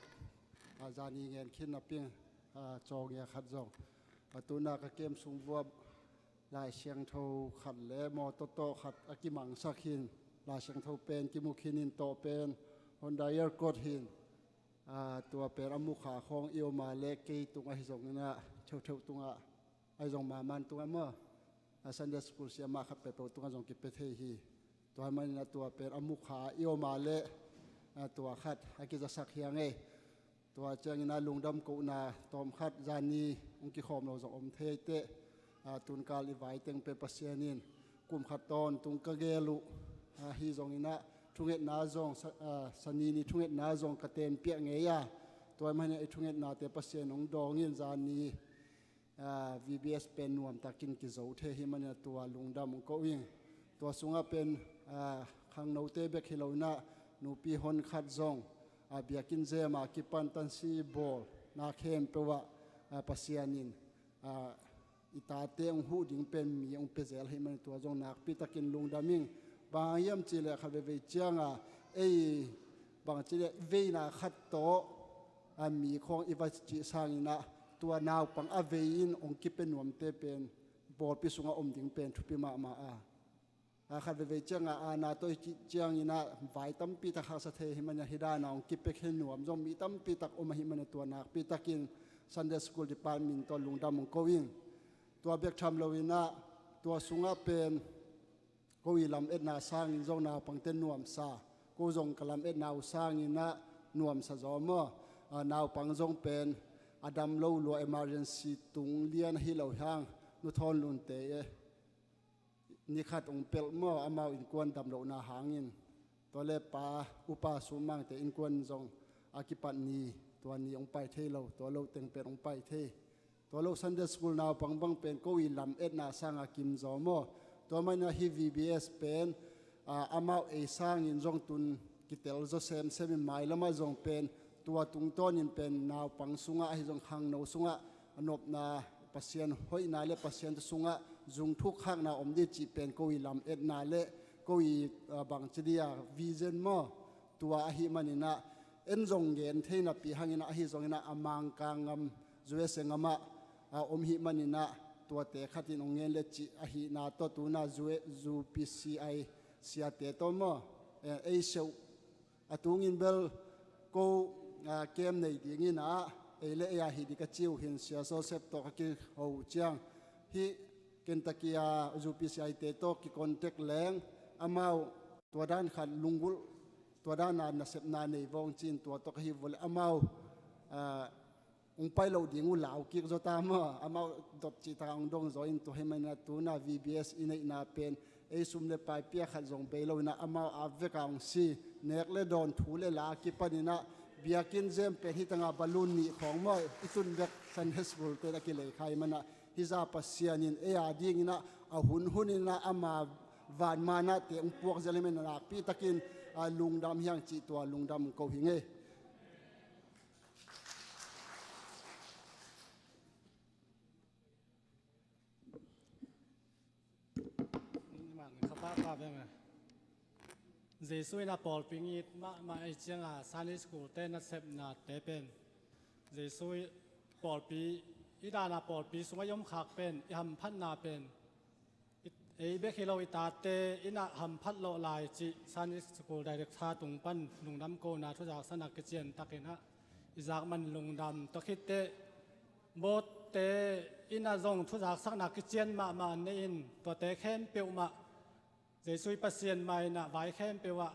a, zani ngen khin a ping, a, cawng ngia khat zong. A, tuna ka kem sung vuap Lai Siangtho khat le mawtaw tawh khat a kimangsak hin, Lai Siangtho pen kimu khin in tawh pen Honda Aircode hin, a, tua pen a mukha khawng i om a le kei tungah hi zongin ah, theutheuh tungah, ahi zong maman tungah maw, a, Sunday school siamah khat peuhpeuh tungah zong kipia thei hi. Tua hi manin a tua pen a mukha i om a le, a, tua khat a kizasak hi hang ei. Tua ciangin a lungdam kohna tawm khat zani hong kikhawm lo zong om thei teh, a, tunkal i vai teng pen Pasian in kum khat tawntung ka gel uh, a, hi zongin ah thungetna zong, sa-, a, Sani ni thungetna zong ka tenpiah ngei a, tua hi manin a i thungetnate Pasian hong dawng in zani a, V B S pen nuamtakin kizo thei hi manin a tua lungdam hong ko ing. Tua sungah pen, a, khangnote bek hi lo in ah nupi hon khat zong, a, biakinn zem a kipan tansi bawl na khempeuh ah, a, Pasian in, a, i tate hong huh ding pen mi hong pia zel hi manin tua zong nakpi takin lungdam ing. Bang hang hiam cih leh khat veivei ciang a ei bang ci leh veina khat tawh, a, mi khawng i va cih sangin ah tua naupang a vei in hong kipia nuamte pen pawlpi sungah om ding pen thupi mahmah a. A, khat veivei ciang a, a, na tawh i cih ciangin ah vai tampi tak haksa thei hi manin a hi dan a hong kipia khin nuam zong mi tampi tak om ahi manin a tua nakpi takin Sunday School Department tawh lungdam hong ko ing. Tua bek tham lo in ah tua sungah pen ko i lametna sangin zong naupangte nuamsa, ko zong ka lametna uh sangin ah nuamsa zaw maw. A, naupang zong pen a dam lo lua emergency tung lian ahi lo hang, Nu Thawn Lunte e, ni khat hong pelh maw, amau innkuan dam lohna hangin. Tua le pa, Upa Sum Mangte innkuan zong a kipat ni, tua ni hong pai thei lo, tua lo teng pen hong pai thei. Tua lo Sunday School naupang bang pen ko i lametna sanga kim zaw maw. Tua manin a hi V B S pen, a, amau ei sangin zong tun kitel zaw semsem in mailamah zong pen tua tungtawnin pen naupang sungah ahi zong khangno sungah a nopna Pasian hoihna le Pasian sungah zungthuk khakna om ding cih pen ko i lametna le ko i, a, bang ci ding a vision maw. Tua ahi manin ah en zong gen thei napi hangin ah ahi zongin ah a Mangkang ngam U S A ngamah, a, om hi manin ah tuate khatin hong ngen le cih ahihna tawh tuna U P C I siate tawh maw, e, ei seuh a tungin bel ko, a, kem nei dingin ah ei le ei a hi ding ka ci uh hin Sia Joseph tawh ka kiho uh ciang hih Kentucky a U P C I te tawh kicontact leng amau tua dan khat lunggulh, tua dan a nasepna nei vawng cin tua tawh ka hi vua le amau, a, hong pai loh ding uh lau kik zaw ta maw, amau dot cih taka hong dong zaw in tua hi manin a tuna V B S i neihna pen ei sum le pai pia khat zong bei lo in ah amau a vek a hong si nek le dawn thu le la a kipan in ah biakinn zem pen hi tanga balloon nih khawng maw i tun bek Sunday School te a kilei kha hi manin ah hi zah Pasian in ei a dingin ah a hun hun in ah ama van manate hong puak zel hi manin a nakpi takin, a, lungdam hi hang cih tua lungdam hong ko hi ing ei. Jesu in a pawlpi ngit mahmah ei cianga Sunday School te nasepnate pen Jesu i pawlpi i dana pawlpi sungah i om khak pen i hamphatna pen i, ei bek hi lo i tate in a hamphat lawh lai cih Sunday School Director tung pan lungdam kona thuzaksakna kician takin ah i zak man lungdam. Tua khitteh Bawtte in a zong thuzaksakna kician mahmah nei in tuate khempeuh mah Jesu i Pasian mai in ah vai khempeuh ah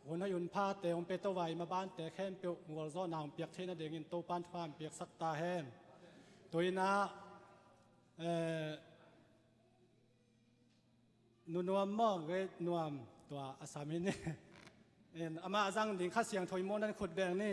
hun hoih hun phate hong pia to vai mabante khempeuh gualzawhna hong piak theihna dingin Topan thupha hong piaksak ta hen. Tua in ah, eh, Nu Nuam maw, Great Nuam, tua a sam hi ni. En, amah a zang ding Kha Siangtho i muan dan khut beng ni.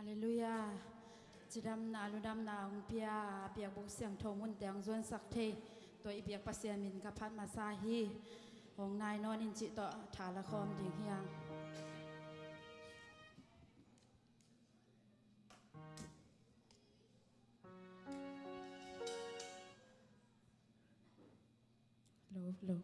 Halleluiah. Cidamna, ludamna hong pia, a biakbuk siangtho munte hong zuansak thei, tua i biak Pasian min ka phat masa hi. Hong nai nawn in cih tawh tha la khawm ding hi hang. Lo, lo.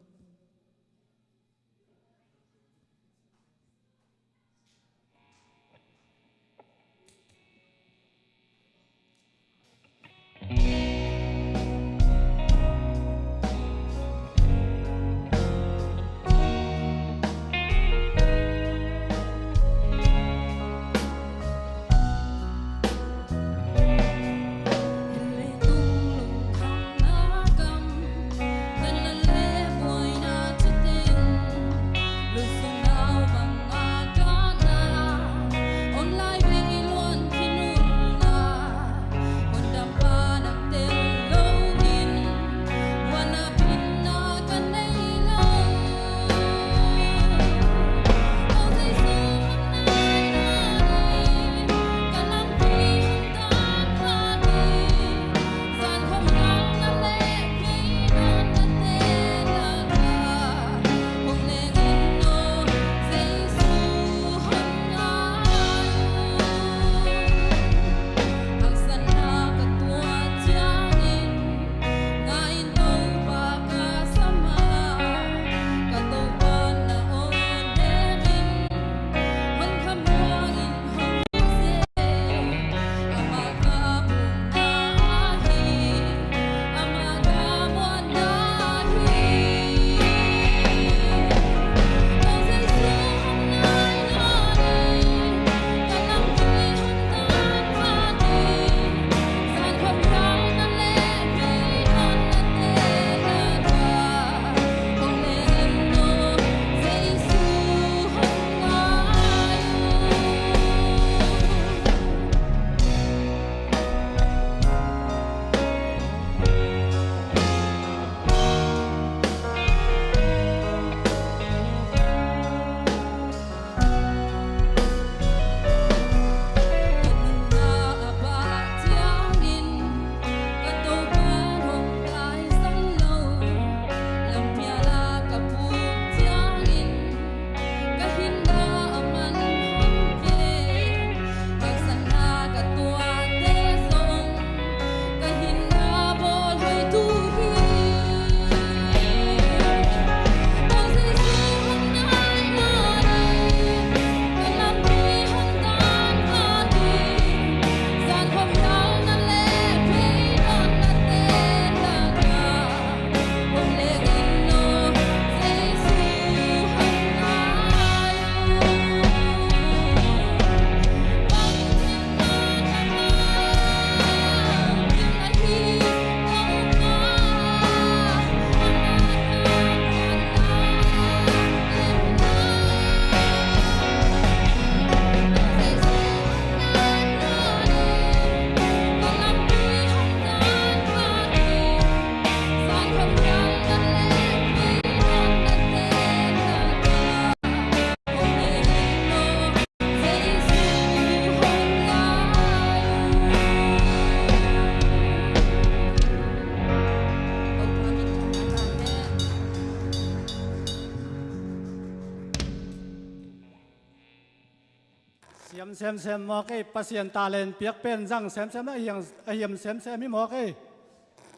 Siam semsem mawk ei, Pasian talent piak pen zang semsem na hiang, a hiam semsem hi mawk ei.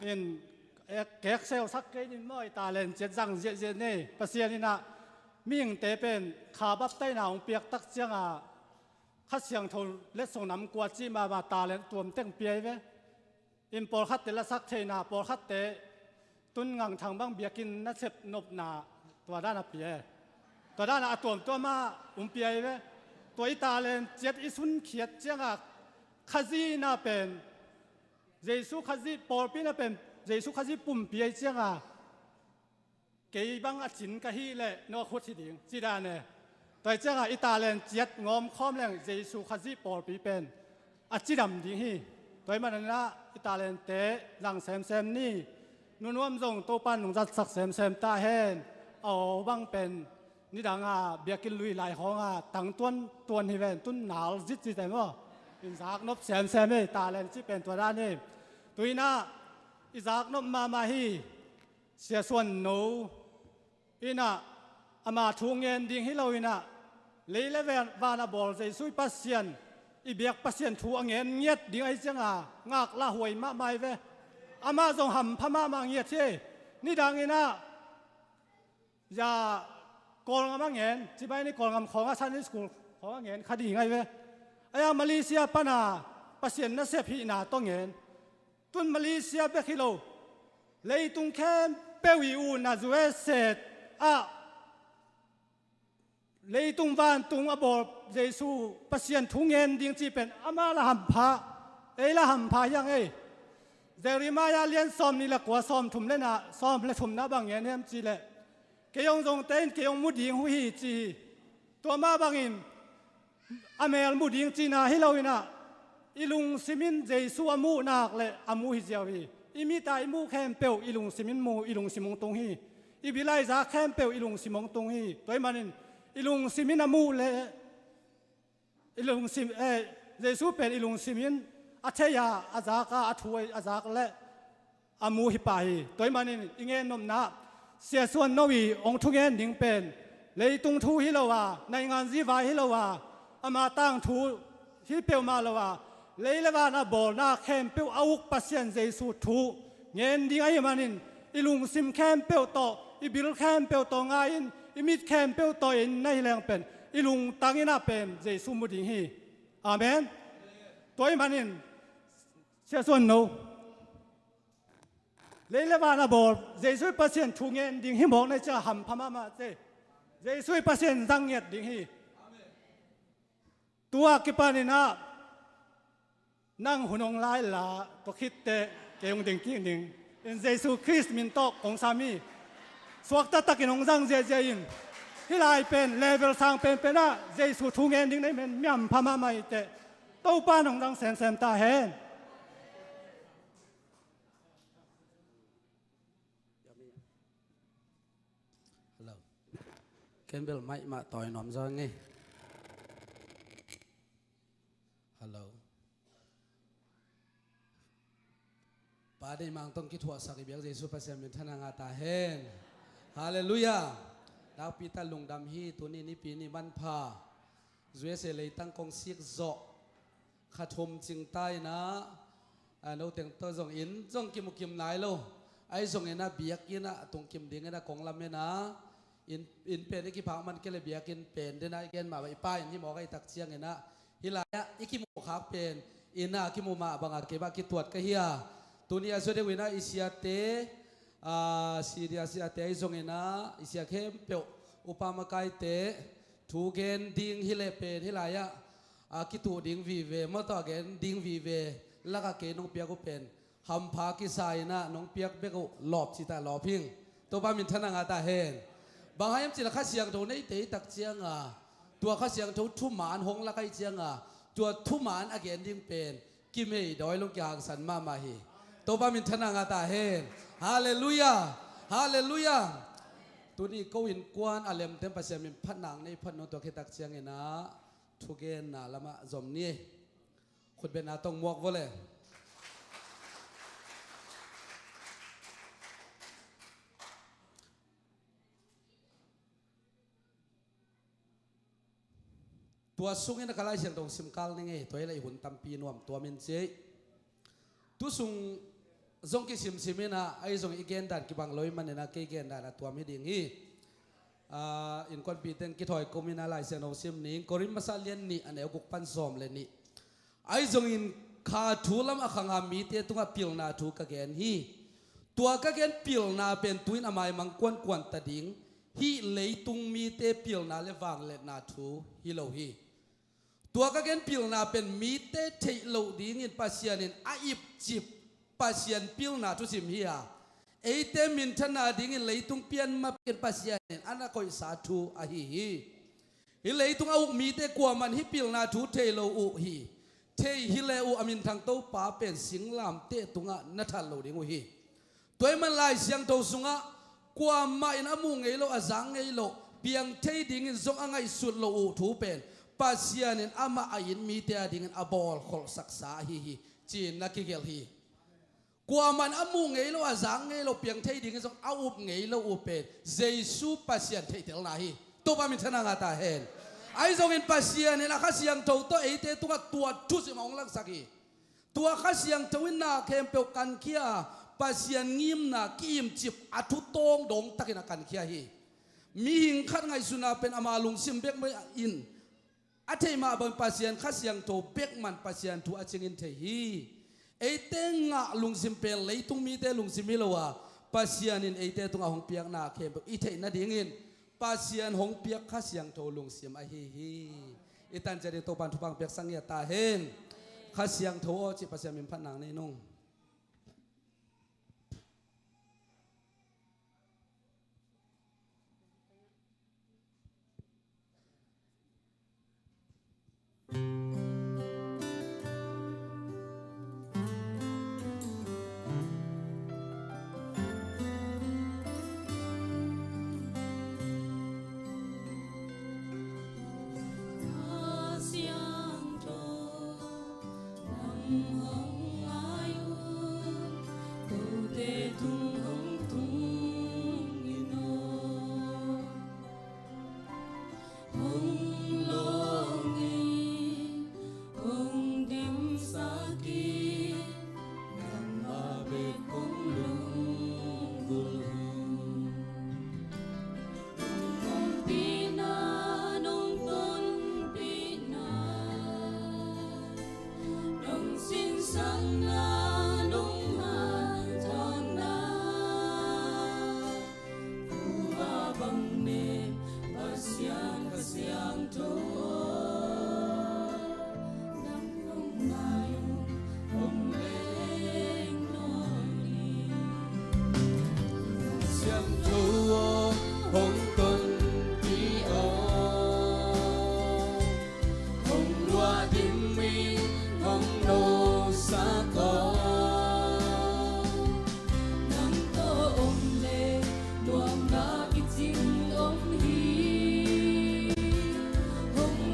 In, eh, kekseu sak kei nin maw, i talent ciat zang ziahziah nei. Pasian in ah mihingte pen kha baptaina hong piak tak ciangah Kha Siangtho letsong nam kua cih mahmah talent tuamteng pia hi ve. In pawlkhatte lasak theihna, pawlkhatte tun Ngangthang bang biakinn na sep nopna tua dan a pia e. Tua dan a tuamtuam ah hong pia hi ve. Tua i talent ciat i sunkhiat ciangah Khazihna pen Jesu Khazih, pawlpina pen Jesu Khazih pumpi ahi ciangah kei bang a cin ka hih leh no a khut hi ding ci dan e. Tua hi ciangah i talent ciat ngawm khawm leng Jesu Khazih pawlpi pen a cidam ding hi. Tua hi manin ah i talentte zang semsem ni. Nunuam zong Topan nungzatsak semsem ta hen. A aw bang pen nidang a biakinn lui lai khawng a tang tuantuan hi ven, tun nal zitzit e maw. In zaknop semsem hi, talent cih pen tua dan hi. Tuinah i zaknop mahmah hi. Sia Suan No inah ama thu ngen ding hi lo inah, lei le van a bawl Jesu i Pasian, i biak Pasian thu a ngen ngiat ding ahi cianga ngaklah huai mahmah hi ve. Amah zong hampha mahmah ngiat hi. Nidang inah ya Kawlngam a ngen, cibai ni Kawlngam khawngah Sunday school khawngah ngen kha ding ahi ve. Ayang Malaysia pana Pasian nasep hihna tawh ngen. Tun Malaysia bek hi lo, leitung khempeuh i utna U S A ah leitung vantung a bawl Jesu Pasian thu ngen ding cih pen amah la hampha, ei la hampha hiang ei. Jeremiah lian sawm nih le kua, sawm thum le na, sawm le thumna bang ngen hiam cih leh, kei hong zongte in kei hong mu ding uh hi ci hi. Tua mah bangin a mel mu ding cihna hi lo inah, i lungsim in Jesu a muh nak le a mu hi ziau hi. I mit a i muh khempeuh i lungsim in mu, i lungsim hong tung hi. I bil a i zak khempeuh i lungsim hong tung hi. Tua ahih manin i lungsim in a muh le i lungsim, eh, Jesu pen i lungsim in a thei a, a zak a, a thu a zak le a mu hi pah hi. Tua ahih manin i gen nopna, Sia Suan No i hong thungen ding pen leitung thu hi lo a, naingan zivai hi lo a, ama tangthu hi peuhmah lo a, lei le van a bawlna khempeuh a uk Pasian Jesu thu ngen ding ahih manin, i lungsim khempeuh tawh, i bil khempeuh tawh ngai in, i mit khempeuh tawh in na hi leng pen, i lungtang inah pen Jesu mu ding hi. Amen. Tua ahih manin, Sia Suan No, lei le van a bawl Jesu i Pasian thu ngen ding hi mawk na hi ciang hampha mahmah ci. Jesu i Pasian zang ngiat ding hi. Tua kipan inah nang hun hong la inla, tua khit teh kei hong ding kik ning. In Jesu Khrist min tawh kong sam hi. Suakta takin hong zang ziahziah in. Hih lai pen level sang penpen ah Jesu thu ngen ding na hih manin mi hampha mahmah hi teh, Topa in hong zang semsem ta hen. Hello. Ken bel mic mah tawi nuam zaw ing ei. Hello. Pa Dei Mang tawh kithuahsak i biak Jesu Pasian min thanna ngah ta hen. Halleluiah. Nakpi tak lungdam hi. Tuni Nipi ni manpha, U S A leitang kong sik zawh kha thum cing ta inah, a, no teng tawh zong in zong kimu kim nai lo. Ahi zong inah biakinn ah a tung kim ding inah kong lamen a, inn, inn pen i kiphak man kei leh biakinn pen den ah i gen mah bang, i Pa inn hi mawk ahih tak ciang inah, hih lai-ah i kimu khak pen inn ah kimu mah bangah kei mah kituat ka hi a. Tuni a zua deuh inah i siate, a, Syria siate ahi zong inah i sia khempeuh, upa makaite, thu gen ding hi leh pen hih lai-ah a kituh ding vive, mawtaw a gen ding vive lakah kei nong piak uh pen hampha kisa inah nong piak bek uh lawp cih tak lawp hing. Topa min thanna ngah ta hen. Bang hang hiam cih leh Kha Siangtho neite i tak cianga, tua Kha Siangtho thuman hong lak ahih cianga, tua thuman a gen ding pen kimei dawi lo, kihangsan mahmah hi. Topa min thanna ngah ta hen. Halleluiah. Halleluiah. Tuni ko innkuan a lemten Pasian min phatna nei phat nung, tua khit tak ciang inah thugenna lamah zom ni. Khutbetna tawh muak vua le. Tua sungin a ka Lai Siangtho sim kal ning ei, tua hi leh i hun tampi nuam tuam in ci ei. Tu sung zong kisimsim inah, ahi zong i gen dan kibang lo ahih manin ah kei gen dan a tuam hi ding hi. Aa, innkuanpihte in kithawi kum inah Lai Siangtho sim ning. Korin masa lian nih, a neu guk pan sawm le nih. Ahi zongin kha thu lam a khanga mite tungah pilna thu ka gen hi. Tua ka gen pilna pen tu-in a maimang kuankuan ta ding hih leitung mite pilna le vangliatna thu hi lo hi. Tua ka gen pilna pen mite theih loh dingin Pasian in a ipcip Pasian pilna thusim hi a, eite minthanna dingin leitung pian ma pekin Pasian in a na koihsa thu ahi hi. Hih leitung a uk mite kuamah in hih pilna thu thei lo uh hi. Thei hi le uh a minthang Topa pen singlamteh tungah na that lo ding uh hi. Tua ahih man Lai Siangtho sungah kuamah in a muh ngei loh, a zak ngei loh, piang thei dingin zong a ngaihsut loh uh thu pen Pasian in amah a it mite adingin a bawlkholhsaksa ahi hi, ci-in na kigelh hi. Kuaman a muh ngei lo, a zak ngei lo, piang thei dingin zong a up ngei lo uh pen Jesu Pasian theihtelna hi. Topa minthanna ngah ta hen. Ahi zongin Pasian in a Kha Siangtho tawh eite tungah tua thusim a hong laksak hi. Tua Kha Siangtho in na khempeuh kankhia a, Pasian ngimna ki-imcip a thu tawng dawng takin a kankhia hi. Mihing khat ngaihsutna pen ama lungsim bek mah in a theih mah bangin Pasian Kha Siangtho bek man Pasian thu a cingin thei hi. Eite ngah lungsim pen leitung mite lungsim hi lo a, Pasian in eite tungah hong piakna khempeuh i theih nadingin Pasian hong piak Kha Siangtho lungsim ahi hi. I tan ciat in Topa'n thupha hong piaksak ngiat ta hen. Kha Siangtho aw cih Pasian min phatna nei nung. Kha Siangtho, nang hong ngai un, kote tung hong tung in aw. Hong lawng in, hong dimsak in, nangmah bek hong lunggulh in. Nong ompihna, nong tonpihna, nong sinsakna, nong hanthawnna, tua bang ne Pasian Kha Siangtho, nang hong ngai un, hong leng nawn in. Siangtho aw, hong tonpih aw, hong luah dim in, hong nosak aw. Nang tawh om leh nuamna kicing om hi. Hong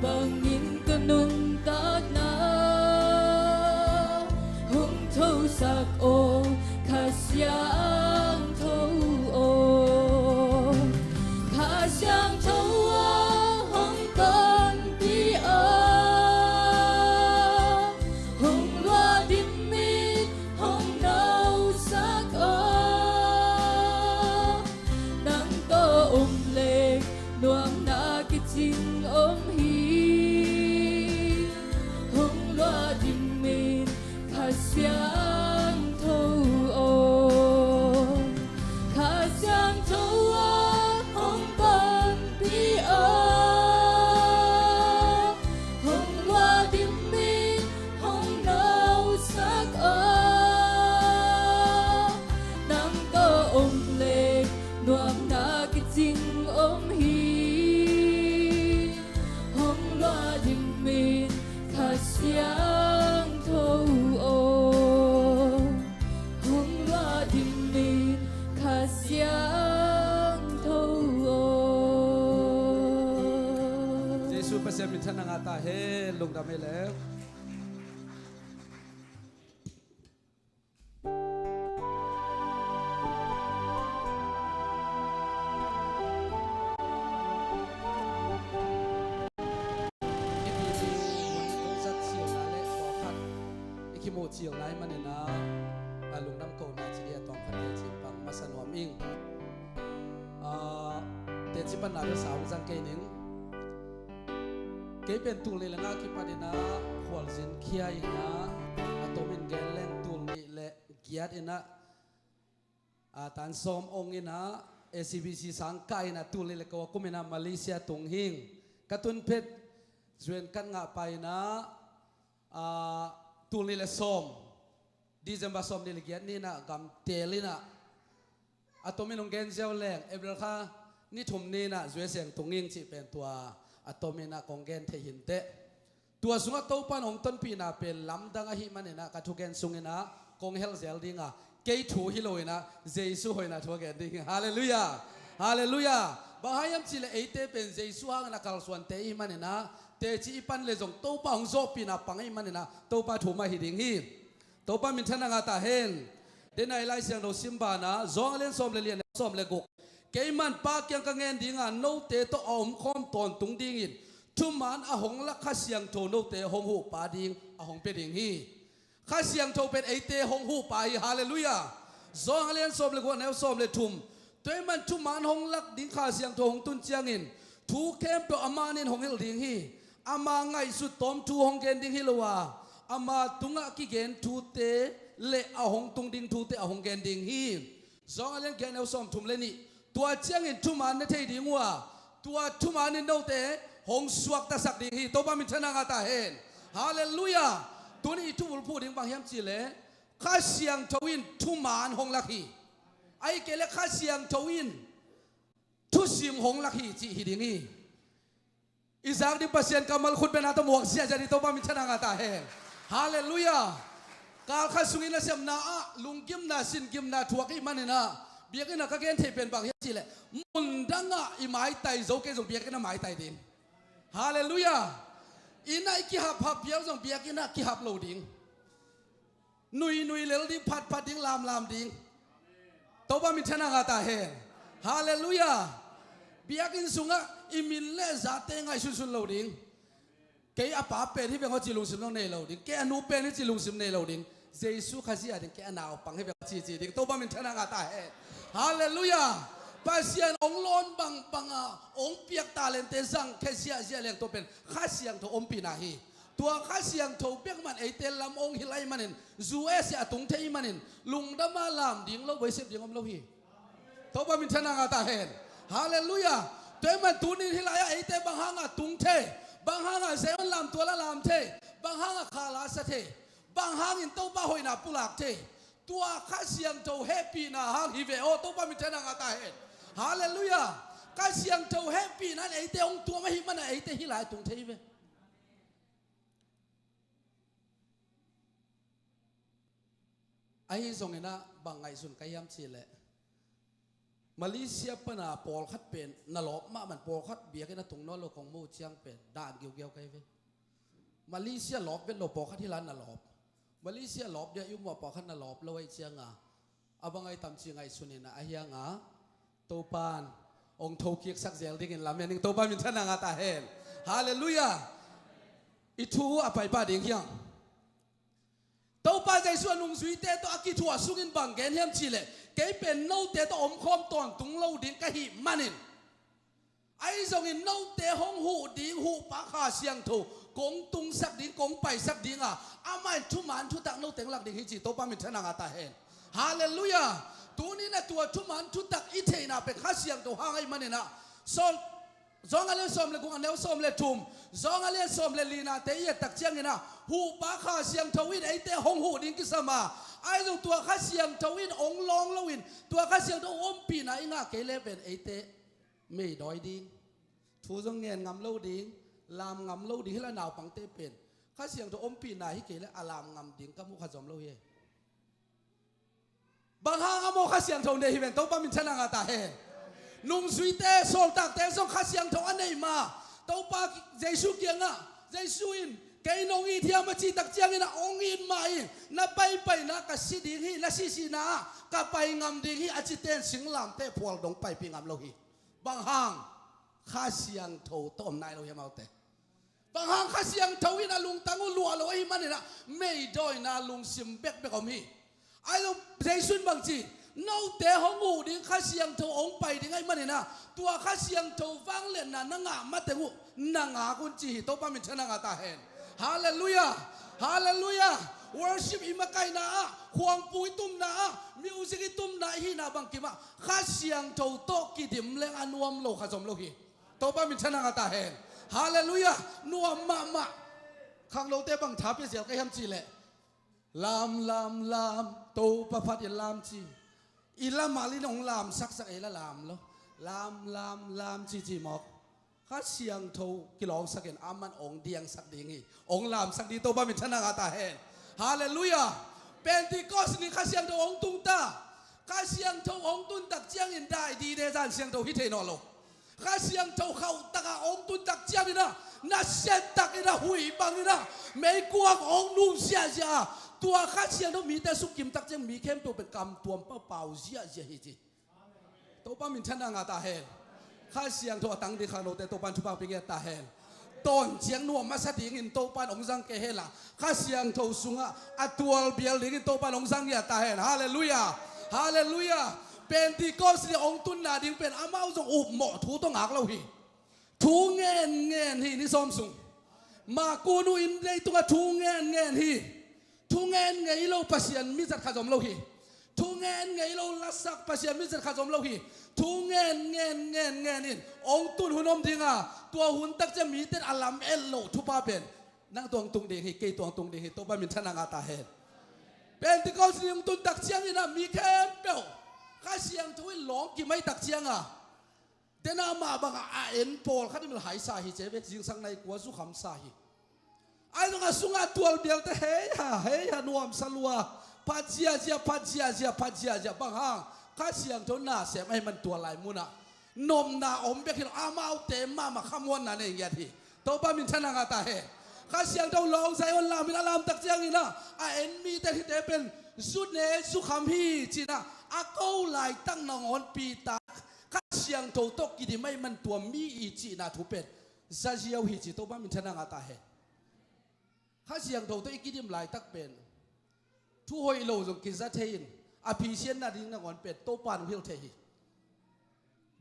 Bangin ka nuntakna hong thosak aw, Kha Siangtho aw. Kha Siangtho aw, hong tonpih aw, hong luahdim in hong nosak aw. Nang tawh om leh nuamna kicing om hi. Hong luahdim in Kha Siangtho aw. Kha Siangtho aw, hong tonpih aw, hong luahdim in hong nosak aw. Nang tawh om leh nuamna kicing om hi. Hong luahdim in Kha Siangtho aw. Hong luahdim in Kha Siangtho aw. Jesu Pasian minthanna ngah ta hen. Lungdam ei leh. I kimuh cihna le tua khat i kimuh cihna ahih manin ah, a lungdam kohna ci ding a tawmkhat teci pang masa nuam ing. Ah, teci panna bel sa hong zang kei ning. Kei pen tul nih le nga kipatin ah khualzin khia in ah, a tomin gen leng tul nih le giat in ah, a tan sawm ong in ah, A C B C sang kah in ah, tul nih le kua kum in ah Malaysia tung hing. Ka tun phet zuan kan ngah pai in ah, a, tul nih le sawm, December sawm nih le giat ni in ah gam tel in ah, a tomin hong gen ziau leng April kha ni thum ni in ah U S A tung ing cih pen tua a tomin ah kong gen thei hi inteh. Tua sungah Topa in hong tonpihna pen lamdang ahih manin ah ka thugen sungin ah kong hel zel ding a, kei thu hi lo in ah Jesu hoihna thu a gen ding hi. Halleluiah. Halleluiah. Bang hang hiam cih leh eite pen Jesu hangin a kalsuante i hih manin ah, teci i pan leh zong Topa hong zawhpihna pang i hih manin ah Topa thu mah hi ding hi. Topa minthanna ngah ta hen. Dena i Lai Siangtho sim banah Johan a lian sawm le li, a neu sawm le guk. Keiman Pa kiang ka ngen ding a, note tawh a omkhawm tawntung dingin thuman a hong lak Kha Siangtho note hong huhpa ding a hong pia ding hi. Kha Siangtho pen eite hong huhpa hi. Halleluiah. Johan a lian sawm le guk, a neu sawm le thum. Tua ahih man thuman hong lak ding Kha Siangtho hong tun ciangin thu khempeuh a manin hong hilh ding hi. Ama ngaihsut tawm thu hong gen ding hi lo a, ama tungah kigen thute le a hong tung ding thute a hong gen ding hi. Johan a lian giat, a neu sawm thum le nih. Tua ciangin thuman na thei ding uh a, tua thuman in note hong suaktasak ding hi. Topa minthanna ngah ta hen. Halleluiah. Tuni i thubulphuh ding bang hiam cih leh, Kha Siangtho in thuman hong lak hi. Ahih kei leh Kha Siangtho in thusim hong lak hi cih hi ding hi. I zak ding Pasian kammal khut bengna tawh muak ziahziah ding. Topa minthanna ngah ta hen. Halleluiah. Kal khat sungin nasepna ah lunggimna, singimna thuak i hih manin ah, biakinn ah ka gen thei pen bang hiam cih leh, mun dangah i maitai zo kei zong biakinn ah maitai ding. Halleluiah. Inn ah i kihaphap piak zong biakinn ah kihap lo ding. Nuinui lel ding, phatphat ding, lamlam ding. Topa minthanna ngah ta hen. Halleluiah. Biakinn sungah i min le zate ngaihsunsun lo ding. Kei a pa pen hi veng aw ci lungsim zong nei lo ding. Kei a nu pen hi ci lungsim nei lo ding. Jesu Khazih a ding kei a naupang hi veng aw ci ci ding. Topa minthanna ngah ta hen. Halleluiah. Pasian hong lawn bangbang a hong piak talente zangkhia ziahziah leng tua pen Kha Siangtho ompihna hi. Tua Kha Siangtho bek man eite lam hong hilh ahih manin, U S A a tung thei ahih manin, lungdam a lam ding lo, beisep ding om lo hi. Topa minthanna ngah ta hen. Halleluiah. Tua ahih man tuni in hih lai-ah eite bang hangah tung thei, bang hangah Zion lamtual ah lam thei, bang hangah kha la sa thei, bang hangin Topa hoihna pulak thei, tua Kha Siangtho hehpihna hang hi ve aw. Topa minthanna ngah ta hen. Halleluiah. Kha Siangtho hehpihna in eite hong tuam ahih manin eite hih lai tung thei hi ve. Ahi zongin ah bang ngaihsun ka hiam cih leh, Malaysia pana pawlkhat pen na lawp mahmah, pawlkhat biakinn a tung nawn lo kong mu ciang pen dan giugiau kai ve. Malaysia lawp vet lo, pawlkhat hi la na lawp. Malaysia lawp dia i um uh a pawlkhat na lawp lo ahih cianga a bang ai tam ci ngaihsun in a, ahi hanga Topan ong thokiksak zel dingin lamen ing. Topa minthanna ngah ta hen. Halleluiah. I thu a paipa ding hiang. Topa Jesu a nungzuite tawh a kithuah sungin bang gen hiam cihleh, kei pen note tawh omkhawm tawntung lo ding ka hih manin, ahi zongin note hong huh ding huhpa Kha Siangtho kong tungsak ding, kong paisak dinga amah in thuman thutak note hong lak ding hi ci. Topa minthanna ngah ta hen. Halleluiah. Tunin a tua thuman thutak i theihna pen Kha Siangtho hang ahih maninah, Saul John a lian sawm le guk, a neu sawm le thum, John a lian sawm le linate i et tak ciangin a, huhpa Kha Siangtho in eite hong huh ding kisam a, ahi zong tua Kha Siangtho in hong lawng loin tua Kha Siangtho ompihna i ngah kei le pen eite meidawi ding, thu zong ngen ngam lo ding, lam ngam lo ding hi la, naupangte pen Kha Siangtho ompihna hi kei le a lam ngam ding ka mu kha zom lo hi. Bang hang a maw Kha Siangtho nei hi ven? Topa minthanna ngah ta hen. Nungzuite, sawltakte zong Kha Siangtho a neih ma. Topa Jesu kiangah, Jesu in, "Kei nong it hiam?" a cih tak ciangin a hong it mah hi. "Na paipaina ka si ding hi, na sihsihna ah ka pai ngam ding hi," a cite in singlamteh phual dong paipih ngam lo hi. Bang hang? Kha Siangtho tawh om nai lo hi amaute. Bang hang? Kha Siangtho in a lungtang uh luah lo ahih maninah meidawina lungsim bekbek om hi. Ahi zong Jesu in bang ci? Note hong huh ding Kha Siangtho hong pai ding ahih maninah tua Kha Siangtho vangliatna na ngah mateng uh na ngak un ci hi. Topa minthanna ngah ta hen. Halleluiah. Halleluiah. Worship i makaihna ah, khuangpu i tumna ah, music i tumna i hihna bangkim ah Kha Siangtho tawh kidim leng a nuam lo kha zom lo hi. Topa minthanna ngah ta hen. Halleluiah. Nuam mahmah. Khangnote bang tha pia zial ka hiam cihleh, "Lam, lam, lam, Topa phat in lam," ci. I lamal in hong lamsaksak, ei la lam lo. "Lam, lam, lam," ci ci mawk. Kha Siangtho kilawngsakin aman hong diangsak ding hi. Hong lamsak ding. Topa minthanna ngah ta hen. Halleluiah. Pentecost ni Kha Siangtho hong tung ta. Kha Siangtho hong tun tak ciangin dai dide zan siangtho hi thei nawn lo. Kha Siangtho khauh taka hong tun tak ciangin ah, nasia takin ah, huih bangin ah, meikuang hong nung ziahziah a, tua Kha Siangtho mite sukkim tak ciang mi khempeuh pen kamtuam pau pau ziahziah hi ci. Topa minthanna ngah ta hen. Kha Siangtho a tang ding khangnote Topan thupha pia ngiat ta hen. Tawn ciang nuam masa dingin Topan hong zang kei hen la, Kha Siangtho sungah a tualbial dingin Topan hong zang ngiat ta hen. Halleluiah. Halleluiah. Pentecost ni hong tunna ding pen amau zong upmawh thu tawh ngak lo hi. Thu ngenngen hi ni sawm sung. Makunu in leitungah thu ngenngen hi. Thu ngen ngei lo Pasian mizat kha zom lo hi. Thu ngen ngei lo lasak Pasian mizat kha zom lo hi. Thu ngen ngen ngen ngen in hong tun hun om dinga, tua hun tak ciang mite in a lam et loh thupha pen nang tuang tung ding hi, kei tuang tung ding hi. Topa minthanna ngah ta hen. Pentecost ni hong tun tak ciangin ah mi khempeuh Kha Siangtho in lawng kim ahih tak cianga, tena mah bangah a en pawlkhat in mel haisa hi ci ve, zingsang nai kua zukham sa hi. Ahi zong a sungah tualbialte, "Hei ha, hei ha, nuamsa lua, phat ziahziah, phat ziahziah, phat ziahziah." Bang hang? Kha Siangtho nasem ahih man tua lai munah nopna om bek hi lo, amaute mahmah khamuanna nei ngiat hi. Topa minthanna ngah ta hen. Kha Siangtho lawng Zion lam in a lam tak ciangin ah, a en mite hite pen zu ne zukham hi ci-in ah, a ko laitak nangawn Peter Kha Siangtho tawh kidim ahih man tua mi i cihna thu pen zaziau hi ci. Topa minthanna ngah ta hen. Kha Siangtho tawh i kidim laitak pen thu hoih lo zong kiza thei in, a phisianna ding nangawn pen Topa in hong hilh thei hi.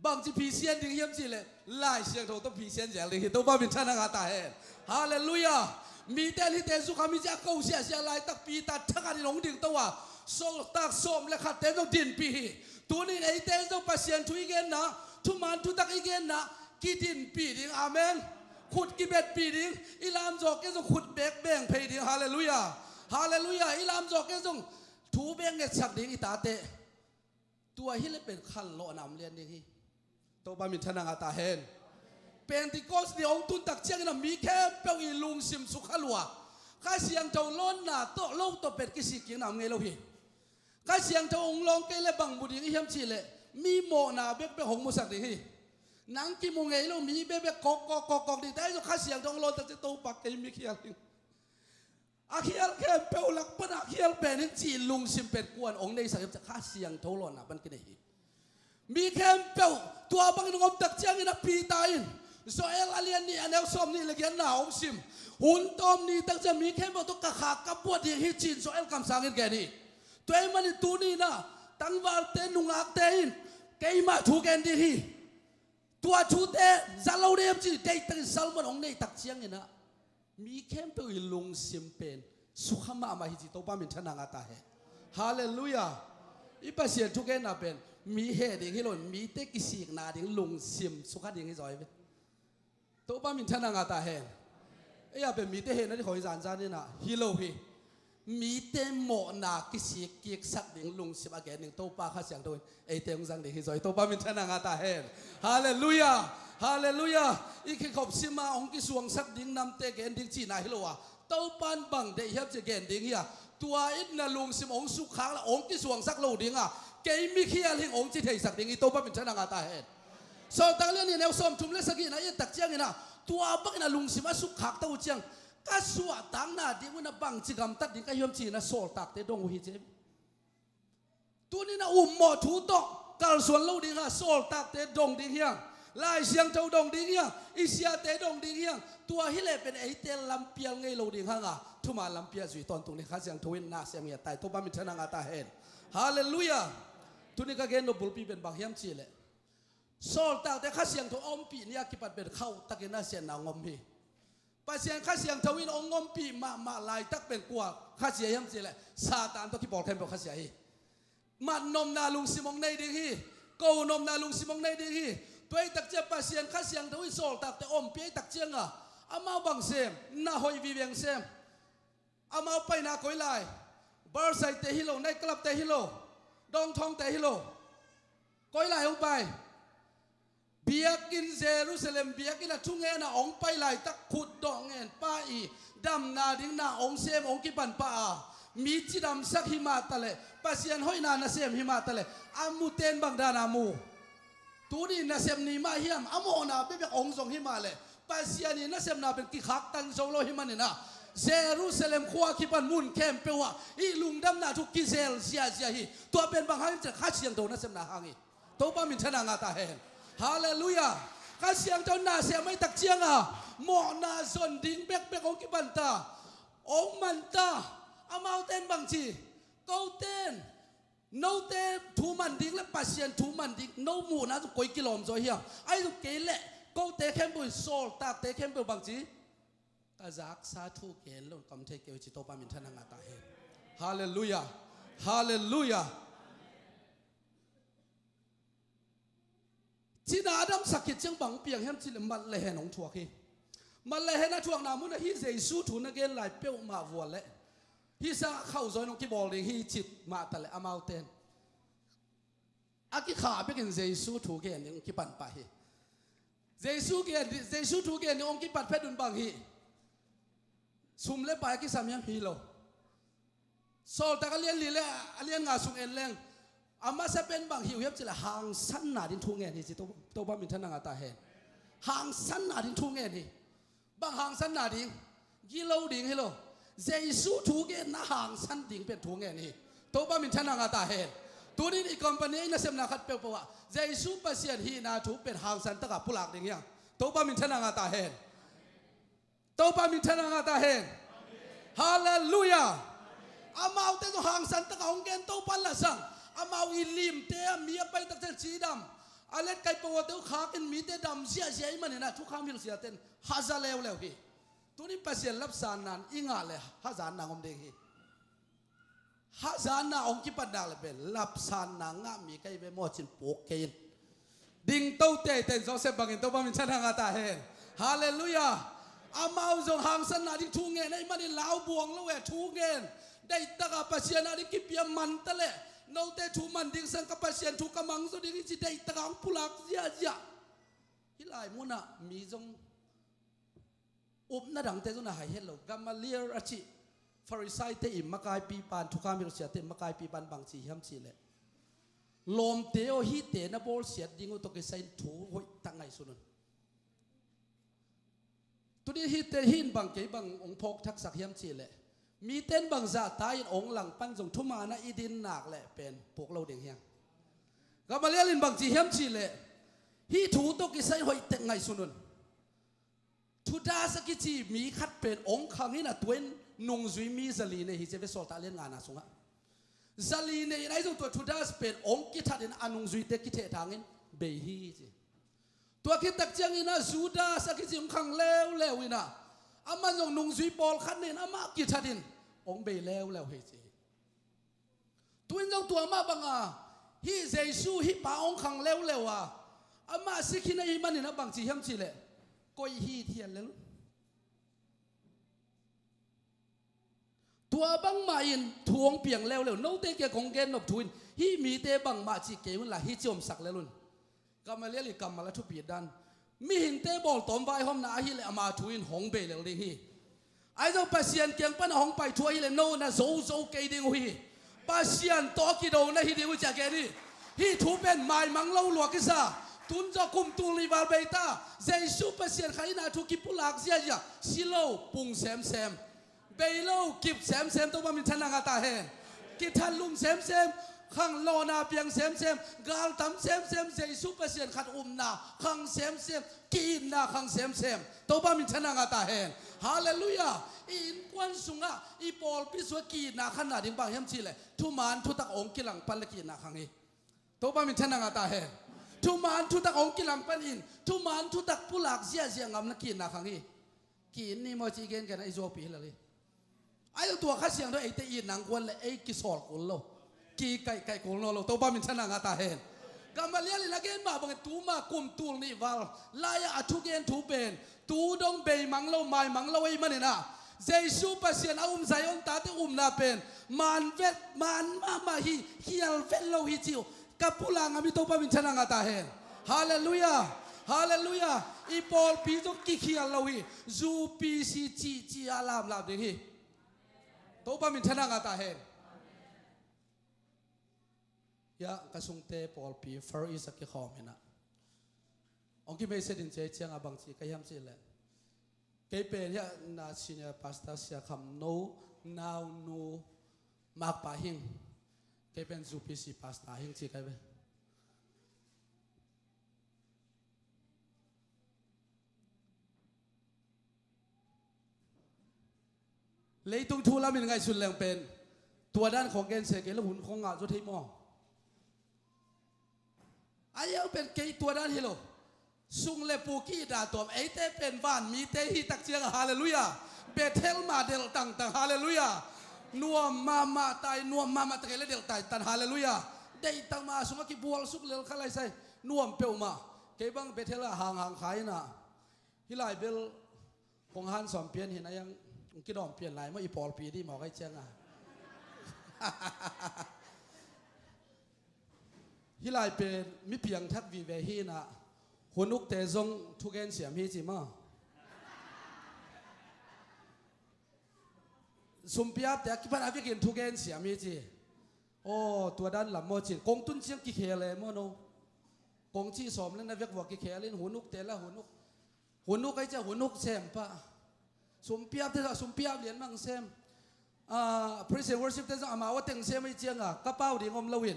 Bangci phisian ding hiam cihleh, Lai Siangtho tawh phisian zel ding hi. Topa minthanna ngah ta hen. Halleluiah. Mite in hite zukham hi ci a ko siahsiah laitak Peter thakhat in hong dingto a, sawltak sawm le khatte zong dinpih hi. Tunin eite zong Pasian thu i genna, thuman thutak i genna, kidinpih ding. Amen. Khut kibetpih ding. I lamzawk kei zong khut bek beng phei ding. Halleluiah. Halleluiah. I lamzawk kei zong thu bek ngetsak ding i tate. Tua hileh pen khallawhna om lian ding hi. Topa minthanna ngah ta hen. Pentecost ni hong tun tak ciangin a mi khempeuh i lungsim sukha lua. Kha Siangtho lawnna tawh lo tawh pen kisik kikna om ngei lo hi. Kha Siangtho hong lawng kei leh bang mu ding i hiam cihleh, Mi mawhna bekbek hong musak ding hi. Nang kimu ngei lo mi bekbek kawk kawk kawk kawk ding. Tua hi zong Kha Siangtho hong lawn tak ciang Topa kei mi khial hi. A khial khempeuh lak pan a khial pen in cih lungsim pen kuan hong neisak hiam cih Kha Siangtho lawnna pan kinei hi. Mi khempeuh tua bangin hong om tak ciangin a Peter in Joel a lian nih a neu sawm nih le giatna hong sim. Hun tawm ni tak ciang mi khempeuh tawh ka khak ka buat ding hi ci-in Joel kamsang in gen hi. Tua ahih manin tuni in ah tangvalte nungakte in keimah thu gen ding hi. Tua thute za lo ding hiam ci deihtakin sermon hong nei tak ciangin ah mi khempeuh i lungsim pen sukha mahmah hi ci Topa minthanna ngah ta hen. Halleluiah. I Pasian thugenna pen mi heh ding hi lo in mite kisikna ding lungsim sukha ding hi zaw hi ve. Topa minthanna ngah ta hen. Ei a pen mite hehna ding khawng hi zanzan in ah hi lo hi. Mite mawhna kisik kiksak ding lungsim a gen ding Topa Kha Siangtho in eite hong zang ding hi zaw hi. Topa minthanna ngah ta hen. Halleluiah. Halleluiah. I kikhop sima hong kisuangsak ding namte gen ding cihna hi lo a, Topa in bang deih hiam cih gen ding hi a, tua in na lungsim hong sukkhak le hong kisuangsak lo ding a, kei mi khial hing hong ci theisak ding hi. Topa minthanna ngah ta hen. Sawltak lian nih a neu sawmthum le sagihna i et tak ciangin ah tua bangin a lungsim a sukkhak ta uh ciang ka suahtakna ding un a bangci gamtat ding ka hiam ci-in a sawltakte dong uh hi ci. Tuni in a ummawh thu tawh kalsuan lo ding a sawltakte dong ding hi hang. Lai Siangtho dong ding hi hang. I siate dong ding hi hang. Tua hi leh pen eite lampial ngei lo ding hang a, thuman lampi ah zui tawntung ding Kha Siangtho in na sem ngiat ta hi. Topa minthanna ngah ta hen. Halleluiah. Tuni ka gen nop bulpi pen bang hiam cih leh sawltakte Kha Siangtho a ompih ni a kipat pen khauhtakin nasepna hong om hi. Pasian Kha Siangtho in hong ompih mahmah laitak pen kua khasia hiam cih leh Satan tawh kipawl khempeuh khasia hi. Mat nopna lungsim hong nei ding hi. Ko nopna lungsim hong nei ding hi. Tua hi tak ciang Pasian Kha Siangtho in sawltakte ompih hi tak ciang a, amau bang sem, na hoih vive hong sem. Amau paina koi lai? Barsaite hi lo, nightclubte hi lo, dawngthawngte hi lo. Koi lai hong pai? Biakinn, Jerusalem biakinn a thungen a hong pai laitak khutdawh ngen pa i damna ding na hong sem hong kipan pah a, mi cidamsak hi mah ta leh, Pasian hoihna nasem hi mah ta leh, a muten bang dan a mu? Tuni nasep ni mah hiam? A mawhna bekbek hong zong hi mah leh Pasian i nasepna pen kikhaktan zo lo hi manin ah, Jerusalem khua kipan mun khempeuh ah i lungdamna thu kizel ziazia hi. Tua pen bang hang hiam cih leh Kha Siangtho nasepna hang hi. Topa minthanna ngah ta hen. Halleluiah. Kha Siangtho nasem ahih tak ciang a, mawhna zon ding bekbek hong kipan ta, hong man ta. Amaute in bang ci? Kote in note thu man ding le Pasian thu man ding no muhna zong koi kilawm zaw hiam? Ahi zong kei leh kote khempeuh in, sawltakte khempeuh bang ci? Ka zaksa thu gen lo in ka om thei kei uh ci. Topa minthanna ngah ta hen. Halleluiah. Halleluiah. Cina a damsak khit ciang bang piang hiam cih leh mat le hen hong thuak hi. Mat le hen a thuakna mun ah hih Jesu thu na gen lai peuhmah vual leh hih sang a khauhzaw in hong kibawl ding hi cih mah ta leh amaute in a kikhah bekin Jesu thu gen ding hong kipan pah hi. Jesu gen, Jesu thu gen ding hong kipat phet un bang hi? Sum le pai a kisam hiam? Hi lo. Sawltak a lian li le a lian nga sung en leng, a masa pen bang hi uh hiam cih leh hangsanna ding thu ngen hi ci. To, Topa minthanna ngah ta hen. Hangsanna ding thu ngen hi. Bang hangsanna ding? Gilo ding hi lo. Jesu thu genna hangsan ding pen thu ngen hi. Topa minthanna ngah ta hen. Tuni in i company ah i nasepna khat peuhpeuh ah Jesu Pasian hihna thu pen hangsan takin pulak ding hi hang. Topa minthanna ngah ta hen. Topa minthanna ngah ta hen. Halleluiah. Amaute zong hangsan takin hong gen, Topa in la sang. Amau i limte ah mi a pai tak ciang cidam, a let kai pawate uh khakin mite dam ziahziah ahih manin ah thukham hilh siate in haza leuleu hi. Tuni Pasian lapsanna in i ngah leh hazatna hong om ding hi. Hazatna hong kipat nak leh pen lapsanna ngah mi ka hi ve maw ci-in puk kei in. Dingto teitei in Joseph bangin. Topa minthanna ngah ta hen. Halleluiah. Amau zong hangsanna ding thu ngen ahih manin lau buang lo e, thu ngen. Deihtakin Pasian a ding kipia man ta leh, note thu man ding sang ka Pasian thu ka mang zaw ding hi ci deihtakin hong pulak ziahziah. Hih lai mun ah mi zong upna dangte zong na hai het lo. Gamaliel a cih Farisaite i makaipipa in, thukham hilh siate i makaipipa in bang ci hiam cih leh, Lawmte aw, hihte na bawlsiat ding uh tawh kisai in thu hoihtak ngaihsun un. Tuni hihte hi in bang kei bang hong phawk thaksak hiam cihleh, mite in bang zahta in hong langpan zong thumaanah i din nak leh pen puk lo ding hiam? Gamaliel in bang ci hiam cihleh, hih thu tawh kisai hoihtak ngaihsun un. Thudas a kici mi khat pen hong khang in a, tua in nungzui mi zali nei hi ci ve, Sawltak lian ngana sungah. Zali nei in ahi zong tua Thudas pen hong kithat in a nungzuite kithehthang in bei hi ci. Tua khit tak ciangin ah Judas a kici hong khang leuleu in ah, amah zong nungzui pawlkhat nei in amah kithat in hong bei leuleu hi ci hi. Tu in zong tua mah banga hih Jesu hih pa hong khang leuleu a, amah si khin ahih manin a bang ci hiam cihleh, koih hithiat lel un. Tua bangmah in thu hong piang leuleu. Note kiang kong gen nop thu in hih mite bangmah cih kei un la, hih ci omsak lel un. Gamaliel i kammal a thupit dan. Mihingte bawltawm vaihawmna ahileh ama thu in hong bei lel ding hi. Ahi zong Pasian kiang pan a hong pai thu ahileh no na zozo kei ding uh hi. Pasian tawh a kido na hi ding uh ci a gen hi. Hih thu pen maimang lo lua kisa. Tun zaw kum tul nih val bei ta. Jesu Pasian khat in a thu kipulak ziazia. Si lo, pung semsem. Bei lo, kip semsem, Topa minthanna ngah ta hen. Kithat lum semsem, khang lawhna piang semsem, galtam semsem, Jesu Pasian khat upna khang semsem, ki-itna khang semsem, Topa minthanna ngah ta hen. Halleluiah. I innkuan sungah, i pawlpi sungah ki-itna khanna ding bang hiam cihleh, thuman thutak hong kilangpan le ki-itna khang hi. Topa minthanna ngah ta hen. Thuman thutak hong kilangpan in, thuman thutak pulak ziazia ngamna ki-itna khang hi. Ki-it ni maw ci i gengen a i zuaupi hi lel hi. Ahi zong tua Kha Siangtho eite it nang kuan le ei kisawl kul lo. Kikaihkaih kul nawn lo. Topa minthanna ngah ta hen. Gamaliel in a gen mah bangin tuma kum tul nih val lai-ah a thugen thu pen tu dong beimang lo, maimang lo ahih manin ah, Jesu Pasian a um Zion tate upna pen man vet, man mahmah hi, khial vet lo hi ci uh. Ka pulak ngam hi. Topa minthanna ngah ta hen. Halleluiah. Halleluiah. I pawlpi zong kikhial lo hi. U P C cihcih a lamlam ding hi. Topa minthanna ngah ta hen. Hiah ka sungte pawlpi Far East a kikhawm hi in ah, hong kimeisiat in ci a, ciangah bang ci ka hiam cihleh, kei pen hiah na senior pastor Sia Kham No naunu makpa hing. Kei pen U P C pastor hing ci kai ve. Leitung thu lamin ngaihsun leng pen tua dan khong gensia kei le hun khong ngah zaw thei maw? A yau pen kei tua dan hi lo. Sung le pu ki-it a tuam, eite pen van mite hi tak ciangah, halleluiah. Bethel mah delh tangtang, halleluiah. Nuam mahmah tai, nuam mahmah ta kei le delh tai tan, halleluiah. Deih tangmah sungah kibualsuk lel kha lai sai, nuam peuhmah. Kei bang Bethel ah hanghang kha in ah, hih lai bel kong han sawm pian hi in ah, hong kidawm pian lai maw, i pawlpi dih mawk ahi ciangah. Hih lai pen mi piangthak vive hi in ah, hun ukte zong thugen siam hi ci maw? Sumpiapte a kipan a vekin thugen siam hi ci. Aw, tua dan lam maw ci in, kong tun ciang kikhel e maw no? Kong cih sawm le na vek vua kikhel in, hun ukte la hun uk, hun uk ahi ciah hun uk sem pah. Sumpiapte zong sumpiap lian mang sem. Ah, praise and worship te zong amau a teng sem ahi ciangah ka pau ding om loin,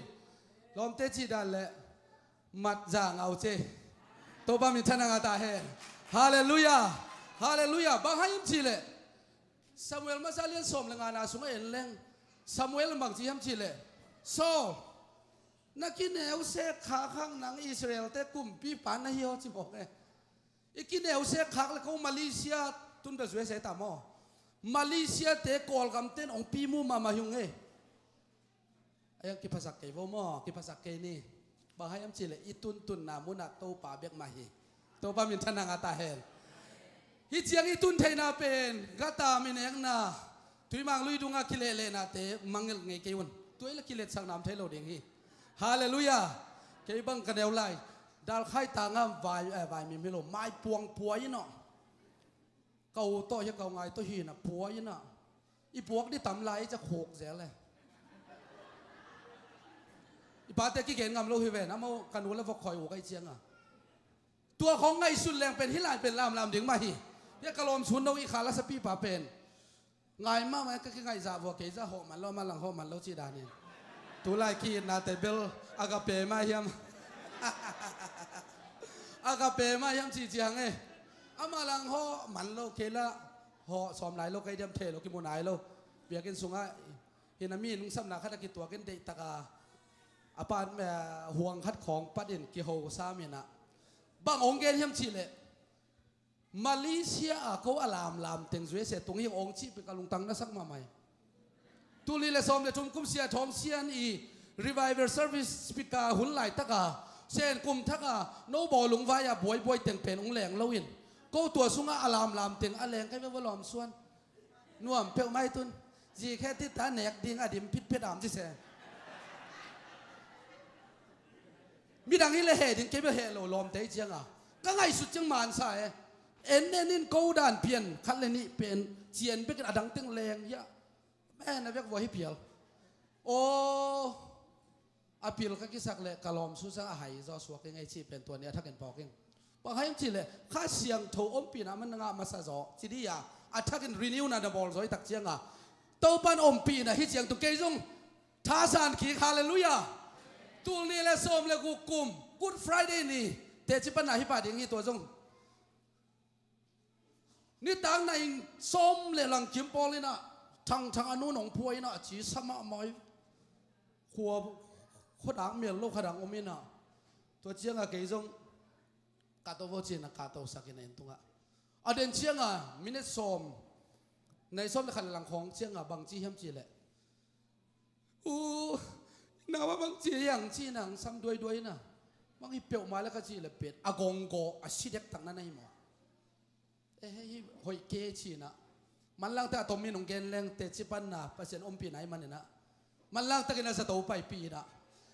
lawmte cih dan le mat za ngau ce. Topa minthanna ngah ta hen. Halleluiah. Halleluiah. Bang hang hiam cihleh, Samuel masa lian sawm le ngana sungah en leng, Samuel in bang ci hiam cihleh, Saul, na kineu sek khak hang nang Israel-te kumpipa na hi aw ci mawk e. I kineu sek khak le ko Malaysia, tun bel U S A ta maw, Malaysia-te Kawlgam ten hong pi mu mahmah hi ung e. A yang kiphasak kei vo maw, kiphasak kei ni. Bang hang hiam cihleh i tuntunna munah Topa bek mah hi. Topa minthanna ngah ta hen. Hih ciang i tun theihna pen gata minekna, tuimang lui dungah kilehlehnate mangngilh ngei kei un. Tua i la kiletsakna om thei lo ding hi. Halleluiah. Kei bang ka neu lai, dalkhai tangah vai, eh, vai mim hi lo, mai puang pua in aw. Ka u tawh hi a, ka u ngai tawh hi in ah pua in ah, i puak dih tam lai i ciah khuk zel e. I pate kigen ngam lo hi ven, amau ka nu la vok khoi uk ahi cianga. Tua khong ngaihsut leng pen hih lai pen lamlam ding mah hi. Bia ka lawm sun no i kha la sapipa pen. Ngai mahmah ka kingaih zah vua kei zah hawh man lo, malang hawh man lo ci danin. Tulai ki-itnate bel Agape mah hiam? Agape mah hiam ci ciang e. A malang hawh man lo kei la hawh sawm nai lo kei diam thei lo kimu nai lo. Biakinn sungah hina mi nungsapna khat a kituakin deihtaka a pan huang khat khawng patin kiho saminah bang ong gen hiam cihleh Malaysia a ko a lamlam teng zuese tung hi ong cihpi ka lungtang na sak mahmah hi. Tuli le sawm le thum kum sia thawng sian i revival service speaker hun laitaka sen kum thaka no bawlung vai a buaibuai teng pen ong leng loin ko tua sungah a lamlam teng a leng kai va lawm suan. Nuam peuh mai tun. Zi khe tita nek ding a dim phitphit am ci se. Midang hi le heh ding kei bel heh lo lawmte hi cianga ka ngaihsut ciang mansa e. En en in ko dan pian khat le nih pen cian bekin a dang teng leng hiah. Men a vek vua hi pial. Aw. A pil ka kisak le ka lawm susang a hai zaw suak ing ei cih pen tua ni a thakin pawk ing. Bang hai ing cih le Kha Siangtho ompihna man na ngah masa zaw ci di a a thakin renew na na bawl zaw i tak cianga Topan ompihna hi ciang tu kei zong thasan kik. Halleluiah. Tul ni le sawm le guk kum Good Friday ni teci panna hi pah ding hi tua zong. Nitak na ing sawm le langkim pawl inah thangthang a nu nong phua inah a ci sa mahmah i khua khuadang mel lo khadang om inah tua cianga kei zong kahto vo cinah kahto sakin a en tungah a den cianga minit sawm nai sawm le khat le lang khawng cianga bang ci hiam cih leh U, nau a bang ci hiang ci nang sam duaiduai na. Bang hi peuhmah le ka cih le pet a gonggaw a si dektak na na hi maw? E hei hi hoih ke ci na. Manlangte a tom in hong gen leng teci panna Pasian ompihna hi maninah manlangtakin a zato paipih inah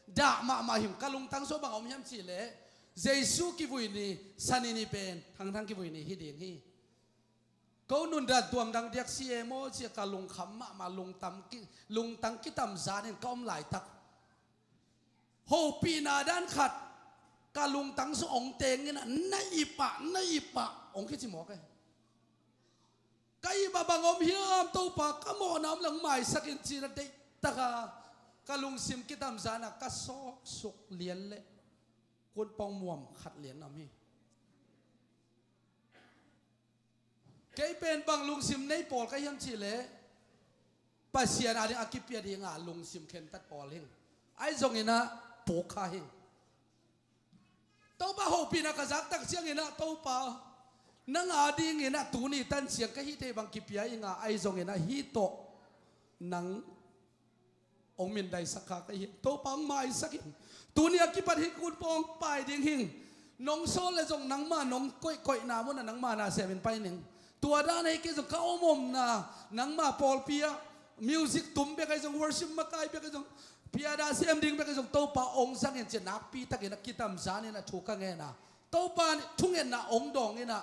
dah mahmah him ka lungtang sua bang a om hiam cih le Jesu kivui ni sani ni pen thangthang kivui ni hi ding hi. Ko nundan tuamdang diak si e maw cia ka lungkham mahmah lungtang kitamzan in ka om laitak hopihna dan khat ka lungtang sung ong tengin na ipah na ipah ong kici mawk e. Ka ipah bang om hiam Topa ka mawhna om lang maisakin cina deihtaka ka lungsim kitamzana ka sawksuk lian le kunpong muam khat lian na om hi. Kei pen bang lungsim nei pawl ka hiam cih leh Pasian a ding a kipia dinga lungsim khentat pawl hing. Ahi zonginah puk kha hing. Topa hopihna ka zaktak cianginah Topa nang a dinginah tuni tan ciang ka hih thei bang kipia inga ahi zonginah hih tawh nang Ong mindaisak kha ka hi. Topa ong maisak in. Tuni a kipat hi kunpawng pai ding hing. Nong sawl le zong nangma nong koihkoihna munah nangma na semin pai ning. Tua dan ahi kei zong ka omomna nangma pawlpi ah music tum bek ahi zong worship makai bek ahi zong piada sem ding bek ahi zong Topa ong zangin ci nakpi takin a kitamzan in a thu ka ngen a Topa thungetna ong dawng in a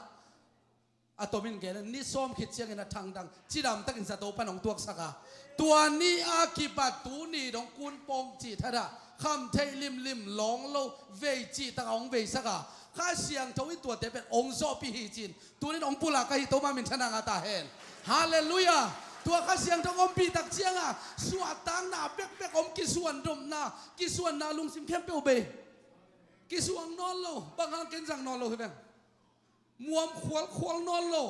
A tomin gen ni sawm khit ciangin a thangdang cidamtakin zato pan hong tuaksak a, tua ni a kipat tuni dong kunpawng cih thatah khamtheih limlim lawng lo vei cihtak a hong veisak a, Kha Siangtho in tuate pen hong zawhpih hi cin tunin hong pulak ahi Topa minthanna ngah ta hen. Halleluiah. Tua Kha Siangtho hong ompihtak cianga suahtakna bekbek hong kisuan domna kisuanna lungsim khempeuh bei. Kisuang nawn lo, bang hang ken zang nawn lo hi veng. Muam khualkhual nawn lo.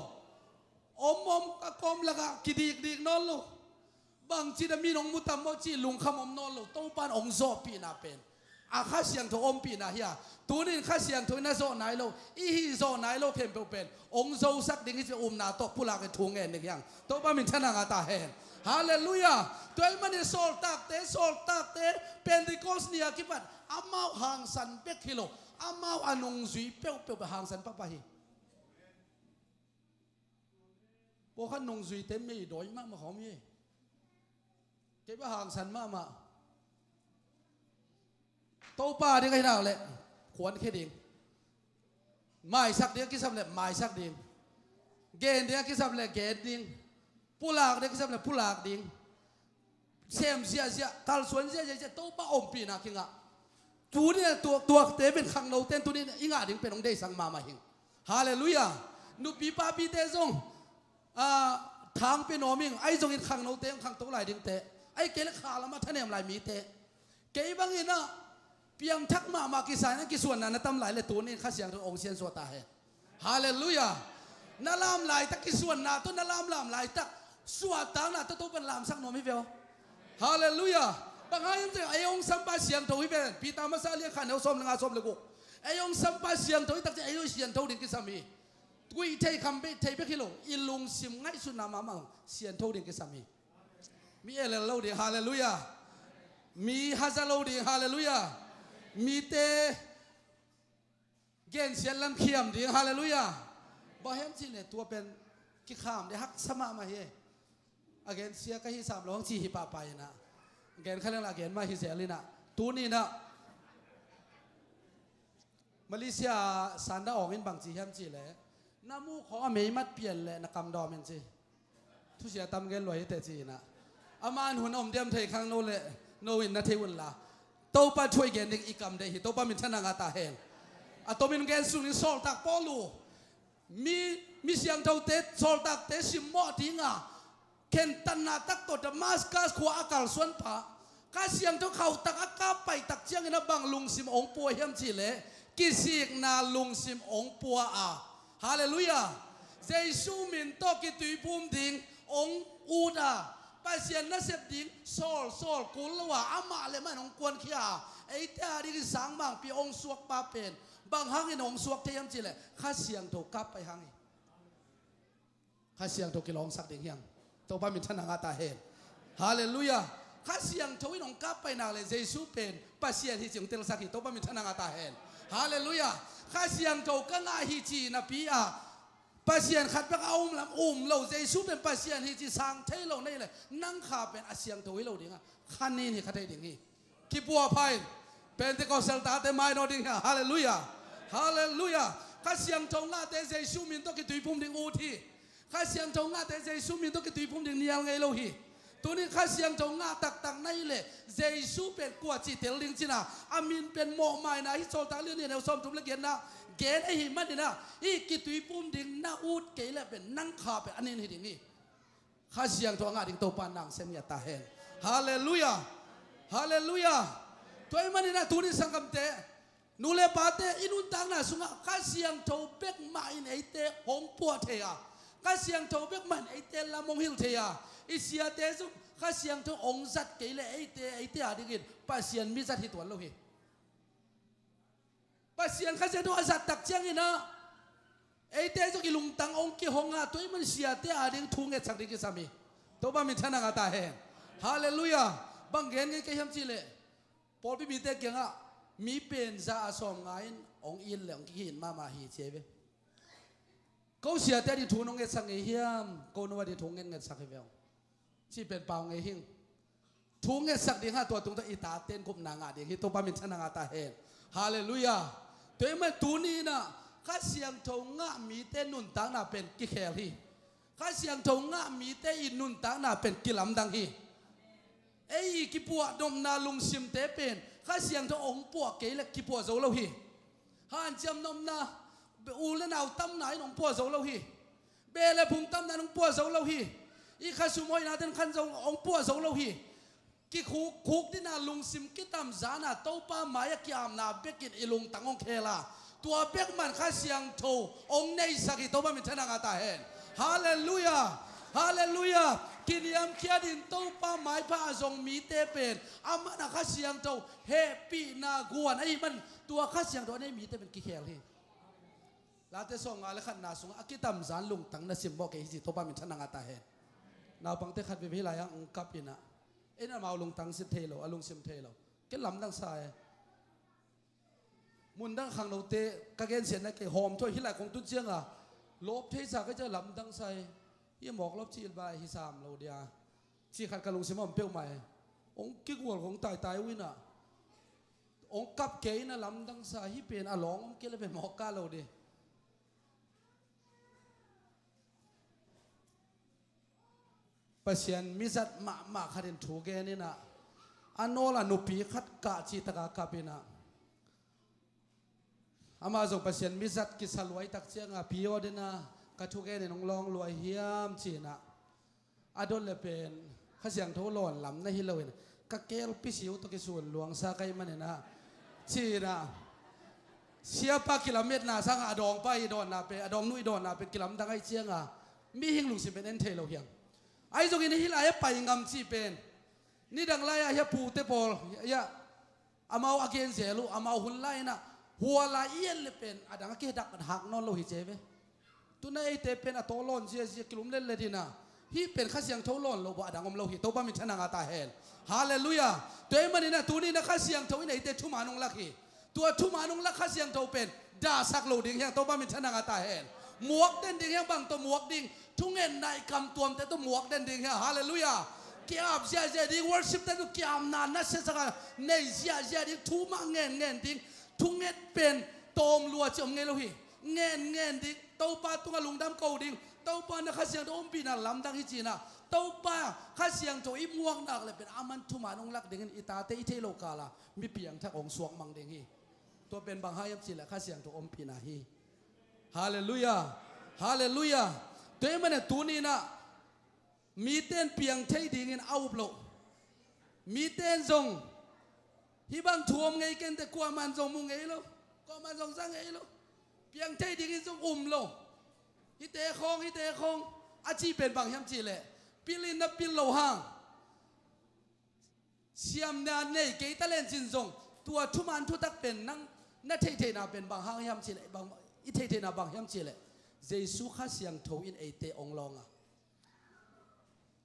Om om a kawm lakah kidikdik nawn lo. Bangci da min hong mutam maw cih lungkham om nawn lo. Topan hong zawhpihna pen a Kha Siangtho ompihna hi a, tunin Kha Siangtho in a zawh nai lo, i hih zawh nai lo khempeuh pen hong zosak ding hi ci upna tawh pulak in thu ngen ding hiang. Topa minthanna ngah ta hen. Halleluiah. Tua ahih manin sawltakte, sawltakte Pentecost ni a kipat amau hangsan bek hi lo. Amau a nungzui peuhpeuh bek hangsan papa hi. Pawlkhat nungzuite meidawi mahmah khawm hi. Kei bek hangsan mahmah. Topa ding ahi nak leh khuankhia ding. Maisak ding a kisam leh maisak ding. Gen ding a kisam leh gen ding. Pulak ding a kisam leh pulak ding. Sem ziahziah, kalsuan ziahziah, Topa ompihna kingah. Tuni-in a tuak, tuakte pen khangnote in tuni-in i ngah ding pen hong deihsak mahmah hing. Halleluiah. Nupi papite zong, ah, thang pia nuam ing, ahi zongin khangnote hong khangto lai dingte, ahih kei leh kha lamah thanem lai mite. Kei bangin ah piangthak mahmah kisa-in a kisuanna na tam lai leh tuni-in Kha Siangtho hong siansuah ta hen. Halleluiah. Na lam laitak kisuanna tawh, na lamlam laitak suahtakna tawh Topa'n lamsak nuam hi ve aw. Halleluiah. Bang hang hiam cih leh ei hong sampa siangtho hi ven. Peter masa lian khat neu sawm le nga, sawm le guk. Ei hong sampa siangtho hi takciang ei hong siantho ding kisam hi. Guih thei kham bek, thei bek hi lo, i lungsim ngaihsutna mahmah siantho ding kisam hi. Mi elel lo ding, halleluiah. Mi haza lo ding, halleluiah. Mite gensiat lam khiam ding, halleluiah. Bang hiam cih leh tua pen kikham ding haksa mahmah hi. A gensia ka hi sam lo hang ci hi pahpah in ah, gen kha leng lah a gen mah hi zel in ah, tuni-in ah Malaysia sanda awng in bang ci hiam cih leh, na muh khawng a mei mat pian leh na kam dawm in ci. Thusia tam gen lua hi teh ci-in ah. Aman hun a om diam thei khang, no leh no in na thei un la. Topa thu i gen ding i kam deih hi. Topa minthanna ngah ta hen. A tomin gen sung ding, sawltak Paul uh, mi, mi siangthote, sawltakte simmawh ding a khentatna tak tawh Damascus khua a kalsuan pah, Kha Siangtho khauhtak a kap pai tak ciangin a bang lungsim hong pua hiam cih leh, kisikna lungsim hong pua a. Halleluiah. Jesu min tawh kituiphum ding hong ut a, Pasian nasep ding sawl, sawl kul lo a, amah leh amah in hong kuankhia a, eite a dingin sangmangpi hong suakpa pen bang hangin hong suak thei hiam cih leh, Kha Siangtho kap pai hang hi. Kha Siangtho kilawngsak ding hi hang. Topa minthanna ngah ta hen. Halleluiah. Kha Siangtho in hong kap pai nak leh Jesu pen Pasian hi cih hong telsak hi. Topa minthanna ngah ta hen. Halleluiah. Kha Siangtho ka ngah hi ci napi a, Pasian khat bek a um lam um lo, Jesu pen Pasian hi ci sang thei lo na hih leh, nang kha pen a siangtho hi lo ding a, kha nin hi kha thei ding hi. Kipua pha in. Pentecostal tate mai nawn ding hi a. Halleluiah. Halleluiah. Kha Siangtho ngahte Jesu min tawh kituiphum ding ut hi. Kha Siangtho ngahte Jesu min tawh kituiphum ding nial ngei lo hi. Tuni Kha Siangtho ngah taktak na hih leh Jesu pen kua cih tel ding cih na, a min pen mawhmaina hi. Sawltak lian nih neu sawmthum le giatna gen ahih manin ah, hih kituiphum ding na ut kei leh pen nang kha pen a nin hi ding hi. Kha Siangtho a ngah ding Topa in na sem ngiat ta hen. Halleluiah. Halleluiah. Tua ahih manin ah tuni sanggamte, nu le pate, i nuntakna sungah Kha Siangtho bek mah in eite hong puah thei a, Kha Siangtho bek mah in eite lam hong hilh thei a, i siate zong Kha Siangtho hong zat kei leh eite, eite a dingin Pasian mi zat hi tuan lo hi. Pasian Kha Siangtho a zat tak ciangin ah, eite zong i lungtang hong kihong a, tua ahih manin siate a ding thu ngetsak ding kisam hi. Topa minthanna ngah ta hen. Halleluiah. Bang gen ngei ka hiam cih leh, pawlpi mite kiangah, mi pen za a sawmnga in hong it leh hong kikhin mahmah hi ci hi ve. Ko siate a ding thu nong ngetsak ngei hiam, ko nu a ding thu ngen ngetsak hi ve aw. Cih pen pau ngei hing. Thu ngetsak ding a, tua tung tawh i tate in gupna ngah ding hi. Topa minthanna ngah ta hen. Halleluiah. Tua ahih manin tuni in ah Kha Siangtho ngah mite nuntakna pen kikhel hi. Kha Siangtho ngah mite i nuntakna pen kilamdang hi. Ei i kipuah nopna lungsimte pen Kha Siangtho hong puah kei leh kipuah zo lo hi. Hanciam nopna, u le nau tamna in hong puah zo lo hi. Beh le phung tamna in hong puah zo lo hi. I khasum hoihnate in khan zo, hong puah zo lo hi. Kikhuk, khukdina lungsim kitamzana Topa mai-ah ki-apna bekin i lungtang hong khel a, tua bek mah in Kha Siangtho hong neihsak hi. Topa minthanna ngah ta hen. Halleluiah. Halleluiah. Kiniamkhiat in Topa maipha a zong mite pen, amah in ah Kha Siangtho hehpihna guan ahih manin tua Kha Siangtho a nei mite pen kikhel hi. Late sawmnga le khatna sungah a kitamzan lungtang na simmawh kei hi ci. Topa minthanna ngah ta hen. Naupangte khat veve hih lai-ah hong kap in ah, ei in amau lungtang sim thei lo, a lungsim thei lo. Kei lamdang sa e. Mundang khangnote ka gensiatna kei hawm thuai hih lai kong tun cianga lawp theisa ka hih ciang lamdang sa e. Hih mawk lawp cih bai hi sam lo dia. Cih khat ka lungsim a om peuhmah e. Hong kigual kong taitai uh in ah, hong kap kei in ah lamdang sa, hih pen a lawng om kei leh pen mawk ka lo ding. Pasian mizat mahmah khat in thu gen in ah, a nawl ah nupi khat kah cih taka kap in ah, Amah zong Pasian mizat kisa luai tak cianga, pi aw dena ka thugenin hong lawng luai hiam cinah, a dot le pen Kha Siangtho lawn lam na hi loin, ka kelpi siu tawh kisun luangsa ka hih maninah cinah, siapa kilametna sangah a dawngpa i dawnna pen, a dawngnu i dawnna pen kilamdang ahih cianga mihing lungsim pen en thei lo hiam? Ahi zongin hih lai-ah pai ngam cih pen nidang lai-ah hiah pute pawl hiah amau a genzel uh, amau hun lai-inah hua lai i et le pen a dang a kidak hak nawn lo hi ci ve. Tuna eite pen a tawh lawn ziazia kilum letlet inah, hih pen Kha Siangtho lawn lo bawh a dang om lo hi. Topa minthanna ngah ta hen. Halleluiah. Tua ahih maninah tuninah Kha Siangtho in eite thuman hong lak hi. Tua thuman hong lak Kha Siangtho pen dahsak lo ding hiang, Topa minthanna ngah ta hen. Muak den ding hiang, bang tawh muak ding? Thungetna i kam tuamte tawh muak den ding hiang. Halleluiah. Kiap ziahziah ding, worship te tawh kiapna nasia saka nei ziahziah ding, thu mah ngenngen ding. Thunget pen tawm lua ci om ngei lo hi. Ngenngen ding, Topa tungah lungdam ko ding. Topa na Kha Siangtho ompihna lamdang hi cinah, Topa Kha Siangtho i muak nak le pen aman thuman hong lak dingin i tate i thei lo kala mi piangthak hong suak mang ding hi. Tua pen bang hang hiam cihleh Kha Siangtho ompihna hi. Halleluiah. Halleluiah. Tua ahih maninah tuninah mite in piang thei dingin a up loh. Mite in zong hih bang thu om ngei kenteh, kuaman zong mu ngei lo, kuaman zong za ngei lo, piang thei dingin zong um lo. Hihte khawng, hihte khawng a cih pen bang hiam cihleh, pil in na pil lo hang, siamna nei kei ta lencin zong, tua thuman thutak pen nang na theihtheihna pen bang hang hiam cihleh, bang, i theihtheihna bang hiam cihleh, Jesu Kha Siangtho in eite hong lawng a,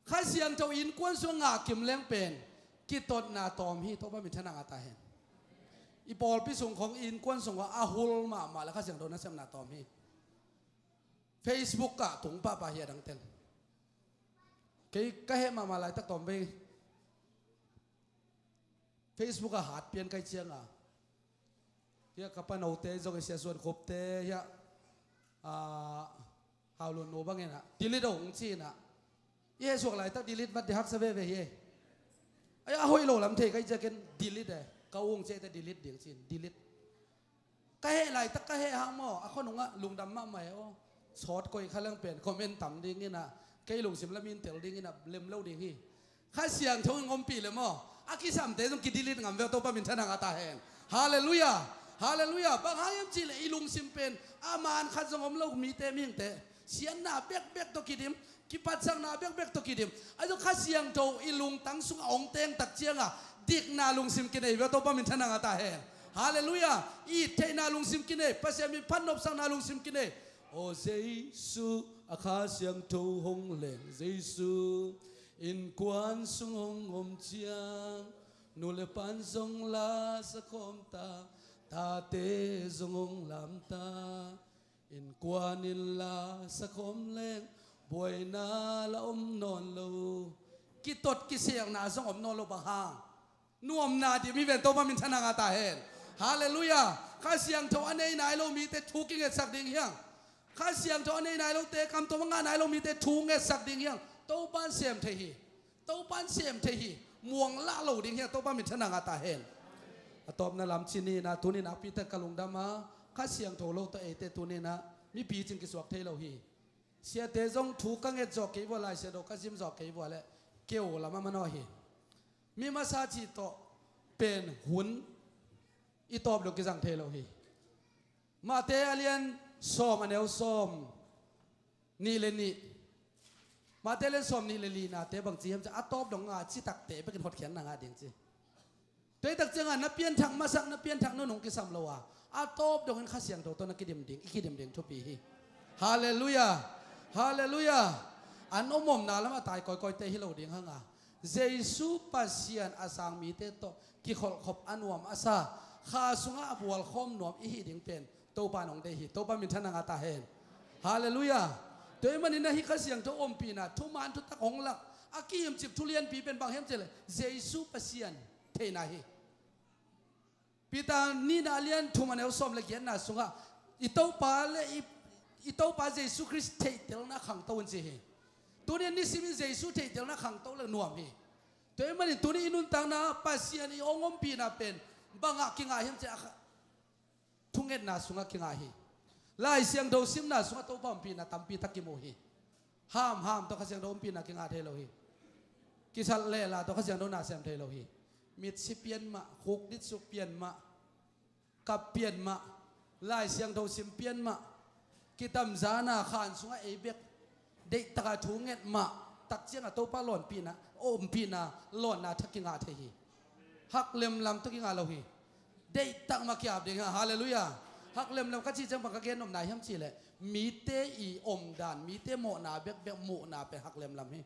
Kha Siangtho innkuan sung ngah kim leng pen kitotna tawm hi. Topa minthanna ngah ta hen. I pawlpi sung khong innkuan sung a hul mahmah le Kha Siangtho nasepna tawm hi. Facebook ah tung pahpah hi a dangteng. Kei ka heh mahmah laitak tawm bei Facebook ah hat pian kai cianga, hiah ka panote zong i sia suan khupte hiah, ah, Haulun nu bangin ah delete hong cinah, i heh suak laitak delete vat di haksa veve hi. Ai, a hoih lo lam thei kai ciakin delete e, ka ung ciate delete ding cin delete. Ka heh laitak ka heh hang maw, a khua nungah lungdam mahmah e aw. Sawt koih kha leng pen comment tam dinginah, kei lungsim lamin tel dinginah lem lo ding hi. Kha Siangtho in ompih le maw, a kisamte zong kidelete ngam ve aw. Topa minthanna ngah ta hen. Halleluiah. Halleluiah. Bang hang hiam cihleh i lungsim pen a man khat zong om lo, mite mihingte siatna bekbek tawh kidim, kipatsakna bekbek tawh kidim. Ahi zong Kha Siangtho i lungtang sungah hong teng tak cianga dikna lungsim kinei ve aw. Topa minthanna ngah ta hen. Halleluiah. It theihna lungsim kinei, Pasian min phat nopsakna lungsim kinei. Aw Jesu, a Kha Siangtho hong leng Jesu, innkuan sung hong om ciang nu le pan zong la sakhawm ta, tate zong hong lam ta. Innkuan in la sakhawm leng buaina la om nawn lo. Kitot kiselna zong om nawn lo, bang hang? Nuamna dim hi ven. Topa minthanna ngah ta hen. Halleluiah. Kha Siangtho a nei nai lo mite thu kingetsak ding hiang. Kha Siangtho a nei nai lote, kam tawm a ngah nai lo mite thu ngetsak ding hiang. Topa in sem thei hi. Topa in sem thei hi. Muang lah lo ding hi a, Topa minthanna ngah ta hen. A tawpna lam ci ninah, tuni nakpi tak ka lungdam a, Kha Siangtho lo tawh eite tuninah mipi cin kisuak thei lo hi. Siate zong thu ka nget zawh kei vua, Lai Siangtho ka zim zawh kei vua leh keu lam a manawh hi. Mi masa cih tawh pen hun i tawp dong kizang thei lo hi. Mate a lian sawm, a neu sawm nih le nih. Mate a lian sawm nih le lihnate bang ci hiam cih, a tawp dong a citakte bekin hotkhiatna ngah ding ci. Tua hi tak ciangah na pianthak masak, na pianthak nunung kisam lo a, a tawp dongin Kha Siangtho tawh na kidim ding, i kidim ding thupi hi. Halleluiah. Halleluiah. An om omna lamah tai kawikawite hi lo ding hanga, Jesu Pasian a sang mite tawh kikholhkhop a nuam a sa, kha sungah a bualkhawm nuam i hih ding pen Topa in hong deih hi. Topa minthanna ngah ta hen. Halleluiah. Tua ahih manin ahi Kha Siangtho ompihna thuman thutak hong lak a kihimcip thu lianpi pen bang hiam cihleh, Jesu Pasian theihna hi. Peter nihna a lian thum, a neu sawm le giatna sungah i Topa le i, i Topa Jesu Khrist theihtelna khangto un ci hi. Tuni a nisimin Jesu theihtelna khangto le nuam hi. Tua ahih manin tuni i nuntakna Pasian i hong ompihna pen bangah kingah hiam cihleh, a kha, thungetna sungah kingah hi. Lai Siangtho simna sungah Topa ompihna tampi tak kimu hi. Hamham tawh Kha Siangtho ompihna kingah thei lo hi. Kisat lela tawh Kha Siangtho na sem thei lo hi. Mitsi pian mah, khukdit suk pian mah, kap pian mah, Lai Siangtho sim pian mah, kitamzana khan sungah ei bek deihtaka thu nget mah, tak ciangah Topa lawnpihna, ompihna, lawnna thak kingah thei hi. Hak lemlam tawh kingah lo hi. Deihtah mah kiap ding hi. Halleluiah. Hak lemlam ka cih ciang bang ka gen nopna hiam cihleh, mite i omdan, mite mawhna bekbek muhna pen hak lemlam hi.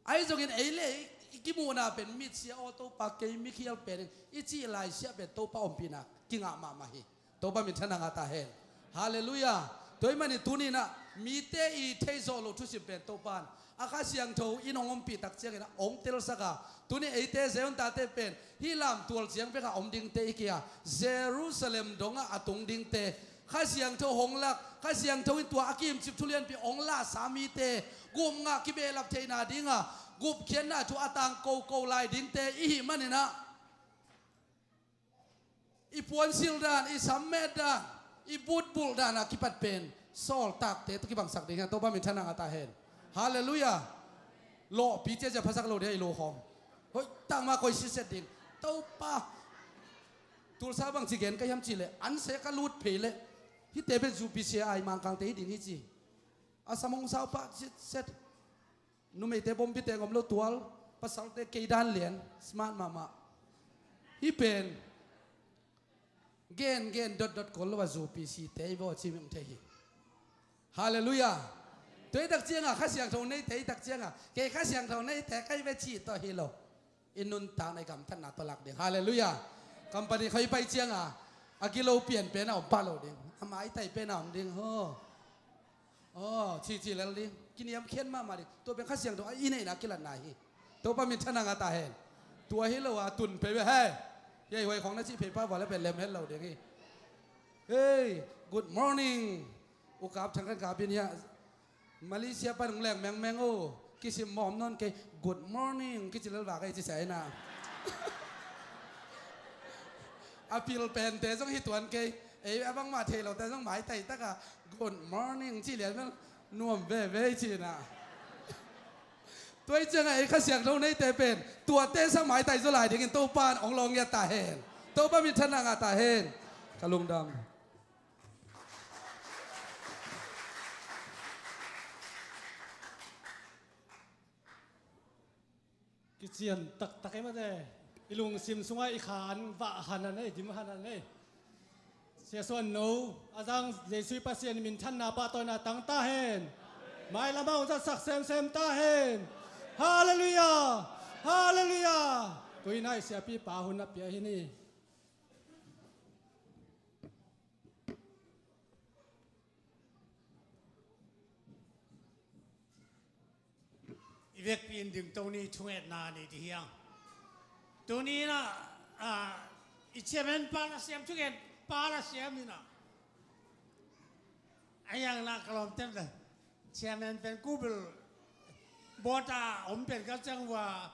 Ahi zongin ei le i kimuhna pen mitsia aw Topa kei mikhial pen in i cih laisiah pen Topa ompihna kingah mahmah hi. Topa minthanna ngah ta hen. Halleluiah. Tua ahih manin tuni-in ah mite i theizawh loh thusim pen Topa in a Kha Siangtho in hong ompih tak ciangin ah hong telsak a, tuni eite Zion tate pen hih lamtual ciang bekah om dingte i kia, Jerusalem dongah a tung dingte, Kha Siangtho hong lak, Kha Siangtho in tua a kimcip thulianpi hong lahsa mite gupngah kibehlap theihna dinga gupkhiatna thu a tang koko lai dingte i hih manin ah i puansilh dan, i sammet dan, i butbulh dan a kipat pen sawltakte tawh kibangsak ding hi. Topa minthanna ngah ta hen. Halleluiah. Lawhpi ciacia phasak lo ding a i lo khawng. Hoih tangma koi siset ding. Topa. Tulsa bangci gen ka hiam cihleh an se ka lut phei leh hihte pen U P C I Mangkangte hi ding hi ci. A sam hong sau pah siset. Numeite bombi teng om lo tual, pasalte kei dan lian, smart mahmah. Hih pen gen gen dotdot kol lo a U P C te i baw ci ming thei hi. Halleluiah. Tua i tak cianga Kha Siangtho neite i tak cianga kei Kha Siangtho neite kai ve cih tawh hi lo. I nuntakna i gamtatna tawh lak ding. Halleluiah. Company khoi pai cianga a gilo pian pen a om pah lo ding. A maitai pen a om ding ho. Aw, cici lel ding. Kiniamkhiat mahmah ding. Tua pen Kha Siangtho a i neihna kilatna hi. Topa minthanna ngah ta hen. Tua hi lo a tun phei ve hei. Hiai huai khawng na cih phei pah vua le pen lem het lo ding hi. Hei, good morning. U kap thang kan kap in hiah. Malaysia pan hong leng mengmeng o. Kisim mawm nawn kei. Good morning kici lel vak ei ci sia ina. A pil pente zong hi tuan kei. Ei a bangmah thei lote zong maitai taka good morning ci lian mel nuam veve i ci ina. Tua i cianga ei Kha Siangtho neite pen tuate sang maitai zaw lai dingin Topa in hong lawng ngiat ta hen. Topa minthanna ngah ta hen. Ka lungdam. Kician taktak e mate. I lungsim sungah i khan vah hanan ei, dim hanan ei. Sia Suan No a zang Jesuh i Pasian i minthanna pahtawina tang ta hen. Mailamah hong zatsak semsem ta hen. Halleluiah. Halleluiah. Tuinai siapipa hun a pia hi ni. I vekpi in dingto ni thungetna ni dih hiang. Tuni inah i chairman pa la siam, thunget pa la siam inah a hiang na ka lawm tem le chairman pen kubel bawta om pen ka ciang vua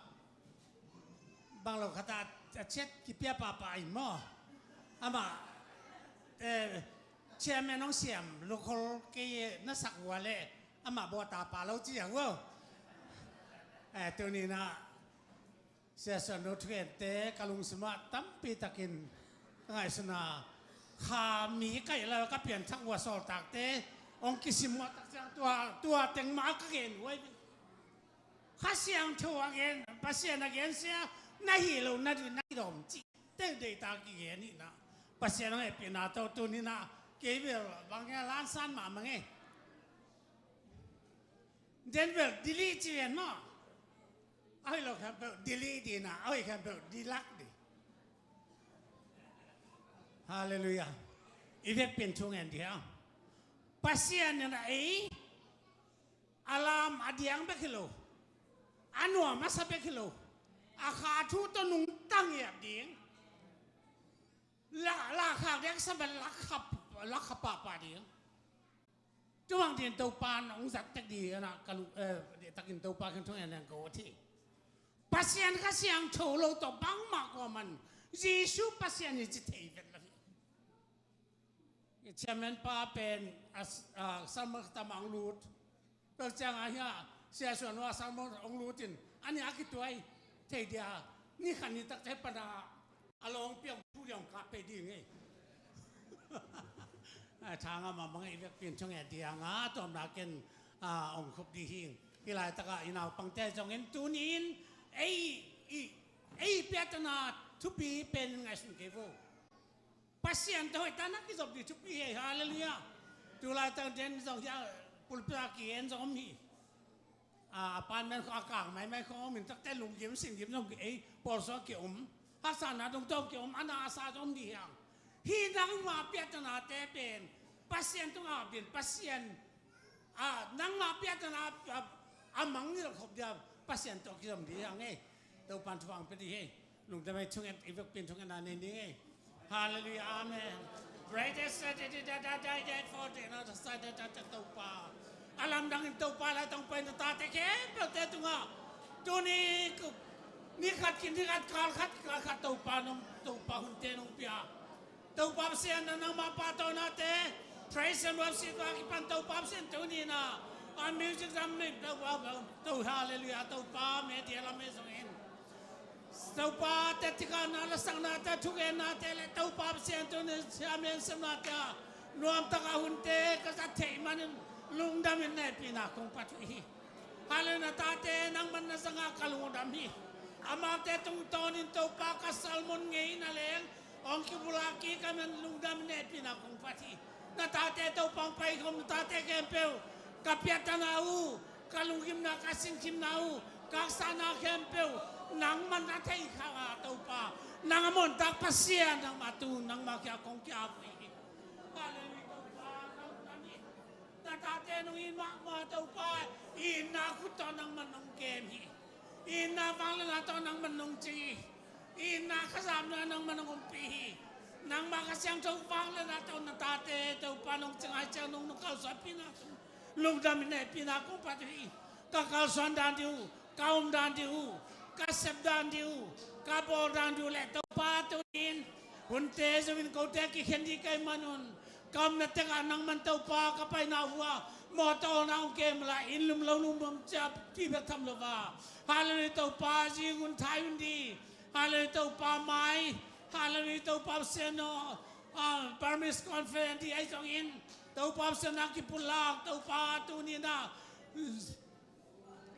bang lo khata a chet kipia papa in maw. Amah chairman hong siam local kei na sak vua le amah bawta pa lo ci a vua. Tuni inah Sia Suan No thukente ka lungsimah tampi takin ka ngaihsuna kha mi kaih lo ka pianthak vua sawltakte hong kisim uh a tak ciang tua, tua teng mah ka gen uh ahi. Kha Siangtho a gen, Pasian a gen sia na hi lo na dih na hi dawm cih teng deita kigen inah Pasian hong hehpihna tawh tuni inah kei bel bang nge lansan mahmah nge. Den bel dili ci ven maw. A hoih lo khempeuh dili dina, a hoih khempeuh dilak di. Halleluiah. I vekpi in thu ngen di hang. Pasian in a ei a lam a diang bek hi lo, a nuam a sa bek hi lo, a kha thu tawh nungta ngiat ding. La, la khak ding sa bel la kha, la kha pahpah ding. Tua bang din Topa in hong zat tek di inah ka lung, eh, dih takin Topa kiang thu ngen leng ka ut hi. Pasian Kha Siangtho lo tawh bangmah kuaman Jesuh Pasian hi ci thei vet lo hi. Chairman pa pen a, a, sermon khat ah hong lut. Tua ciang a hia, Sia Suan Wah sermon hong lut in, a nih a kituai thei dia, ni khat ni tak thei pan a, a lawng piang thu dia hong kap pei ding ei. A, tha ngah mahmah ing, i vekpi in thungen ding a, a tawpna ken, a, hong khop ding hi ing. Hih laitak ah i naupangte zong in tuni in ei, i, ei piaktana thupi pen in ngaihsun kei vo. Pasian tawh hoih tak na kizop ding thupi hi. Halleluiah. Tu laitak den zong hia, pulpit ah kigen zong om hi. A, apartment khong a kang maimai khong om in, tak teh lunggim singgim zong ei pawlsawh kiom, haksatna dong tawh kiom, a na a sa zong om ding hi hang. Hih nangmah piaktanate pen Pasian tungah a bin, Pasian, a, nangmah piaktana a, a, a mangngilh khop dia Pasian tawh kizom ding hi hang ei. Topa'n thupha hong pia ding hi. Lungdam ei, thungen, i vekpi in thungetna nei ning ei. Halleluiah, amen. Praise the Lord, da, da, da, da, da, for the, na, da, sa, da, da, da, Topa. A lamdang in Topa, lai tawh hong pai na tate khempeuhte tungah tuni, ni khat khin ni khat, kal khat kal khat Topa nong, Topa hunte nong pia. Topa Pasian, na nangmah pahtawnate, praise and worship a kipan Topa Pasian tuni in a, a music lam ni, Topa, Topa, halleluiah, Topa, media lam ei zong in. Topa, teci kha na lasaknate, thugennate le Topa Pasian tuni in siamen semnate a nuamtak a hunte ka zat theih manin lungdam in na hehpihna kong phat uh hi. Halleluiah, na tate nangman na zangah ka lungdam hi. Amaute tungtawnin Topa ka sermon ngeina leng hong kipulak kik ahih manin lungdam in na hehpihna kong phat hi. Na tate Topa hong paikhawm, na tate khempeuh ka piaktana uh, ka lunggimna, ka singkimna uh, ka haksatna khempeuh nangman na thei kha a Topa, nang a muantak Pasian nangmah tu, nangmah kiang kong ki-ap uh hi. Halleluiah Topa, ka lungdam hi. Na tate nong it mahmah Topa, i itna khut tawh nangman nong kem hi. I itna vangliatna tawh nangman nong cing hi. I itna khazapna nangman nong ompih hi. Nangmah Kha Siangtho vangliatna tawh na tate Topa nong cing ahih ciang nong, nong kalsuanpihna tungah lungdam in na hehpihna kong phat uh hi. Ka kalsuan dan ding uh, ka om dan ding uh, ka sep dan ding uh, ka bawl dan ding uh le Topa tuni in hunte zong in kote kikhen ding ka hih manun, ka omna tekah nangman Topa ka paina uh ah mawtaw na hong kem lai, inn lum lo lum bang cia ti bek tham lo a. Halleluiah Topa, zing un thai un ding. Halleluiah Topa mai. Halleluiah Topa Pasian aw. Ah, Burmese Conference ding ahi zongin Topa Pasian na kipulak Topa tuni in a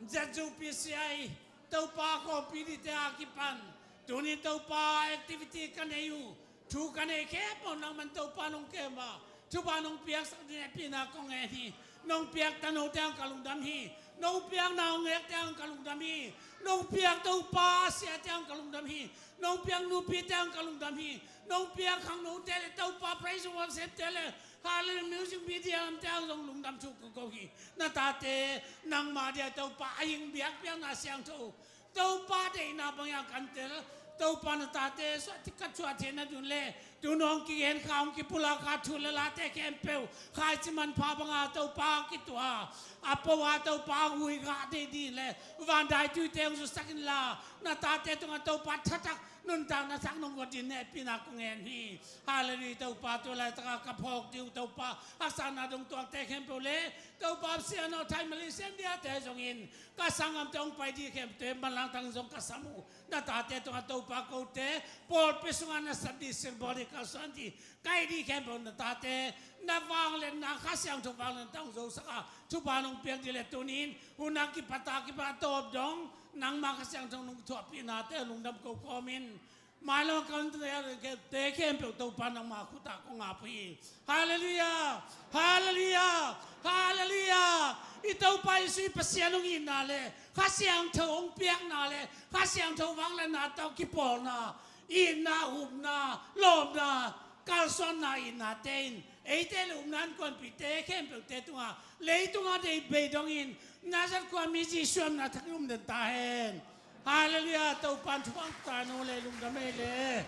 Z U P C I Topa khawmpi dingte a kipan tuni Topa activity ka nei uh, thu ka neih khempeuh nangman Topa nong kem a, thupha nong piaksak ding hehpihna kong ngen hi. Nong piak tano teng ka lungdam hi. Nong piak naungek teng ka lungdam hi. Nong piak Topa sia teng ka lungdam hi. Nong piak nupi teng ka lungdam hi. Nong piak khangnote le Topa praise and worship te le Halleluiah music media lam teng zong lungdam thu ka ko hi. Na tate nangmah dia Topa a hing biakpiakna siangtho, Topa deihna bangin a kan tel. Topa na tate suah thei, ka suah theihna ding le tu nong kigen kha, hong kipulak kha thu le late khempeuh khaici manpha banga Topa kituah a, a po a Topa hui gah deih ding le van daituite hong zusak inla, na tate tungah Topa thatak nuntakna thak nong guat ding na hehpihna kong ngen hi. Halleluiah Topa, tu laitaka ka phawk ding uh Topa haksatna dong tuakte khempeuh le Topa Pasian aw, Thai Malaysian diate zongin ka sanggamte hong pai ding khempeuhte manlang tangin zong ka sam uh. Na tate tungah Topa kote pawlpi sungah na sap ding, symbolic kalsuan ding ka hih ding khempeuh na tate na vangliatna, Kha Siangtho vangliatna tawh hong zosak a, thupha nong piak ding le tuni in hun a kipat a kipat a tawp dong nangmah Kha Siangtho nong thuahpihnate lungdam ko kawmin, mailam a ka hunte khempeuh Topa nangmah khut ah kong ap uh hi. Halleluiah! Halleluiah! Halleluiah! I Topa Jesuh i Pasian hong itna le Kha Siangtho hong piakna le Kha Siangtho vangliatna tawh kipawlna, itna, upna, lawpna, kalsuanna, itnate in eite le upna innkuanpihte khempeuhte tungah leitungah deih bei dongin Nazareth khuami Jesuh a min a thak in um den ta hen. Halleluiah! Topa'n thupha hong pia ta hen aw le, lungdam ei le.